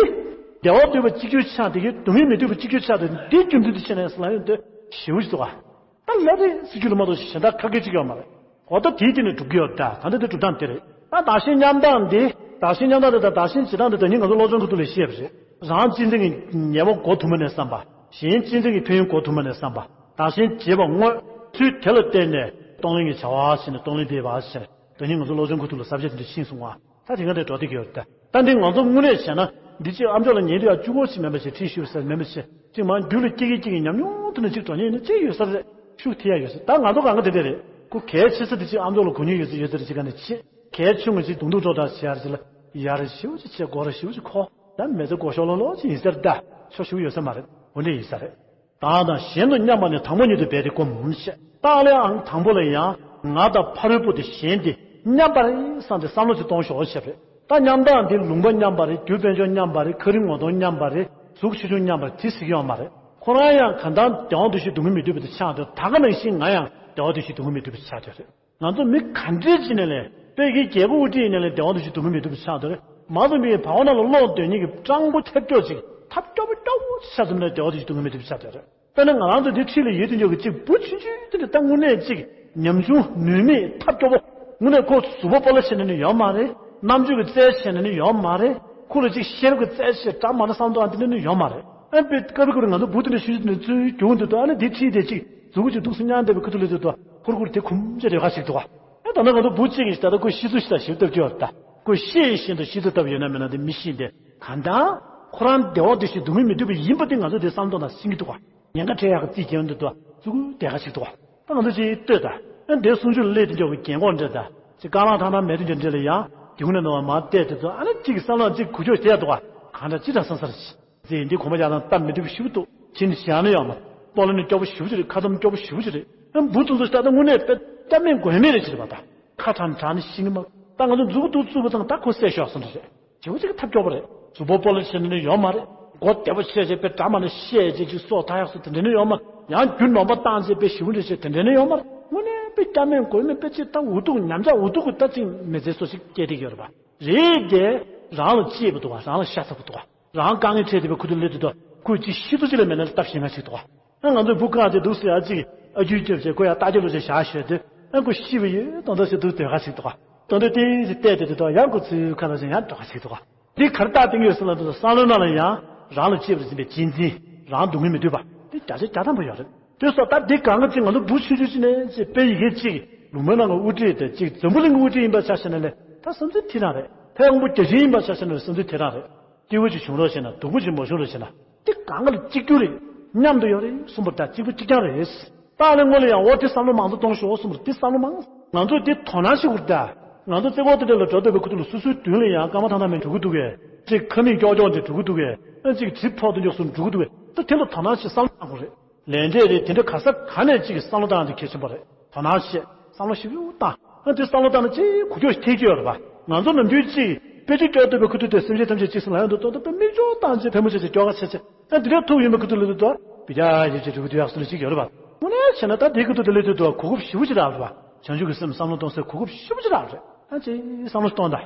བདེ་བ་འདོད་པ་གཅིག་གྱུར་ཆགས་དེ་གའི་སྡུག་བསྔལ་མི་འདོད་པ་གཅིག་གྱུར་ཆགས་དེ་འདི་རྒྱུ་མཚན་དུ་བྱས་ནས་ལ་ཡོད་འདོད་ཞེ་པོ་ཞིག་འདུག་ག་ད་ལབ་རེད་ཟེར་རྒྱུ་ལ་མ་གཏོགས་གཞན་དག་ཁ་སྐད་ཅིག་ཡོད་མ་རེད། འོ་ད་དེའི་སྟེང་ནས་སྒྲུབ་ཀྱི་ཡོད་ད། ད་འདི་དེ་སྒྲུབ་སྟངས་དེ་རེད། ད་བདག་གཞན་མཉམ་སྟངས་འདི་བདག་གཞན་མཉམ་སྟངས་དེ་དང་བདག་གཞན་བརྗེ་སྟངས་དེ་དང་ཉིན་ང་ཚོ་སློབ་སྦྱོང་གི་ཐོག་ལ་བཤད་པ་རེད། རང་གཅེས་འཛིན་གྱི་ཉེས་པ་འགོག་ཐུབ་མ་ནས་བསམ་པ། གཞན་གཅེས་འཛིན་གྱི་ཕན་ཡོན་འགོག་ཐུབ་མ་ནས་བསམ་པ། བདག་གཞན་བརྗེ་བ་དངོས་ཚུལ་དེ་ལ་བརྟེན་ནས་གཏོང་ལེན་གྱི་བྱ་བ་བྱས་ནས་གཏོང་ལེན་འདེབས་པ་བྱས་ནས་དེ་ཉིན་ང་ཚོ་སློབ་སྦྱོང་གི་ཐོག་ལ་ས་བཅད་དེ་འདྲ་ཕྱིན་སོང་བ། ད་དེ་ག་འདྲ་འགྲོ་བསྡད་ཀྱི་ཡོད་རེད། ད་འདི་ང་ཚོ་དངོས་གནས་བྱས་ན་འདི་གཅིག་ཨ་མཆོག་ལ་ཉན་དུས་ཡང་གཅིག་པོ་ཞིག་མིན་པ་ཞིག་ཁྲིད་ཞུས་ཟེར་མིན་པ་ཞིག་གཅིག་མ་རྒྱུད་ལ་སྐྱེ་གི་སྐྱེ་གི་ཉམས་མྱོང་དུ་ནས་གཅིག་འགྲོ་ཉེན་ནི་ཅི་ཡོད་ས་རེད། ཤུགས་ཐེབས་ཡ་ཡོད་ས། ད་ང་ཚོ་གང་ག་དེ་འདྲ་རེད། ཁོ་གལ་ཆེ་ས་དེ་གཅིག་ཨ་མཆོག་ལ་གོ་མྱོང་ཡོད་ས་ཡོད་ས་རེད་ཅིག་ག་ནས་བྱེད། གལ་ཆུང་ངུ་ཅིག་དུང་དུང་སྒྲོག་སྒྲོག་བྱེད་ཡ་རེད་ཅིག་ལ་ཡ་རེ་ཞེ་པོ་ཅིག་བྱེད་དགོས་རེ་ཞེ་པོ་ཅིག་ཁོ་ད་མེ་ཚ་མགོ་ཤོག་ལོང་ལོང་ཅིག་ཡིན་ས་རེད། ད་ཆོ་ཞེ་པོ་ཡོད་ས་མ་རེད། འོ་འདྲ་ཡིན་ས་རེད། བདག་དང་གཞན་དུ་མཉམ་པ་ནི་དང་པོ་ཉིད་དུ་འབད་དེ་སྒོམ་ཞེས། རྟགས་ལས་ཨང་དང་པོ་ལ་ཡང་ང་དང་ཕ་རོལ་པོ་དེ་གཞན་དེ་མཉམ་པ་རེད་བསམ་སྟེ་བསམ་བློ་ཅིག་གཏོང་ཤོག་ཞེས་པ་རེད། ད་མཉམ་དག་འདི་ལུང་པ་མཉམ་པ་རེད། རྒྱུ་དཔལ་འབྱོར་མཉམ་པ་རེད། ཁ་རི་ངོ་གདོང་མཉམ་པ་རེད། གཟུགས་ཆེ་ཆུང་མཉམ་པ་རེད། དེ་ཟེར་གྱི་ཡོད་མ་རེད། ཁོ་རང་ཡང་གང་ལྟར་བདེ་བ་འདུ་ཤེས་སྡུག་བསྔལ་མི་འདོད་པ་དེ་ཆགས་འདུག། ད་ག་ནང་བཞིན་ང་ཡང་བདེ་བ་འདུ་ཤེས་སྡུག་བསྔལ་མི་འདོད་པ་དེ་ཆགས་འདུག་རེད། ང་ཚོ་མི་ག་འདྲས་ཅིག་ནས་ལས་དཔེ་གི་རྒྱལ་པོ་དབུ་ཁྲིད་ཡིན་ནས་ལས་བདེ་བ་འདུ་ཤེས་སྡུག་བསྔལ་མི་འདོད་པ་ཆགས་འདུག་རེད། མ་འོངས་པའི་བར་བ་ནང་ལ་བློ་འདོན་མཁན་གྱི་སྤྲང་པོ་ཐབས་སྐྱོ་ཅིག་ཐབས་སྐྱོ་པོ་སྐྱོ་པོ་ཆགས་ཙམ་ནས་བདེ་བ་འདུ་ཤེས་སྡུག་བསྔལ་མི་འདོད་པ་ཆགས་འདུག་རེད། དཔེར་ན་ང་རང་ཚོ་འདི་འཁྲིས་ལ་ཡོད་དུས་ཀྱི་གཅིག་བུ་ཆུང་ཆུང་དེ་འདྲ་ད་དངོས་གནས་གཅིག་ཉམ་ཆུང་ནུས་མེད་ཐབས་སྐྱོ་པོ། དངོས་གནས་ཁོ་གཟུགས་པོ་སྤོ་ལོ་བྱེད་ནས་ནི་ཡོད་མ་རེད། རྣམ་དཔྱོད་ཀྱི་རྩལ་བྱེད་ནས་ནི་ཡོད་མ་རེད། ཁོ་ལ་གཅིག་ཤེས་རབ་ཀྱི་རྩལ་བྱེད་འདྲ་མ་འདྲ་བསམ་བློ་ཨ་འདི་འདྲ་ནི་ཡོད་མ་རེད། ཨ་པའི་སྐབས་ཀྱི་ང་ཚོ་བུ་དེ་འདྲ་ཆུང་ཆུང་དེ་འདྲ་ཚུར་རྒྱུག་འདུག་ཏོ། ཨ་ནི་འདི་འཁྲིས་དེ་གཅིག་གཟུགས་པོ་གཅིག་འདུག་སེ་མྱང་བསྡད་པའི་ཁུ་ཐུག་ལ་ཚུར་ཏོ། ཧུར་ཧུར་དེ་ཁུམ་ཅེ་རེ་ཁ་ཞིག་འདུག་ག་ཨ་ད་ནི་ང་ཚོ་བུ་གཅིག་གིས་ད་ལྟ་ཁོ་ཤི་ཚུལ་ཞིག་ད་ཞིབ་ལྟ་རྒྱུ་ཡོད་ད། ཁོ་ཤི་ཡི་ཤིན་ཏུ་ཤི་ཚུལ་ལྟ་བུ་ཡོད་ན་མེད་ན་དེ་མི་ཤེས་ཏེ། གང་ལྟར་ཁོ་རང་བདེ་བ་འདུ་ཤེས་སྡུག་བསྔལ་མི་འདོད་པ་ཡིན་པ་དེ་ང་ཚོ་དེ་བསམ་བློ་ནང་ཟིན་གྱི་འདུག་ག་ཉེན་ཁ་འཕྲད་ཡག་གི་རྩིས་རྒྱག་འདུག་ཏོ། ཙུ་གུ་དེ་ག་ཞིག་འདུག་ག་ད་ང་ཚོ་ཅིག་ལྟོས་ད། ཨ་འདིའི་གསུང་ཆོས་ལ་སླེབས་དེ་འཇོག་གི་རྒན་གོག་འདྲ་ད། ཅིག་རྐང་ལག་ཐང་ཐང་མེད་དེ་འཇོག་འདྲ་ལ་ཡང་དེ་ཁུ་ནས་ནོར་བ་མ་བལྟས་དེ་ཚོ་ཨ་ནི་གཅིག་གི་བསམ་བློ་གཅིག་གུ་ཅོག་བྱས་འདུག་ག་གང་འདྲ་ཅི་འདྲ་བསམ་ས་རེད། ཟེར་འདི་གོམ་པ་རྒྱག་སྟངས་སྟབས་མི་བདེ་པོ་ཞེ་པོ་འདུག་ཕྱི་ནས་ཞེ་ཡང་ན་ཡོད་མ་རེད། སྤོ་ལོ་ནི་སྐྱོ་པོ་ཞེ་པོ་ཅིག་རེད། ཁ་འདོན་སྐྱོ་པོ་ཞེ་པོ་ཅིག་རེད། ཨ་འབུ་ཚོ་ཚོ་ཤ་སྟག་དངོས་གནས་དཔེ་སྐྱབས་མེད་མགོན་མེད་རེད་ཅེས་པ་དང་། ཁ་ཁྲང་ཁྲང་ནི་ཤི་ནི་མ། ད་ང་ཚོ་མཛུབ་གུ་ཐུག་བཙུགས་པ་ཙང་ད་ཁོ་བསད་ཤོག་བསམ་འདྲ་རེད། བྱེད་པོ་ཅིག་གི་ཐབས་སྐྱོ་པོ་རེད། གཟུགས་པོ་སྤོ་ལོ་བྱེད་ནི་ནི་ཡོད་མ་རེད། མགོ་བདེ་པོ་ཆེ་ཆེ་དཔེ་འདྲ་མ་ནི་བཤད་ཅིག་ཅིག་སོ་ཐ་ཡག་སོ་དེ་འདྲ་ནི་ཡོད་མ་རེད། ཡང་རྒྱུ་ནོམ་པ་བཏང་ཅིག་དཔེ་ཞེ་པོ་འདྲ་བྱེད་དེ་འདྲ་ནི་ཡོད་མ་རེད། དངོས་གནས་དཔེ་སྐྱབས་མེད་མགོན་མེད་དཔེ་ཅིག་ད་འུ་ཐུག་ཉམས་ཆག་འུ་ཐུག་གི་ད་ཅིག་མི་ཚེ་སོ་ཞིག་སྐྱེལ་བསྡད་ཡོད་རེད་པ། རེད་དེ། རང་ལ་གཅེས་པ་འདུག་ག་རང་ལ་ཤ་ཚ་པོ་འདུག་ག་རང་དཀའ་ངལ་འཕྲད་བསྡད་པའི་ཁུ་ཐུག་ལས་དུ་དོ། ཁོས་ཅི་ཤི་ཐུ་ཅི་ལ་མེད་ན་སྟབས་ཞེ་ང་ཞིག་འདུག་ག་ཨ་ང་ཚོའི་བུ་གང་དེ་འདུག་ཟེར་ཡ་གཅིག་ཨ་ཁྱུའི་སྐྱབས་བྱས་ཁོ་ཡ་ལྟ་རྒྱ་ལོ་ཅིག་བཞག་ཤོད་དུས་ཨ་ཁོ་ཤི་བ་ཡོད་དོན་དག་ཞིག་འདུག་སྡོད་ག་ཞིག་འདུག་ག་དོན་དག་དེ་ཞིག་བལྟས་དེ་དུ་དོ་ཡང་ཁོ་ཚོའི་ཁ་ལ་ཞིག་ཡང་འགྲོ་ག་ཞིག་འདུག་ག་འདི་གར་ལྟ་སྟེང་ཡོད་ས་ལ་འདུག་བསམ་བློའི་ནང་ལ་ཡང་རང་ལ་གཅེས་པར་འཛིན་པའི་གཅེས་འཛིན། རང་སྡུག་བསྔལ་མི་འདོད་པ་འདི་བརྒྱ་ཆ་བརྒྱ་ཐམ་པ་ཡོད་རེད། དེ་སོགས་ད་འདི་གང་ག་ཅིག་ང་ཚོ་བུ་ཆུང་ཆུང་ཅིག་ནས་ཅིག་དཔེ་ཡི་གེ་གཅིག་ལུང་པའི་ནང་གི་དབུ་ཁྲིད་དེ་གཅིག་འཛམ་བུ་གླིང་གི་དབུ་ཁྲིད་ཡིན་པ་ཆ་བཞག་ན་ལས་ད་བསམ་ཚུལ་དེ་རང་རེད། ཕ་ཡུལ་ཁོང་པ་རྒྱ་ཆེན་ཡིན་པ་ཆ་བཞག་ན་ལས་བསམ་ཚུལ་དེ་རང་རེད། སྐྱིད་པོ་ཅིག་བྱུང་རོགས་བྱས་ན་སྡུག་པོ་ཅིག་མ་བྱུང་རོགས་བྱས་ན་འདི་གང་ག་ལ་གཅིག་གྱུར་རེད། མཉམ་དུ་ཡོད་རེད་གསུངས་པ་ད་གཅིག་པ་གཅིག་རྐྱང་རེད། ད་ཨ་ལས་སྔོན་ལ་ཡང་འོ་དེ་བསམ་བློ་མང་ཙམ་གཏོང་ཤོག་གསུངས་པ་དེ་བསམ་བློ་མང་། ང་ཚོས་དེ་དོ་སྣང་ཞིག་དགོས་རེད་ད། ང་ཚོ་རྩེ་ཁོག་དེ་འདྲ་ལ་འགྲོ་འདོད་པའི་ཁུ་ཐུག་ལ་སོ་སོའི་མདུན་ལ་ཡང་སྐར་མ་ཐང་ཐང་མེད་འགྲོ་གི་འདུག་གས། གཅིག་ཁ་མིག་ཀྱོག་ཀྱོག་འདྲ་འགྲོ་གི་འདུག་གས། ཨ་གཅིག་གྲིབ་ཕོག་དེ་འཇོག་སོང་འགྲོ་གི་འདུག་གས། ད་དེ་ལ་དོ་སྣང་ཞིག་བསམ་བློ་བཏང་དགོས་རེད། ལས་འབྲས་རེད་དེ་འདྲ་ག་ས་ག་ནས་གཅིག་གི་བསམ་བློ་བཏང་དེ་གལ་ཆེན་པོ་རེད། དོ་སྣང་བྱེད། བསམ་བློ་ཞིབ་ཞིབ་བཏང་། ཨ་དེ་བསམ་བློ་བཏང་ན་ཅིག་གུ་ཀྱོག་ཐེག་གི་ཡོད་རེད་པ། ང་ཚོ་ནམ་རྒྱུན་ཅིག་དཔེ་ཆ་ཀྱོག་བཏུབ་པའི་ཁུ་ཐུག་དེ་སེམས་ཅན་ཐམས་ཅད་གཅིག་སུ་ལ་ཡོང་དུ་ཏོག་ཏོག་པའི་མིག་ཆུ་བཏང་ཅིག་ཕལ་མོ་ཆེ་ཆེ་ཀྱོག་ག་ཆེ་ཆེ། ཨ་འདི་འདྲའི་ཐུག་ཡོད་མེད་ཁུ་ཐུག་ལ་དུ་དོ། བི་ཅ་ཡེ་ཅེ་འགྲོ་གི་འདུག་ཡག་སུ་ལ་ཅིག་ཡོད་རེད་པ། དངོས་གནས་བྱས་ན་ད་དེ་ཁུ་ཐུག་དེ་ལ་དུ་དོ་གོ་སྐབས་ཞིབ་པོ་ཅིག་རག་རེད་པ། བྱང་ཆུབ་ཀྱི་སེམས་བསམ་བློ་གཏོང་སའི་གོ་སྐབས་ཞིབ་པོ་ཅིག་རག་རེད། ཨ་ཅེ་བསམ་བློ་གཏོང་ད།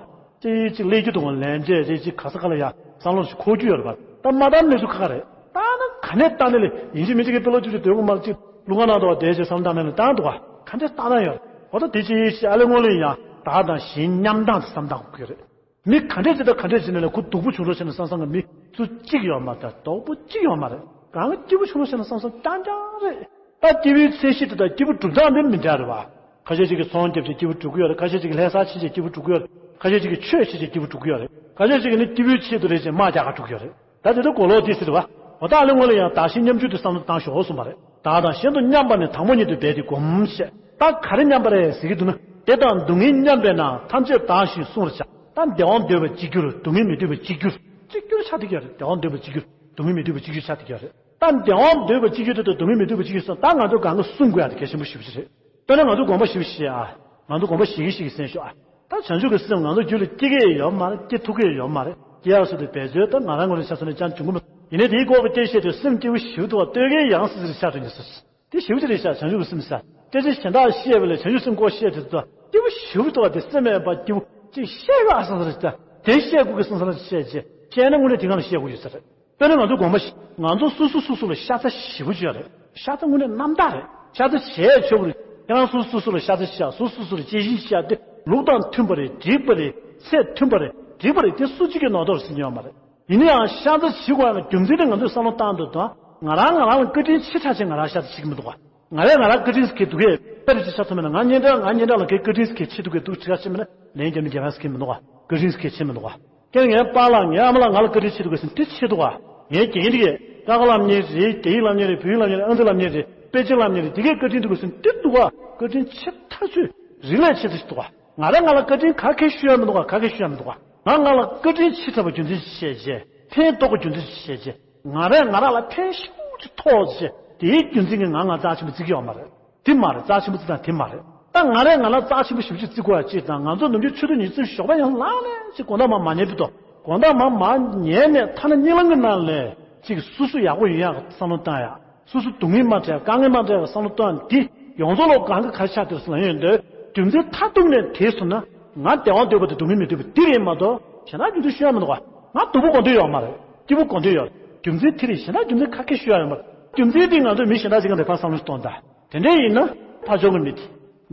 ཅེ་ཅིག་ལས་རྒྱུ་དང་ལན་ཅེ་རེ་ཅིག་ག་ས་ག་ལ་ཡ་བསམ་བློ་ཞིག་འཁོར་རྒྱུ་ཡོད་རེད་པ། ད་མ་བཏང་མི་ཚོ་ཁ་ཁ་རེད། ད་ན་ག་ནས་བཏང་ནས་ལས་ཡིན་གཅིག་མིན་གཅིག་གི་དཔེ་ལོ་ཅིག་ཅིག་སྡོད་དགོས་མ་ཅིག་ལུང་ཁ་ནང་དུ་བ་དེ་ཅིག་བསམ་བཏང་ནས་ལས་བཏང་འདུག་ག་ག་འདྲས་བཏང་ན་ཡོད། འོ་ད་དེ་ཅིག་ཞིག་ཨ་ལས་སྔོན་ལས་ཡང་བདག་དང་གཞན་མཉམ་བཏང་དུ་བསམ་བཏང་དགོས་ཀྱི་རེད། མི་ག་འདྲས་ཅིག་དང་ག་འདྲས་ཅིག་ནས་ལས་ཁོ་སྡུག་པོ་བྱུང་རོགས་བྱས་ན་བསམ་བསམ་གི་མི་ཚུ་གཅིག་ཡོད་མ་རེད། སྡུག་པོ་གཅིག་ཡོད་མ་རེད། གང་གི་སྐྱིད་པོ་བྱུང་རོགས་བྱས་ན་བསམ་བསམ་རྐྱང་རྐྱང་རེད། ད་སྐྱིད་པོའི་ཚད་གཞི་དེ་དང་སྐྱིད་པོ་གྲུབ་སྟངས་དེ་མི་འདྲ་རེད་བ། ཁ་ཤས་ཅིག་གིས་ཚོང་རྒྱབ་བྱས་སྐྱིད་པོ་འགྲོ་གི་ཡོད་རེད། ཁ་ཤས་ཅིག་གིས་ལྷ་ས་ཕྱིན་བྱས་སྐྱིད་པོ་འགྲོ་གི་ཡོད་རེད། ཁ་ཤས་ཅིག་གིས་ཆོས་བྱས་བྱས་སྐྱིད་པོ་འགྲོ་གི་ཡོད་རེད། ཁ་ཤས་ཅིག་གིས་ནི་སྐྱིད་པོའི་ཆེད་དུ་རེད་ཅེས་དམག་རྒྱག་ག་འགྲོ་གི་ཡོད་རེད། ད་དེ་ཚོ་གོ་ལོག་དེ་ཟེར་བ། འོ་ད་ཨ་ལས་སྔོན་ལ་ཡང་བདག་གཞན་མཉམ་བརྗོད་དུ་བསམ་བློ་བཏང་ཞོག་གསུངས་པ་རེད། བདག་དང་གཞན་དུ་མཉམ་པ་ནི་དང་པོ་ཉིད་དུ་འབད་དེ་བསྒོམ་ཞེས། ད་ག་རེ་མཉམ་པ་རེད་ཟེར་གྱི་འདུག་ན། བདེ་དང་སྡུག་བསྔལ་མཉམ་པས་ན་ཐམས་ཅད་བདག་ཞིང་གསུངས་པར་བྱ། ད་བདེ་བ་འདོད་པ་གཅིག་གྱུར་སྡུག་བསྔལ་མི་འདོད་པ་གཅིག་གྱུར། གཅིག་གྱུར་ཆགས་བསྡད་ཀྱི་ཡོད་རེད། བདེ་བ་འདོད་པ་གཅིག་གྱུར་སྡུག་བསྔལ་མི་འདོད་པ་གཅིག་གྱུར་ཆགས་བསྡད་ཀྱི་ཡོད་རེད། ད་བདེ་བ་འདོད་པ་གཅིག་གྱུར་དེ་དང་སྡུག་བསྔལ་མི་འདོད་པ་གཅིག་གྱུར་སོང་ད་ང་ཚོ་གང་ག་གསུང་དགོས་ཡ་དེ་གལ་ཆེན་པོ་ཞེ་པོ་ཅིག་རེད། དཔེར་ན་ང་ཚོ་དགོངས་པ་ཞེ་པོ་བཞེས་ཨ། ང་ཚོ་དགོངས་པ་བཞེས་ཀྱི་བཞེས་ཀྱི་གསན་ཤོག་ཨ། ད་བྱང་ཆུབ་ཀྱི་སེམས་ང་ཚོ་རྒྱུད་ལ་སྐྱེ་གི་ཡོད་མ་རེད། སྐྱེ་ཐུབ་ཀྱི་ཡོད་མ་རེད། སྐྱེ་ཡག་སུ་དེ་བེད་སྤྱོད་ད་ང་རང་ངོས་ནས་ཆ་བཞག་ན་ཅང་བྱུང་གི་མི་འདུག་ཡིན་ནའི་དེའི་སྐོར་གྱི་སྐད་བཤད་དུས་སེམས་སྐྱིད་པོ་ཞེ་པོ་འདུག་བ། ལྟོས་གི་ཡང་སྲིད་ཟེར་ཆགས་ཐུབ་ཉེ་སོ། དེ་ཞེ་པོ་ཅིག་རེད་ཤག་བྱང་ཆུབ་ཀྱི་སེམས་ཟེར། སྐད་ཆ་གཞན་དག་བཤད་པ་ལས་བྱང་ཆུབ་སེམས་སྐོར་བཤད་དུས་ད་སྐྱིད་པོ་ཞེ་པོ་འདུག་བ། དེ་སེམས་མེད་པ་སྐྱིད་པོ་ཅིག་བཤད་ཡོད་ཨ་སང་ཟེར་ད། དེ་བཤད་དགོས་ཀྱི་སང་ཟེར་བཤད་བྱས་བཤད་ན་དངོས་གནས་དེ་གང་ལ་བཤད་དགོས་ཡོད་ས་རེད། དཔེར་ན་ང་ཚོ་དགོངས་པ་ཞིག་ང་ཚོ་སོ་སོ་སོ་སོ་ལ་ཤ་ཚ་ཞེ་པོ་ཅིག་ཡོད་རེད། ཤ་ཚ་དངོས་གནས་རྣམ་དག་རེད། ཤ་ཚ་བྱས་ཆོག་གི་རེད། ཁྱེད་རང་སོ་སོ་སོ་ལ་ཤ་ཚ་བྱས་སོ་སོ་སོ་ལ་གཅེས་ཤིང་བྱས་དེ་ལུགས་དང་མཐུན་པ་རེད། འགྲིག་པ་རེད། ཚད་མཐུན་པ་རེད། འགྲིག་པ་རེད། དེ་སུ་གཅིག་གི་ནོར་དོགས་ཟིན་ཡོད་མ་རེད། ཡིན་ན་ཡང་ཤ་ཚ་བྱེད་དགོས་ཡ་ལ་རྒྱུ་མཚན་དེ་ང་ཚོས་བསམ་བློ་བཏང་འདུག་དང་ང་རང་ང་རང་ལ་བཀའ་དྲིན་ཆེ་དྲགས་ཆེ་ང་རང་ཤ་ཚ་བྱེད་ཀྱི་མི་འདུག་ག་ང་རས་ང་རང་བཀའ་དྲིན་ཟེར་གྱི་འདུག་གས། དཔེ་རེ་ཅིག་ཆ་ཚང་མེད་ན་ང་གཉེན་འབྲེལ་ང་གཉེན་འབྲེལ་ལ་གའི་བཀའ་དྲིན་ཟེར་གྱི་ཆེ་འདུག་གས། འདུག་བྱེད་ཀ་ཆེ་མེད་ན་ལན་རྒྱབ་ནས་རྒྱབ་ཡ་ཟེར་གྱི་མི་འདུག་ག་བཀའ་དྲིན་ཟེར་གྱི་ཆེ་མི་འདུག་ག་ཀྱེ་ངའི་པཱ་ལགས་ངའི་ཨ་མ་ལགས་ང་ལ་བཀའ་དྲིན་ཆེ་འདུག་གས་ཟེར་འདི་ཆེ་འདུག་ག་ངའི་དགེ་རྒན་འདི་གས་ཀ་ཁ་སློབ་གཉེར་རེད། རྒྱ་ཡིག་སློབ་གཉེར་རེད། བོད་ཡིག་སློབ་གཉེར་རེད། ཨང་རྩིས་སློབ་གཉེར་རེད། དཔེ་ཆ་སློབ་གཉེར་རེད། འདི་གས་བཀའ་དྲིན་འདུག་གས་ཟེར་འདི་འདུག་ག་བཀའ་དྲིན་ཆེ་ཐག་ཆོད་རིགས་ལས་ཆེ་ཚུལ་ཞིག་འདུག་ག་ང་རས་ང་ལ་བཀའ་དྲིན་ག་གེ་ཞུ་ཡ་མི་འདུག་ག་ག་གེ་ཞུ་ཡ་མི་འདུག་ག་ང་ང་ལ་བཀའ་དྲིན་ཆེ་དྲགས་པ་རྒྱུ་མཚན་ཞིག་བཤད་རྗེས་ཕན་ཐོགས་པ་རྒྱུ་མཚན་ཞིག་བཤད་རྗེས་ང་རས་ང་རང་ལ་ཕན་ཤུགས་ཀྱིས་ཐོགས་རྗེས་དེའི་རྒྱུ་མཚན་གྱིས་ང་ང་རྩ་ཆེན་པོ་བརྩི་གི་ཡོད་མ་རེད། དེ་མ་རེད། རྩ་ཆེན་པོ་བརྩི་སྟངས་དེ་མ་རེད། ད་ང་རས་ང་ལ་རྩ་ཆེན་པོ་ཞེ་པོ་ཅིག་བརྩི་དགོས་པ་ཅིག་དང་། ང་ཚོ་ནམ་རྒྱུན་ཆུ་ཚོད་ཉི་ཤུ་རྩ་བཞི་ཞོགས་པ་ཡང་ལངས་ནས་ཅིག་དགོང་དག་མར་མ་ཉལ་བུ་དོ། དགོང་དག་མར་མ་ཉལ་ནས་ཐ་ན་གཉིད་ལམ་གྱི་ནང་ལས་ཅིག་སོ་སོ་ཡག་པོ་ཡོང་ཡག་བསམ་བློ་བཏང་ཡག། སོ་སོ་སྡུག་བསྔལ་མ་འཕྲད་དཀའ་ངལ་མ་འཕྲད་པའི་བསམ་བློ་གཏོང་ཡག་འདི་ཡོངས་རྫོགས་ལོ་གང་གི་ག་ཆགས་འདུག་ཟེར་ན་ཡོད་འདོད། རྒྱུ་མཚན་མཐར་གཏུགས་ནས་དེ་སོང་ན་ང་བདེ་བ་འདོད་པ་དེ་སྡུག་བསྔལ་མི་འདོད་པ་འདི་རེད་མ་གཏོགས། གཞན་དག་རྒྱུ་མཚན་ཤོད་ཡག་མི་འདུག་ག། ང་སྡུག་པོ་དགོས་འདོད་ཡོད་མ་རེད། སྐྱིད་པོ་དགོས་འདོད་ཡོད། རྒྱུ་མཚན་དེ་རེད། གཞན་དག་རྒྱུ་མཚན་ཁ་སྐད་ཤོད་ཡག་ཡོད་མ་རེད། རྒྱུ་མཚན་དེ་ང་ཚོ་མི་གཞན་དག་ཅིག་ག་འདྲ་ཕར་བསམ་བློ་གཏོང་དང་། དེ་འདྲ་ཡིན་ན་ཕར་ཕྱོགས་ཀྱི་མི་དེ་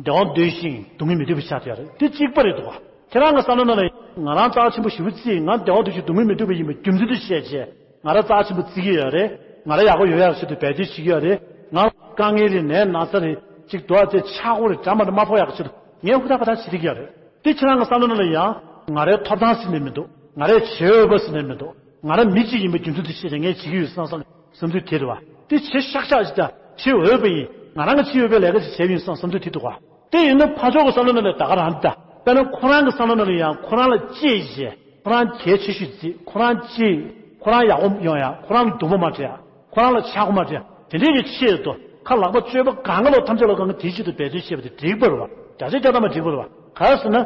བདེ་བ་འདོད་ཤིང་སྡུག་བསྔལ་མི་འདོད་པ་ཆགས་ཡོད་རེད། དེ་གཅིག་པ་རེད་འདུག་ག། ཁྱེད་རང་གི་བསམ་བློ་ནང་ལ་ང་རང་རྩ་ཆེན་པོ་ཞེ་པོ་བརྩིས། ང་བདེ་བ་འདོད་ཤིང་སྡུག་བསྔལ་མི་འདོད་པ་ཡིན་པའི་རྒྱུ་མཚན་དེ་བཤད་བྱས། ང་རང་རྩ་ཆེན་པོ་བརྩི་གི་ཡོད་རེད། ང་རང་ཡག་པོ་ཡོང་ཡག་ཆེད་དུ་འབད་བརྩོན་བྱེད་ཀྱི་ཡོད་རེད། ང་དཀའ་ངལ་རེད། ནད་ན་ཚ་རེད། ཅིག་འདུག་ཨ་ཙེ་ཆག་སྒོ་རེད། འདྲ་མ་འདྲ་མ་ཕོག་ཡག་ཆེད་དུ་ངས་ཧུར་ཐག་པ་ཐག་བྱེད་ཀྱི་ཡོད་རེད། དེ་ཁྱེད་རང་གི་བསམ་བློ་ནང་ལ་ཡང་ང་རའི་ཐོབ་ཐང་ཟེར་ནས་མི་འདུག། ང་རའི་བྱེད་འོས་པ་ཟེར་ནས་མི་འདུག། ང་རང་མི་གཅིག་ཡིན་པའི་རྒྱུ་མཚན་དེ་བཤད་བྱས་ངས་བྱེད་ཀྱི་ཡོད་བསམ་བསམ་བསམ་ཚུལ་དེ་རེད་བ། དེ་བྱེད་ཤག་ཤག་ཅིག་དང་བྱེད་འོས་པ་ཡིན། ང་རང་གིས་བྱེད་འོས་པའི་ལས་ཀ་ཅིག་བྱས་པ་ཡིན་བསམ་བསམ་ཚུལ་དེ་འདུག་ག། དེ་ཡིན་ན་ཕར་ཕྱོགས་ཀྱི་བསམ་བློ་ནང་ལ་ད་ག་རང་འདྲ། དཔེར་ན་ཁོ་རང་གི་བསམ་བློ་ནང་ལ་ཡང་ཁོ་རང་ལ་གཅེས་བྱས། ཁོ་རང་གལ་ཆེ་ཤོས་བརྩི། ཁོ་རང་གཅེས། ཁོ་རང་ཡག་པོ་ཡོང་ཡག། ཁོ་རང་ལ་སྡུག་པོ་མ་འཕྲད་ཡག། ཁོ་རང་ལ་ཆག་སྒོ་མ་འཕྲད་ཡག། དེ་འདྲའི་གི་ཆེད་དུ་ཁ་ལག་པ་སྤྱོད་པ་གང་ག་ལོ་ཐམས་ཅད་ལོ་གང་ག་དེའི་ཆེད་དུ་འབད་བརྩོན་བྱས་པ་དེ་འགྲིག་པ་རེད་བ། བརྒྱ་ཆ་བརྒྱ་ཐམ་པ་འགྲིག་པ་རེད་བ། ག་རེ་ཟེར་ན།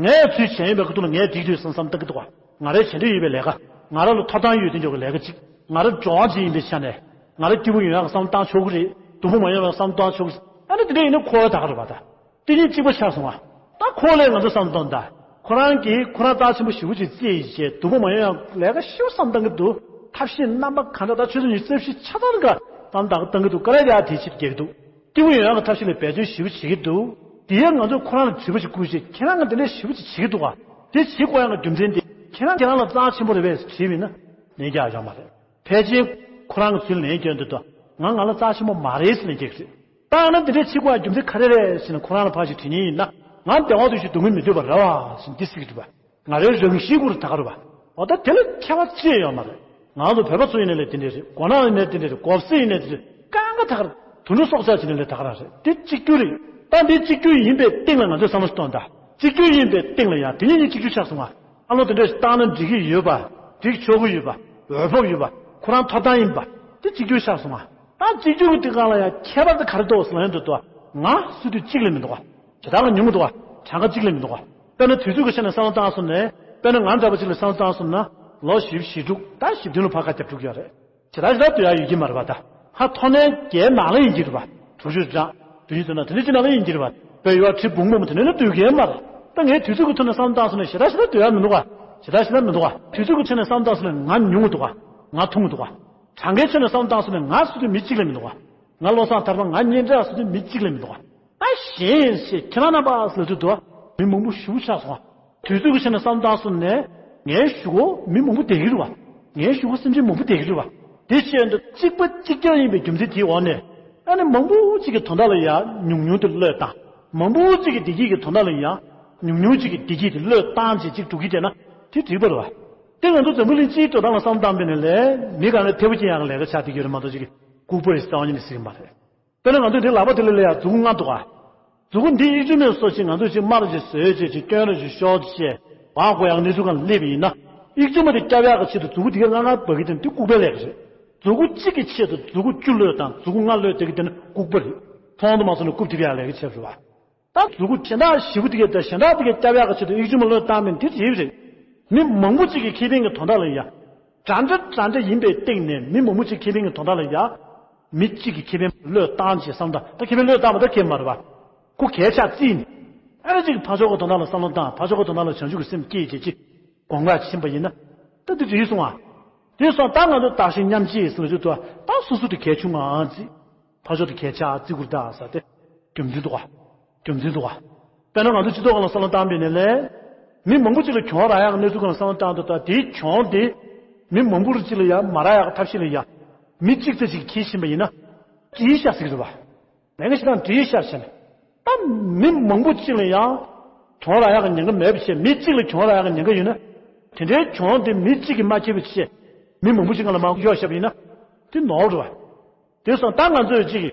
ངས་ཚུལ་བྱས་ཡོད་པའི་ཁ་ཐུག་ལ་ངས་འགྲིག་འདུག་བསམ་བསམ་བཏང་གི་འདུག་བ། ང་རས་བྱེད་འདོད་ཡོད་པའི་ལས་ཀ། ང་རང་ལ་ཐོབ་ཐང་ཡོད་དེ་འཇོག་གི་ལས་ཀ་ཅིག། ང་རང་འབྱོར་བ་ཅིག་ཡིན་པའི་ཆ་ནས། ང་རང་སྐྱིད་པོ་ཡོང་ཡག་བསམ་བཏང་ཆོག་གི་རེད། སྡུག་པོ་མ་ཡོང་བའི་བསམ་བཏང་ཆོག་གི་རེད། ཨ་ནི་དེ་འདྲ་ཡིན་ན་ཁོ་བོ་ད་ག་རེད་བ་ད། དེ་གཉིས་གཅིག་པ་ཆགས་སོང་བ། ད་ཁོ་ལས་ང་ཚོ་བསམ་བཏང་ད། ཁོ་རང་གིས་ཁོ་རང་རྩ་ཆེན་པོ་ཞེ་པོ་ཅིག་བརྩིས་བྱས་སྡུག་པོ་མ་ཡོང་ཡག་ལས་ཀ་ཞེ་པོ་བསམ་བཏང་གི་འདུག། ཐབས་ཤེས་རྣམ་པ་གང་འདྲ། ད་ཆུ་ཚོད་ཉི་ཤུ་རྩ་བཞི་ཆ་ཚང་ག་བསམ་བཏང་གི་འདུག། ཀ་ར་ཡ་དེ་ཕྱིར་རྒྱག་གི་འདུག། སྐྱིད་པོ་ཡོང་ཡག་གི་ཐབས་ཤེས་ལ་འབད་བརྩོན་ཞེ་པོ་བྱེད་ཀྱི་འདུག། དེ་ཡང་ང་ཚོས་ཁོ་རང་ལ་དྲི་བ་ཞིག་བསྐུར་བྱས། ཁྱེད་རང་གིས་འདི་འདྲའི་ཞེ་པོ་ཅིག་བྱེད་ཀྱི་འདུག་ག། དེ་བྱེད་དགོས་ཡག་གི་རྒྱུ་མཚན་དེ་ཁྱེད་རང་ཁྱེད་རང་ལ་རྩ་ཆེན་པོ་རེད་པས་དྲིས་པ་ཡིན་ན་ལན་རྒྱག་ཡག་ཡོད་མ་རེད། ཕལ་ཆེར་ཁོ་རང་གི་ཚུལ་ལན་སྐྱོན་འདུག་དོ། ང་ང་ལ་རྩ་ཆེན་པོ་མ་རེད་ཟེར་ནས་སྐྱེས་རེད། ད་ཡང་ན་འདི་འདྲའི་བྱེད་དགོས་ཡག་རྒྱུ་མཚན་ག་རེ་རེད་ཟེར་ན། ཁོ་རང་ལ་ཕར་ཞིག་དྲི་མཁན་ཡིན་ན། ང་བདེ་བ་འདོད་ཤིང་སྡུག་བསྔལ་མི་འདོད་པ་རེད་བ་ཟེར་འདི་ཟེར་གྱི་འདུག་བ། ང་རའི་རང་བཞིན་ཁོ་རང་ད་ག་རེད་བ། འོ་ད་དེ་ལ་ཁྱད་པར་ཅི་ཡང་ཡོད་མ་རེད། ང་ཚོ་བོད་པ་ཚོ་ཡིན་ནའི་ལས་དེ་འདྲ་རེད། མགོ་ནག་ཡིན་ནའི་དེ་འདྲ་རེད། གོབ་སེ་ཡིན་ནའི་དེ་འདྲ་རེད། གང་ག་ད་ག་རེད། དུད་འགྲོ་སྲོག་ཆགས་ཅིག་ཡིན་ནའི་ལས་ད་ག་རང་རེད། དེ་གཅིག་གྱུར་རེད། ད་འདི་གཅིག་གྱུར་ཡིན་པའི་སྟེང་ལ་ང་ཚོས་བསམ་བློ་གཏོང་དང་། གཅིག་གྱུར་ཡིན་པའི་སྟེང་ལ་ཡང་དེ་གཉིས་གཉིས་གཅིག་གྱུར་ཆགས་སོང་ང་། ཨ་ལོ་དེ་འདྲ་བཏང་ན་འགྲིག་གི་ཡོད་པ། འགྲིག་ཆོག་གི་ཡོད་པ། འོས་བབ་ཡོད་པ། ཁོ་རང་ཐོབ་ཐང་ཡིན་པ། དེ་གཅིག་གྱུར་ཆགས་སོང་ང་། ད་གཅིག་གྱུར་གྱི་དེ་སྒང་ལ་ཡང་ཁྱད་པར་དེ་ག་རེ་འདུག་ཟེར་ན་ཡང་འདུག་དོ། ང་ཟེར་དུས་གཅིག་ལས་མི་འདུག་ག། ཇི་ལྟར་ལ་ཉུང་གི་འདུག་ག། གྲངས་ཀ་གཅིག་ལས་མི་འདུག་ག། དཔེར་ན་དུས་ཚོད་ཀྱི་ཆ་ནས་བསམ་བློ་བཏང་སོང་ནས། དཔེར་ན་ང་འདྲ་པོ་གཅིག་ལ་བསམ་བློ་བཏང་སོང་ན། ལོ་བཞི་བཅུ་ཞེ་དྲུག་དང་བཞི་བདུན་ལ་ཕར་ཁ་རྒྱབ་འགྲོ་གི་ཡོད་རེད། ཇི་ལྟར་ཇི་ལྟར་སྡོད་ཡག་ཡོད་ཀྱི་མ་རེད་པ་ད། ཧ་ཐོ་ནས་བརྒྱའི་ནང་ལ་ཡིན་གྱི་རེད་པ། དྲུག་ཅུ་གྲངས། བདུན་ཅུ་དོན་དང་དེ་འདྲ་ཅིག་ནང་ལ་ཡིན་གྱི་རེད་པ། དཔེ་ཡོད་ཁྲི་འབུམ་འབུམ་དེ་འདྲ་ལ་སྡོད་ཀྱི་མ་རེད། ད་ངས་དུས་ཚོད་ཀྱི་ཐོག་ནས་བསམ་བློ་བཏང་སོང་ན་ཞེ་དྲག་ཞེ་དྲག་སྡོད་ཡག་མི་འདུག་ག། ཞེ་དྲག་ཞེ་དྲག་མི་འདུག་ག། དུས་ཚོད་ཀྱི་ཆ་ནས་བསམ་བློ་བཏང་སོང་ན་ང་ཉུང་གི་འདུག་ག། ང་ཐུང་གི་འདུག་ག། གྲངས་ཀའི་ཆ་ནས་བསམ་བློ་བཏང་སོང་ན་ང་ཟེར་དུས་མི་གཅིག་ལས་མི་འདུག་ག། ང་བློ་བཟང་ཐར་པ། ང་སྙན་གྲགས་ཟེར་དུས་མི་གཅིག་ལས་མི་འདུག་ག། ད་གཞན་ཞེས་ཁྱེད་རང་རྣམ་པ་ཟེར་དུས་དུ་མི་མང་པོ་ཞེ་པོ་ཆགས་སོང་བ། དུས་ཚོད་ཀྱི་ཆ་ནས་བསམ་བློ་བཏང་སོང་ནས་ངའི་གཞུག་གུ་མི་མང་པོ་བསྡད་ཀྱི་རེད་བ། ངའི་གཞུག་གུ་སེམས་ཅན་མང་པོ་བསྡད་ཀྱི་རེད་བ། དེ་བཤད་འདུག། གཅིག་པ་གཅིག་རྐྱང་ཡིན་པའི་རྒྱུ་མཚན་དེའི་འོག་ནས། ཨ་ནི་མང་པོ་གཅིག་གི་དོན་དག་ལ་ཡང་ཉུང་ཉུང་དེ་བློས་བཏང་། མང་པོ་གཅིག་གི་བདེ་སྐྱིད་ཀྱི་དོན་དག་ལ་ཡང་ཉུང་ཉུང་གཅིག་གི་བདེ་སྐྱིད་དེ་བློས་བཏང་བྱས་གཅིག་འགྲོ་གི་བསྡད་ན་དེ་འགྲིག་པ་རེད་བ། དེ་ང་ཚོ་འཛམ་བུ་གླིང་སྤྱིའི་འགྲོ་སྟངས་ལ་བསམ་བློ་བཏང་པ་ཡིན་ན་ལས་མི་གང་ག་ཐེ་བོ་ཅན་ཡག་གི་ལས་ཀ་ཆགས་བསྡད་ཀྱི་ཡོད་རེད་མ་གཏོགས། གཅིག་གི་ལྐུགས་པ་རེད་ཟེར་བ་ཉིད་ནས་ཟེར་གྱི་མ་རེད། དཔེར་ན་ང་ཚོ་འདི་ལག་པ་དེ་ལ་ལ་ཡང་མཛུ་གུ་ལྔ་འདུག་ག། མཛུ་གུ་འདི་དབྱིག་ཆུ་མས་གསོ་བྱེད། ང་ཚོས་ཅིག་དམར་ཅིག་བཟོས་བྱས་ཅིག་སྐྱོན་ར་ཅིག་ཤོར་བྱས་བང་བསྐོར་ཡག་གནས་ཚུལ་སྒང་ལ་སླེབས་པ་ཡིན་ན། དབྱིག་ཆུ་མ་དེ་བསྐྱབ་ཡག་གི་ཆེད་དུ་མཛུ་གུ་འདི་ག་ལྔ་ལྔ་འབག་གི་དེ་འདི་ལྐུགས་པའི་ལས་ཀ་རེད། མཛུ་གུ་གཅིག་གི་ཆེད་དུ་མཛུ་གུ་བཅུ་བློས་བཏང་། མཛུ་གུ་ལྔ་བློས་བསྡད་ཀྱི་དེ་ནི་ལྐུགས་པ་རེད། མཐོང་དུ་མ་སོང་ན་རྐུབ་རྡིབ་ཡག་ལས་ཀ་བྱས་པ་རེད་བ། ད་མཛུ་གུ་གཞན་དག་བཞི་པོ་དེ་གས་དང་གཞན་དག་དེ་གས་བསྐྱབ་ཡག་གི་ཆེད་དུ་དབྱིག་ཆུ་མ་བློས་བཏང་མིན་དེ་རེད་རེད། མི་མང་པོ་གཅིག་གི་ཁེ་ཕན་གྱི་དོན་དག་ལ་ཡ། འདྲ་འདྲ་འདྲ་འདྲ་ཡིན་པའི་སྟེང་ནས་མི་མང་པོ་གཅིག་ཁེ་ཕན་གྱི་དོན་དག་ལ་ཡ། མི་གཅིག་གི་ཁེ་ཕན་བློས་བཏང་བྱས་བསམ་ད། ད་ཁེ་ཕན་བློས་བཏང་བ་ད་ཁེ་མ་རེད་བ། ཁོ་གལ་ཆགས་རྩིས་ནས། ཨ་རེ་གཅིག་གི་ཕར་ཕྱོགས་ཀྱི་དོན་དག་ལ་བསམ་བློ་བཏང་། ཕར་ཕྱོགས་ཀྱི་དོན་དག་ལ་བྱང་ཆུབ་ཀྱི་སེམས་བསྐྱེད་བྱས་ཅིག་དགོངས་ཀ་ཕྱིན་པ་ཡིན་ན། ད་འདི་འགྲིག་སོང་ཨ། དེ་སོང་ད་ང་ཚོ་བདག་གཞན་མཉམ་བརྗེ་ཟེར་ལ་ཅིག་ཏུ་ད་སོ་སོ་དེ་གལ་ཆུང་ང་ཨ་ཙི། ཕར་ཕྱོགས་དེ་གལ་ཆེ་ཨ་ཙི་ཁུར་ད་ཟེར་ཏེ། རྒྱུ་མཚན་འདུག་ག། རྒྱུ་མཚན་འདུག་ག། དཔེར་ན་ང་ཚོ་སྤྱི་ཚོགས་སྒང་ལ་བསམ་བློ་བཏང་པ་ཡིན་ན་ལས། མི་མང་པོ་ཅིག་ལ་གྱོང་རག་ཡག་གི་གནས་ཚུལ་སྒང་ལ་བསམ་བློ་བཏང་དུས་ད་དེའི་གྱོང་དེ། མི་མང་པོ་ཅིག་ལ་ཡ་མ་རག་ཡག་གི་ཐབས་ཤེས་ལ་ཡ། མི་གཅིག་ཙམ་ཅིག་འཁྱེར་ཕྱིན་པ་ཡིན་ན། ཅི་ཤ་ཟིག་རེད་བ། ལས་ཀ་ཞིག་དང་འདྲིས་ཤར་བྱས་ནས། ད་མི་མང་པོ་གཅིག་ལ་ཡང་གྱོང་རག་ཡག་གི་ཉེན་ཁ་མེད་པ་བྱས། མི་གཅིག་ལ་གྱོང་རག་ཡག་གི་ཉེན་ཁ་ཡོད་ན། དེ་འདྲའི་གྱོང་དེ་མི་གཅིག་གིས་མ་ཁྱེར་བ་བྱས། མི་མང་པོ་ཅིག་སྒང་ལ་མར་གཡོག་བཞག་པ་ཡིན་ན། དེ་ནོར་རེད་བ། དེ་སོང་ད་ང་ཚོས་གཅིག་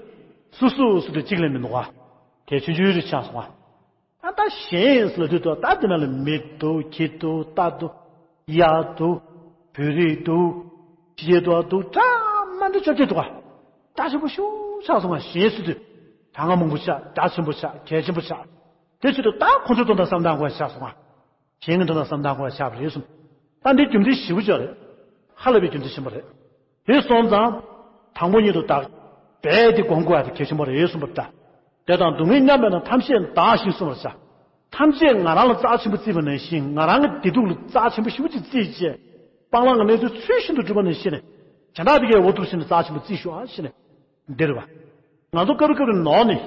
སུ་སུ་སུ་དེ་གཅིག་ལས་མི་འདུག་ག། གལ་ཆུང་ཆུང་རེ་ཆགས་སོང་བ། ད་ལྟ་གཞན་ཟེར་ལ་དུས་ཐོག་ད་དེ་ན་ལ་མི་འདུག། ཁྱི་འདུག། རྟ་འདུག། གཡག་འདུག། བོད་རིགས་འདུག། ཕྱི་རྒྱལ་འདུག། འདུག་འདྲ་མ་འདྲ་བཅོ་བརྒྱད་འདུག་ག། ད་ཞིབ་པོ་ཞུ་ཆགས་སོང་བ། གཞན་ཟེར་དུས། གྲངས་ཀ་མང་པོ་ཆགས། རྒྱ་ཆེན་པོ་ཆགས། གལ་ཆེན་པོ་ཆགས། དེ་ཕྱིར་དུ་ད་ཁོ་ཚོའི་དོན་དག་བསམ་སྟངས་དགོས་ཆགས་སོང་ང་། གཞན་གྱི་དོན་དག་བསམ་སྟངས་དགོས་ཆགས་པ་རེད་གསུངས། ད་འདི་རྒྱུ་མཚན་ཞེ་པོ་ཅིག་རེད། ཧ་ལས་པའི་རྒྱུ་མཚན་ཆེན་པོ་རེད། དེ་སོང་ཙང་། དང་པོ་ཉིད་དུ་བདག་རྦད་དེ་སྒོམ་དགོས་ཡ་དེ་གལ་ཆེན་པོ་རེད་གསུངས་པ་རེད་ད། དེ་དང་སྡུག་བསྔལ་མཉམ་པས་ན་ཐམས་ཅད་བདག་ཞེས་གསུངས་པར་བྱ། ཐམས་ཅད་ང་རང་ལ་རྩ་ཆེན་པོ་བརྩིས་པ་ནང་བཞིན། ང་རང་གི་བདེ་སྡུག་ལ་རྩ་ཆེན་པོ་ཞེ་པོ་ཅིག་བརྩིས་བྱས། སྤང་བླང་གི་གནས་ཚུལ་ཚུལ་བཞིན་དུ་སྒྲུབ་པ་ནང་བཞིན། གཞན་དག་དེ་གའི་འོ་ཐུག་བཞིན་དུ་རྩ་ཆེན་པོ་བརྩིས་ཤོག་ཨ་ཞེས་ནས། འདིར་བ། ང་ཚོ་སྐབས་རེ་སྐབས་རེ་ནོར་ནས།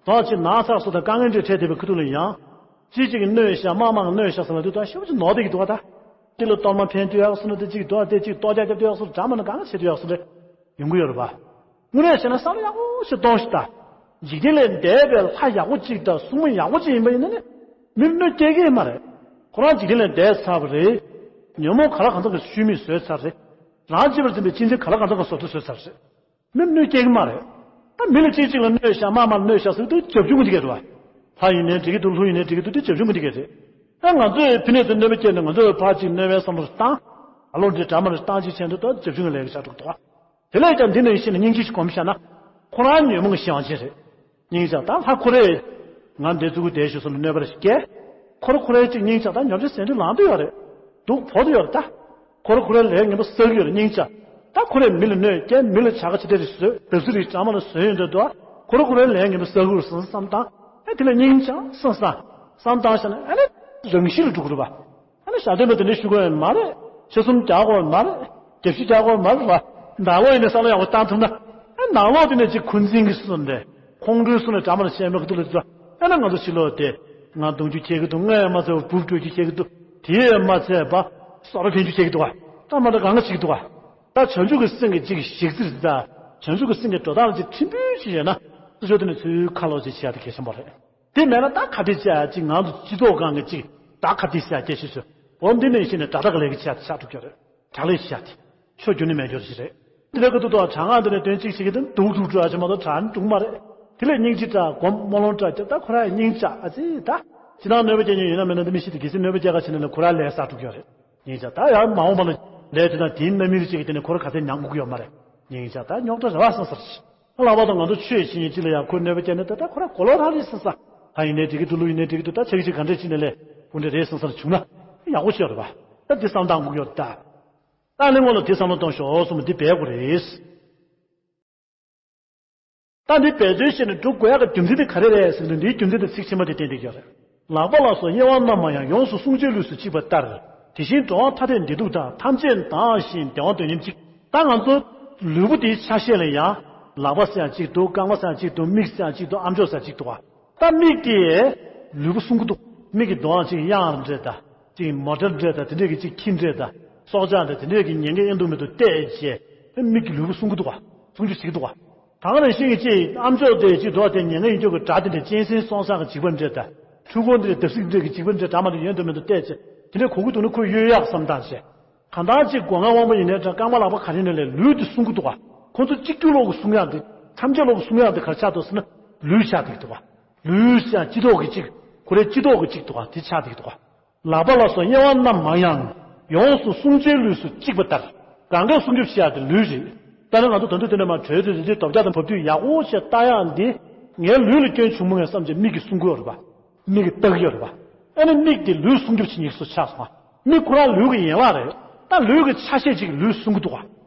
དོག་ཅིག་ན་ཚ་སོགས་དང་དཀའ་ངལ་འདྲ་འཕྲད་བསྡད་པའི་ཁུ་ཐུག་ལ་ཡང་། ཅིག་ཅིག་གིས་གནོད་བཞག་མ་མང་གིས་གནོད་བཞག་ཟེར་ལ་དུས་ད་ཞེ་པོ་ཅིག་ནོར་བསྡད་ཀྱི་འདུག་ག་ད། གཅིག་ལ་གཏོར་མ་འཕེན་སྡོད་ཡག་སོང་ན་དེ་གཅིག་འདུག་ག་དེ་གཅིག་གཏོར་རྒྱག་རྒྱབ་སྡོད་ཡག་སོང་ན། འདྲ་མིན་ན་གང་བྱེད་སྡོད་ཡག་སོང་ན་ཡོང་གི་ཡོད་རེད་པ། དངོས་གནས་བྱས་ན་བསམ་བློ་ཡག་པོ་ཞིག་གཏོང་ཞིག་ད། འཇིག་རྟེན་ལས་འདས་པའི་ལྷ་ཡག་པོ་གཅིག་དང་སྲུང་མ་ཡག་པོ་གཅིག་ཡིན་པ་ཡིན་ན་ནི། མིར་གནོད་སྐྱེལ་གྱི་མ་རེད། ཁོ་རང་འཇིག་རྟེན་ལས་འདས་ཚར་བ་རེད། ཉོན་མོངས་ག་ལ་གང་འཚམ་གྱི་ཤུལ་མིག་བཟོས་ཚར་རེད། རང་གཅེས་པར་འཛིན་པའི་གཅེས་འཛིན་ག་ལ་གང་འཚམ་གྱི་བཟོ་ལྟ་བཟོས་ཚར་རེད། མིར་གནོད་སྐྱེལ་གྱི་མ་རེད། ད་མི་ལ་གཅིག་གཅིག་ལ་གནོད་བཞག་མ་མ་ལ་གནོད་བཞག་ཟེར་དུས་བྱབ་ཆུང་གི་འདི་གས་རེད་བ། ལྷ་ཡིན་ནའི་འགྲིག་གི་འདུག་ལྷུ་ཡིན་ནའི་འགྲིག་གི་འདུག་དེ་བྱབ་ཆུང་གི་འདི་གས་རེད། ཨ་ང་ཚོས་ཕི་ནས་ཚོ་གནོད་པ་སྐྱེལ་ནས་ང་ཚོས་ཕར་གཅིག་གནོད་པའི་བསམ་བློ་བཏང་། ཨ་ལོ་འདི་འདྲ་མ་རེད་བཏང་གཅིག་བྱས་འདུག་ད་བྱབ་ཆུང་གི་ལས་ཀ་བྱ་འགྲོ་གི་འདུག་བ། དེ་ལས་ཀྱང་འདི་ནང་བཞིན་སྙིང་རྗེ་ཞིག་སྒོམ་བཞག་ན། ཁོ་རང་ཉོན་མོངས་ཞེན་པ་ཅན་རེད། སྙིང་རྗེ་ད་ལྷ་ཁོ་རེ། ང་འདི་ཚུགས་བསྡད་ཞུ་སོང་ལ་གནོད་པ་རེ་སྐྱེལ། ཁོ་རེ་ཁོ་རེ་གཅིག་སྙིང་རྗེ་ད་ཉོ་ཆ་ཟད་འགྲོ་ལངས་དུ་ཡོད་རེད། སྡུག་ཕོག་དུ་ཡོད་རེད་ད། ཁོ་རེ་ཁོ་རེ་ལས་ངན་པ་བསགས་ཀྱི་ཡོད་རེད་སྙིང་རྗེ། ད་ཁོ་རེ་མི་ལ་གནོད་སྐྱེལ། མི་ལ་བྱ་དགའ་ཅི་འདྲ་རེ་བཟོས། བདག་འཛིན་རེ་འདྲ་མ་རེ་བཟོས་ཡོང་དུས་དུ། ཁོ་རེ་ཁོ་རེ་ལས་ངན་པ་བསགས་ཀྱི་ཡོད་རེད་བསམ་བསམ་བཏང་། ཨ་དེ་ལ་སྙིང་རྗེ་བསམ་བསམ་བསམ་བཏང་བཞག་ན་ཨ་ནི་རང་ཤི་ལ་འགྲོ་གི་རེད་པ། ཨ་ནི་ཞག་བདུན་པ་དེ་འདྲ་ཞུ་དགོས་ཡོད་མ་རེད། ཆ་གསུམ་རྒྱག་དགོས་ཡོད་མ་རེད། རྒྱབ་ཤི་རྒྱག་དགོས་ཡོད་མ་རེད་བ། ནང་ལོགས་ཡིན་ནའི་བསམ་བློ་ཡག་པོ་བཏང་ཐུབ་ན། ཨ་ནང་ལོགས་དེ་ནས་ཅིག་འཁོན་འཛིན་གྱི་སོང་འདྲ། ཁོང་ཁྲོའི་སོང་ནས་འདྲ་མ་ལ་བཤད་མེད་ཀྱི་འདུག་ལ་དུས། ཨ་ན་ང་ཚོ་ཕྱི་ལོགས་དེ། ང་གདུང་རྒྱུད་ཁྱེར་གྱི་འདུག་ང་ཡང་མ་ཚད་པ་སྦུབ་དཀྲོལ་རྒྱུ་ཁྱེར་གྱི་འདུག་དེ་ཡང་མ་ཚད་པ། སོ་ར་འཕེན་རྒྱུ་ཁྱེར་གྱི་འདུག་ག་ད་མ་འདྲ་གང་ག་བྱེད་ཀྱི་འདུག་ག་ད་བྱང་ཆུབ་ཀྱི་སེམས་ཀྱི་ཅིག་ཞིག་རྩིར་ད། བྱང་ཆུབ་ཀྱི་སེམས་ཀྱི་འགྲོ་སྟངས་ཅིག་ཁྲིམས་དཔོན་ཞིག་ཡོད་ན། ཚུར་ཕྱོགས་དེ་ནས་ཚུར་ཁ་ལོག་ཅིག་བྱེད་ཡ་དེ་གལ་ཆེན་པོ་རེད། དེ་མེད་ན་ད་ཁ་བྲལ་བྱ་ཡ་ཅིག་ང་ཚོ་སྤྱི་ཚོགས་སྒང་གི་ཅིག་ད་ཁ་བྲལ་བྱ་ཡ་སྐད་ཆ་ཞུ། འོ་འདི་ནས་གཞི་ནས་དགྲ་དག་ལས་ཀྱི་བྱ་ཡ་ཆགས་འགྲོ་གི་རེད། དགྲ་ལས་བྱ་ཡ་དེ། ཆོས་རྒྱུ་ནི་མེད་འགྱུར་ཞིག་རེད། འདི་ལས་ཀ་ཏུ་ཏོ་གྲང་ངར་འདི་ནས་དོན་གཅིག་བྱེད་ཀྱི་དོན་སྡུག་སྡུག་འགྲོ་ཡ་ཅིག་མ་གཏོགས་དྲག་ནི་འགྲོ་གི་མ་རེད། དེ་ལས་སྙིང་རྗེ་དྲག་སྒོམ་སྨོན་ལམ་དྲག་རྒྱབ་ད་ཁོ་རང་ཡ་སྙིང་རྗེ་ཨ་ཙི་ད། ཕྱི་ནང་གནོད་པ་སྐྱེལ་མཁན་ཡིན་ན་མིན་ན་འདི་མི་ཤེས་ཏེ་གལ་སྲིད་གནོད་པ་སྐྱེལ་ག་ཕྱིན་ན་ལས་ཁོ་རང་ལས་བསགས་འགྲོ་གི་ཡོད་རེད། སྙིང་རྗེ་ད་ཡང་མ་འོངས་པ་ལ་ལས་དེ་དང་དེའི་རྣམ་སྨིན་གཅིག་གི་སྟེང་ནས་ཁོ་རང་ག་ཚད་མྱངས་དགོས་ཀྱི་ཡོད་མ་རེད། སྙིང་རྗེ་ད་རྙོག་དྲ་རེ་བ་སང་སར་ཞིག་ལྷག་པར་དུ་ང་ཚོ་ཆོས་བྱེད་མཁན་གཅིག་ལ་ཡང་ཁོས་གནོད་པ་སྐྱེལ་ན་ད་ད་ཁོ་རང་གོ་ལོག་རང་རེད་སང་ས། ཧ་ཡིན་ནའི་འགྲིག་གི་འདུག་ལུག་ཡིན་ནའི་འགྲིག་གི་འདུག་ད་ཆ་གི་ཅིག་ག་འདྲས་ཅིག་ནས་ལས་ཁོ་འདྲ་རེད་སང་སར་བྱུང་ན་ཡག་པོ་ཤོར་རེད་བ། ད་འདི་བསམ་སྟངས་དགོས་ཀྱི་ཡོད་རེད་ད། ད་ནི་སྔོན་ལ་དེ་བསམ་བློ་གཏོང་ཤོག་གསུངས་པ་འདི་འབད་དགོས་རེད། ད་འདི་འབད་རྩོལ་བྱས་ནས་སྒྲུབ་དགོས་ཡག་གི་རྒྱུ་མཚན་དེ་ག་རེ་རེད་ཟེར་ན་འདིའི་རྒྱུ་མཚན་དེ་ཚིག་ཕྱི་མ་དེ་བསྟན་བསྡད་ཀྱི་ཡོད་རེད། ལག་པ་ལ་སོགས་དབྱེ་བ་རྣམ་མང་ཡང་ཡོངས་སུ་བསྲུང་བྱའི་ལུས་སུ་གཅིག་པ་ལྟར། དེ་བཞིན་འགྲོ་བ་ཐ་དད་བདེ་སྡུག་དང་ཐམས་ཅད་སྡང་ཞིང་བདེ་བ་འདོད་སྙོམས་གཅིག་ད་ང་ཚོ་ལུས་པོ་དེའི་ཆ་ཤས་ལ་ཡང་ལག་པ་ཟེར་ཡང་གཅིག་འདུག་རྐང་པ་ཟེར་ཡང་གཅིག་འདུག་མིག་ཟེར་ཡང་གཅིག་འདུག་ཨམ་ཅོག་ཟེར་ཡང་གཅིག་འདུག་བ། ད་མིག་དེས་ལུས་པོ་བསྲུང་གི་འདུག་མིག་གི་གདོང་གཅིག་གཡང་འདྲ་དང་། གཅིག་མོ་ཊ་འདྲ་དང་དེ་འདྲས་ཀྱི་གཅིག་ཁྱི་འདྲ་དང་། སྲོག་ཆགས་འདྲ་དེ་འདྲས་ཀྱི་ཉེན་ཁ་ཡིན་མདོག་མི་འདུག་བལྟས་བྱས། མིག་གིས་ལུས་པོ་བསྲུང་གི་འདུག་བ། བསྲུང་རྒྱུ་བྱེད་ཀྱི་འདུག་བ། ད་ག་ནང་བཞིན་གྱི་གཅིག་ཨམ་ཅོག་དེ་གཅིག་འདུག་བ། དེ་ཉེན་ཁ་ཡིན་རྒྱུ་གི་སྒྲ་དེ་འདྲ་གཅན་གཟན་སྲོག་ཆགས་ཀྱི་འཇིགས་པ་འདྲ་དང་། ཕྲུ་གུ་འདི་འདབ་གཟིག་འདྲ་གི་འཇིགས་པ་འདྲ་སྒྲ་མ་འདྲ་ཡོད་མདོག་མི་འདུག་བལྟས་བྱས། དེ་འདྲས་གོ་གི་འདུག་ན་ཁོས་གཡོལ་ཡག་བསམ་སྟངས་བྱས། གང་ལྟར་གཅིག་སྒོ་ང་དབང་པོ་ཡིན་ནའི་འདྲ་རྐང་པ་ལག་པ་ག་རེ་ཡིན་ནའི་ལས་ལུས་འདི་བསྲུང་གི་འདུག་བ། ཁོ་ཚོ་གཅིག་གྱུར་ལོག་གི་བསྲུང་ཡག་འདི། ཐམས་ཅད་ལོག་གི་བསྲུང་ཡག་འདི་ག་རེ་ཆགས་འདུག་ཟེར་ན། ལུས་ཆགས་བསྡད་ཀྱི་འདུག་བ། ལུས་ཆགས་སྤྱི་ལྡོག་གི་གཅིག་ཁོ་རའི་སྤྱི་ལྡོག་གི་གཅིག་འདུག་བ། དེ་ཆགས་བསྡད་ཀྱི་འདུག་བ། ལག་པ་ལ་སོགས་དབྱེ་བ་རྣམ་མང་ཡང་། ཡོངས་སུ་བསྲུང་བྱའི་ལུས་སུ་གཅིག་པ་ལྟར། གང་གས་བསྲུང་རྒྱུ་བྱེད་ཡག་དེ་ལུས་རེད། ད་ནི་ང་ཚོ་ད་དུང་དེ་འདྲ་མ་གྲོས་དེ་རེ་རེ་རྡོ་བརྒྱ་དང་འབབ་དུས་ཡག་པོ་བྱས་ལྟ་ཡག་འདི། ངའི་ལུས་ལ་སྐྱོན་བྱུང་མ་ངས་བསམ་བྱས་མིག་གིས་བསྲུང་གི་ཡོད་རེད་པ། མིག་གིས་ལྟ་གི་ཡོད་རེད་པ། ཨ་ནི་མིག་དེ་ལུས་བསྲུང་རྒྱུ་བྱེད་མཁན་སུ་ཆགས་སོང་ང་། མིག་ཁོ་རང་ལུས་ཀྱི་ཡན་ལག་རེད། ད་ལུས་ཀྱི་ཆ་ཤས་ཅིག་གིས་ལུས་བསྲུང་གི་འདུག་ག་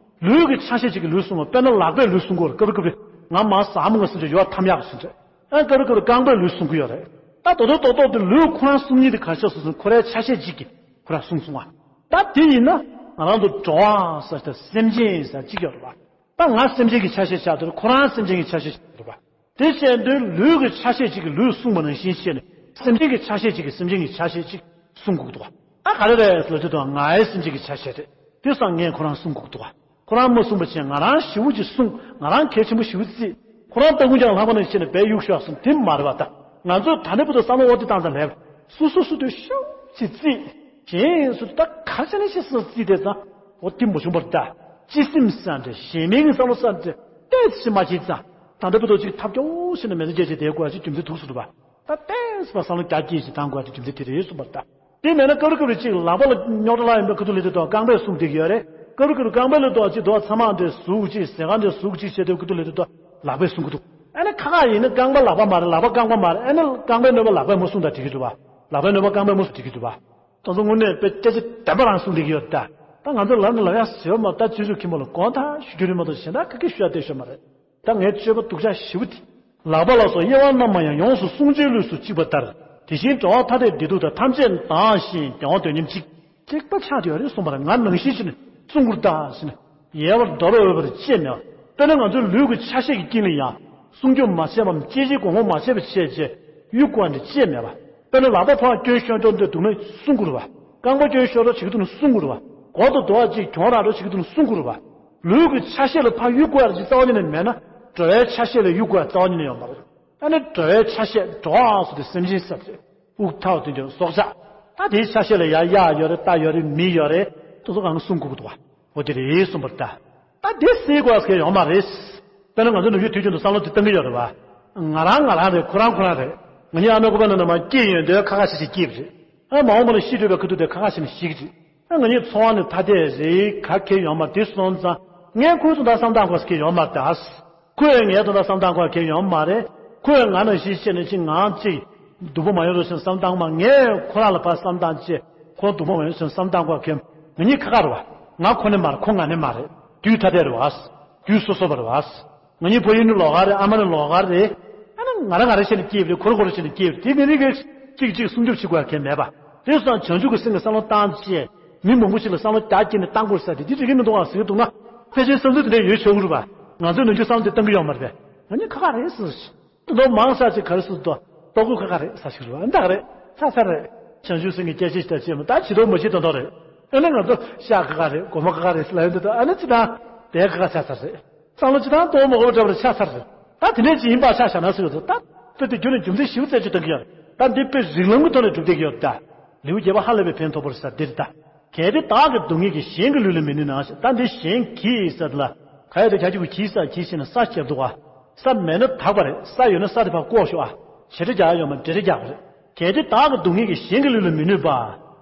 ལུས་ཀྱི་ཆ་ཤས་ཅིག་གིས་ལུས་བསྲུང་བ། དཔེར་ན་ལག་པས་ལུས་བསྲུང་གི་ཡོད་རེད། སྐབས་རེ་སྐབས་རེ་ང་མར་ཟ་མོ་ང་ཟ་འདྲ་ཡོད་ཐམ་ཡག་ཟ་འདྲ། ཨ་སྐབས་རེ་སྐབས་རེ་རྐང་པས་ལུས་བསྲུང་གི་ཡོད་རེད། ད་རྡོག་རྡོག་རྡོག་རྡོག་དེ་ལུས་ཁོ་རང་བསྲུང་མཁན་དེ་ག་རེ་ཆགས་སོང་ཟེར་ན་ཁོ་རའི་ཆ་ཤས་ཅིག་གིས་ཁོ་རང་བསྲུངས་སོང་ང་། ད་དེ་ཡིན་ན་ང་རང་ཚོ་འགྲོ་བ་ཟེར་ཏེ་སེམས་ཅན་ཟེར་གཅིག་ཡོད་རེད་པ། ད་ང་སེམས་ཅན་གྱི་ཆ་ཤས་ཆགས་འདུག་ཁོ་རང་སེམས་ཅན་གྱི་ཆ་ཤས་ཆགས་འདུག་པ། དེ་བྱས་དུས་ལུས་ཀྱི་ཆ་ཤས་གཅིག་གིས་ལུས་བསྲུངས་པ་ནང་བཞིན་བྱས་ནས་སེམས་ཅན་གྱི་ཆ་ཤས་གཅིག་གིས་སེམས་ཅན་གྱི་ཆ་ཤས་གཅིག་བསྲུང་དགོས་ཀྱི་འདུག་ག་ད་ག་རེ་རེད་ཟེར་ལབ་དུས་ད་ང་ཡི་སེམས་ཅན་གྱི་ཆ་ཤས་རེད། དེ་སང་ངས་ཁོ་རང་བསྲུང་དགོས་ཀྱི་འདུག་ག་ཁོ་རང་མ་བསྲུངས་པ་བྱས་ང་རང་ཞེ་པོ་ཅིག་བསྲུངས། ང་རང་གལ་ཆེན་པོ་ཞེ་པོ་བརྩིས། ཁོ་རང་སྟ་གོན་རྒྱག་ལྷག་པ་ནང་བྱས་ནས་བས་གཡུག་ཤོག་གསུངས། དེ་མ་རེད་པ། ད་ང་ཚོས་ད་ལྟ་བར་དུ་བསམ་བློ་འོ་དེ་བཏང་ཙང་ལེབ། སོ་སོ་སོ་དོན་ཤུགས་ཅིག་བརྩིས། གཞན་སུ་ད་ག་ཆ་ནས་ཤེས་སོ་རྩིས་དེ་ཙང་། འོ་དེ་མ་བྱུང་བར་ད། སྤྱི་སེམས་ས་འདྲ་གཞན་མིང་གི་བསམ་བློ་ས་འདྲ་ཏོག་ཙམ་མ་བྱེད་ཙང་། ད་ལྟ་བར་དུ་ཅིག་ཐབས་སྐྱོ་བོ་ཞིག་ནས་མེད་ཚོ་སྐྱེ་ཅིག་དེའི་སྐོར་ཅིག་རྒྱུ་མཚན་ཐུག་སོང་འདུག་པ། ད་ཏོག་ཙམ་བསམ་བློ་རྒྱ་སྐྱེད་ཅིག་བཏང་དགོས་ཀྱི་རྒྱུ་མཚན་དེ་རེད་གསུངས་པ་ད། དེ་མེད་ན་སྐབས་རེ་སྐབས་རེ་ཅིག་ལག་པ་ལ་རྙོག་དྲ་ལངས་ཡིན་པའི་ཁ་ཐུག་ལས་དེ་དོ་རྐང་པས་བསྲུང་བསྡད་ཀྱི་ཡོད་རེད། སྐབས་རེ་སྐབས་རེ་རྐང་པའི་ལ་དོ་ཅིག་དོ་ཚ་མ་འདྲ་ཟུག་ཅིག་ཟས་ཁ་འདྲ་ཟུག་ཅིག་བྱས་དུས་ཁ་ཐུག་ལས་དེ་དོ་ལག་པས་བསྲུང་གི་འདུག་ཨ་ནི་ཁ་ཁ་ཡིན་ན་རྐང་པ་ལག་པ་མ་རེད། ལག་པ་རྐང་པ་མ་རེད། ཨ་ནི་རྐང་པའི་གནོད་པ་ལག་པས་མ་བསྲུངས་ད་འགྲིག་གི་འདུག་བ། ལག་པའི་གནོད་པ་རྐང་པས་མ་བསྲུངས་འགྲིག་གི་འདུག་བ། ད་ཚོ་དངོས་གནས་དཔེ་སྐད་ཆ་བདེན་པ་རང་གསུང་བསྡད་ཀྱི་ཡོད་ད། ད་ང་ཚོ་ལབ་ན་ལབ་ཡ་ཟེར་བ་མ་ད་ཆོས་ཕྱོགས་མཁན་པོ་ལ་དགོངས་དག་ཞུ་རྒྱུ་རེད་མ་གཏོགས་གཞན་དག་ག་གེ་ཞུ་ཡ་བསྡད་ཤོད་མ་རེད། ད་ངའི་སྤྱོད་པ་སྡུག་ཅག་ཞེ་པོ་དེ། ལག་པ་ལ་སོགས་དབྱེ་བ་རྣམ་མང་ཡང་། ཡོངས་སུ་བསྲུང་བྱའི་ལུས་སུ་གཅིག་པ་ལྟར། དེ་བཞིན་འགྲོ་བ་ཐ་དད་བདེ་སྡུག་དང་། ཐམས་ཅད་སྡང་ཞིང་བདེ་བ་འདོད་མཉམ་གཅིག་གཅིག་པ་ཆགས་ཡོད་རེད་གསུངས་པར། ང་ནང་བཞིན་བྱས་ནས་བསྲུང་དགོས་ད་ཟེར་ནས། ཡལ་བར་འདོར་འོས་པར་ཅེས་སྨྲས་པ། དཔེར་ན་ང་ཚོའི་ལུས་ཀྱི་ཆ་ཤས་ཀྱི་དཀྱིལ་ནས་ཡང་། བསྲུང་སྐྱོབ་མ་བྱས་པའམ་བཅད་བྱེད་གོང་འོག་མ་བྱས་པའི་ཆས་བཅས་གཡུག་དགོས་ནི་ཅེས་སྨྲས་པ། དཔེར་ན་ལག་པ་ཕར་སྐྱོན་ཤོར་འགྲོ་འདོད་འདུག་ན་བསྲུང་དགོས་རེད་བ། རྐང་པ་སྐྱོན་ཤོར་འགྲོ་བྱེད་ཀྱི་འདུག་ན་བསྲུང་དགོས་རེད་བ། སྒོ་དང་རྡོ་བ་གཅིག་གྱོང་རག་འགྲོ་བྱེད་ཀྱི་འདུག་ན་བསྲུང་དགོས་རེད་བ། ལུས་ཀྱི་ཆ་ཤས་ལ་ཕར་གཡུག་དགོས་ཡ་ཅིག་རྩ་བ་ཉིད་ནས་མེད་ན། འགྲོ་བའི་ཆ་ཤས་ལ་གཡུག་དགོས་ཡ་རྩ་བ་ཉིད་ནས་ཡོད་མ་རེད། ཨ་ནི་འགྲོ་བའི་ཆ་ཤས་འགྲོ་བ་སོགས་དེ་སེམས་ཅན་ཟེར་ཏེ། དབུགས་ཐག་དེ་འཇོག་སྲོག་ཆགས། ད་དེའི་ཆ་ཤས་ལ་ཡ་གཡག་ཡོད་རེད། རྟ་ཡོད་རེད། མི་ཡོད་རེད། དེ་ཚོ་གང་ག་བསྲུང་དགོས་ཀྱི་འདུག་བ། འོ་དེ་རེད་གསུངས་པར་ལྟ། ད་དེ་སེལ་དགོས་ཟེར་ཡོད་མ་རེད། དཔེར་ན་ང་ཚོ་ནུབ་ཕྱོགས་དུས་རྒྱུན་དུ་བསམ་བློ་དེ་བཏང་གི་ཡོད་རེད་བ། ང་རང་ང་རང་རེད། ཁོ་རང་ཁོ་རང་རེད། ང་གཉིས་ཨ་མའི་ཁོག་པའི་ནང་ནས་མར་སྐྱེས་ཡོང་དུས་ཁ་ཁ་ཤས་ཤིག་སྐྱེས་པ་རེད། ཨ་མ་འོངས་པ་ན་ཤི་འགྲོ་བའི་ཁ་ཐུག་དེ་ཁ་ཁ་ཤས་ནས་ཤི་གི་རེད། ཨ་ང་གཉིས་འཚོ་བ་ནི་ཐ་དད་རེད། ག་གེ་ཡོད་མ་རེད། དེ་སོང་ཙང་ངས་ཁོའི་དོན་དག་བསམ་བཏང་དགོས་ཟེར་གྱི་ཡོད་མ་རེད་ད། ཁོས་ངའི་དོན་དག་བསམ་བཏང་དགོས་གལ་ཡོད་མ་རེད། ཁོས་ང་ནང་བཞིན་བྱས་ནས་ཅིག་ངང་ཅིག་སྡུག་པོ་མ་ཡོང་རོགས་ཞེས་བསམ་བཏང་མ། ངས་ཁོ་རང་ལ་ཕར་བསམ་བཏང་བྱས་ཁོ་སྡུག་པོ་མ་ཡོང་ཞེས་བསམ་བཏང་དགོས་གལ། ང་གཉིས་ཁ་ཁ་རེད་བ། ང་ཁོ་ནི་མ་རེད། ཁོ་ང་ནི་མ་རེད། དུས་ཐ་དད་རེད་བ། དུས་སོ་སོ་བ་རེད་བ། ང་གཉིས་ཕ་ཡུལ་ནི་ལོགས་ཀ་རེད། ཨ་མ་ནི་ལོགས་ཀ་རེད། ཨ་ནི་ང་རང་ང་རང་བྱས་ནས་སྐྱེས་པ་རེད། ཁོ་རང་ཁོ་རང་བྱས་ནས་སྐྱེས་པ་རེད། དེ་ནི་རིགས་གཅིག་གཅིག་སྲུང་སྐྱོབ་བྱེད་དགོས་གལ་མེད་པ། དེ་སོང་བྱང་ཆུབ་ཀྱི་སེམས་ཀྱི་བསམ་བློ་བཏང་བྱས། མི་མང་པོ་ཞིག་ལ་བསམ་བློ་རྒྱག་སྐྱེས་ནས་བཏང་དགོས་ས་དེ་འདི་འགྲིག་གི་མི་འདུག་ཨ་ཟེར་གྱི་འདུག་ན། ཕལ་ཆེར་བསམ་ཚུལ་དེ་འདྲ་ཡོད་ཆོག་གི་རེད་པ། ང་ཚོས་ནམ་རྒྱུན་བསམ་བློ་དེ་བཏང་གི་ཡོད་མ་རེད་པས། ང་གཉིས་ཁ་ཁ་རེད་ཟེར། དེ་འདྲ་མང་ས་ཅིག་ག་རེ་ཟེར་འདུག་ལྟོ་གོས་ཁ་ཁ་རེད་ཟེར་ཞིག་རེད་པ། འདི་ག་རེད། ཆ་ཚ་རེད། བྱང་ཆུབ་སེམས་ཀྱི་སྐྱེ་མཆེད་ཅིག་དང་བཅས་མ་ད་བྱེད་དོ་མ་བྱེད་དོ་འདྲ་རེད། ཨ་ནི་ང་ཚོ་ཤ་ཁ་ཁ་རེད། སྒོ་མ་ཁ་ཁ་རེད་ཟེར་ལབ་ཡོང་དུས་ད་ཨ་ནི་ཅི་ད་དེ་ཁ་ཁ་ཆ་ཚ་རེད། བསམ་བློ་ཅི་ད་གཏོང་མ་དགོས་པ་འདྲ་བ་རེད། ཆ་ཚ་རེད། ད་དེ་ནས་ཅི་ཡིན་པ་ཆ་བཞག་ན་ཟེར་ཡོད་དོ། ད་དཔེ་དེ་རྒྱུ་ནས་རྒྱུ་མཚན་ཞིབ་རྩད་གཅོད་གཏོང་གི་ཡོད། ད་འདི་དཔེ་རིགས་ལམ་གྱི་ཐོག་ནས་སྒྲུབ་བསྡད་ཀྱི་ཡོད་ད། ལེའུ་བརྒྱད་པ་ཧ་ལས་པའི་ཕན་ཐོགས་པར་ཟེར་འདིར་ད། གལ་ཏེ་བདག་གི་སྡུག་བསྔལ་གྱིས། གཞན་གྱི་ལུས་ལ་མི་གནོད་ན་ཟེར། ད་འདི་གཞན་གྱིས་ཟེར་ལ། ག་ཡོད་དེ་ཁྱ་ཁྱུག་གིས་ཟེར་གྱིས་ཟེར་ན་ས་བརྒྱབ་འདུག་ག་ས་མེད་ན་དག་པ་རེད། ས་ཡོད་ན་ས་དེ་ཕར་བཀོག་ཤོག་ཨ། བྱེད་སྒྲ་རྒྱག་ཡ་ཡོད་མ་རེད། འབྲེལ་སྒྲ་རྒྱག་པ་རེད། གལ་ཏེ་བདག་གི་སྡུག་བསྔལ་གྱིས། གཞན་གྱི་ལུས་ལ་མི་གནོད་པ།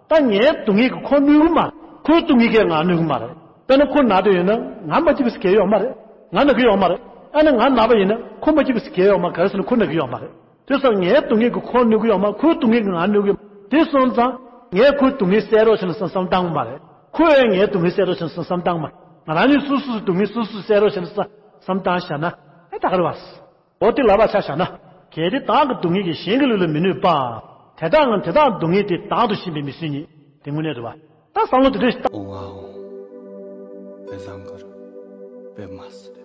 ད་ངའི་སྡུག་བསྔལ་གྱིས་ཁོ་གནོད་ཀྱི་མ་རེད། ཁོའི་སྡུག་བསྔལ་གྱིས་ང་གནོད་ཀྱི་མ་རེད། དཔེར་ན་ཁོ་ན་བསྡད་ཡོད་ན་ང་མ་སྐྱིད་པ་ཟེར་གྱི་ཡོད་མ་རེད། ང་ན་གི་ཡོད་མ་རེད། ཨ་ནི་ང་ན་བ་ཡིན་ན་ཁོ་མ་སྐྱིད་པ་ཟེར་གྱི་ཡོད་མ་རེད། ག་རེ་ཟེར་ན་ཁོ་ན་གི་ཡོད་མ་རེད། དེ་སོང་ངའི་སྡུག་བསྔལ་གྱིས་ཁོ་གནོད་ཀྱི་ཡོད་མ་རེད། ཁོའི་སྡུག་བསྔལ་གྱིས་ང་གནོད་ཀྱི་ཡོད་མ་རེད། དེ་སོང་ཙང་ངས་ཁོའི་སྡུག་བསྔལ་སེལ་རོགས་བྱས་ན་བསམ་བསམ་བཏང་གི་མ་རེད། ཁོས་ངའི་སྡུག་བསྔལ་སེལ་རོགས་བྱས་ན་བསམ་བསམ་བཏང་གི་མ་རེད། ང་རང་ཉིད་སོ་སོ་སོའི་སྡུག་བསྔལ་སོ་སོས་སེལ་རོགས་བྱས་ན་བསམ་བསམ་བཏང་བཞག་ན་ཨེ་ད་ག་རེད་བ། འོ་དེ་ལབ་པ་ཆ་བཞག་ན། གལ་ཏེ་བདག་གི་སྡུག་བསྔལ་གྱིས། གཞན་གྱི་ལུས་ལ་མི་གནོད་པ། དེ་དག་ང་དེ་དག་སྡུག་བསྔལ་དེ། བདག་ཏུ་ཞེན་པའི་མི་སྲུན་ཉིད། དེ་དངོས་གནས་རེད་བ། ད་བསམ་བློ་དེ་འདྲ་ཞིག་བཏང་། འོང་ཨ་འོང་། བེ་བཟང་གར་བེ་མ་སི།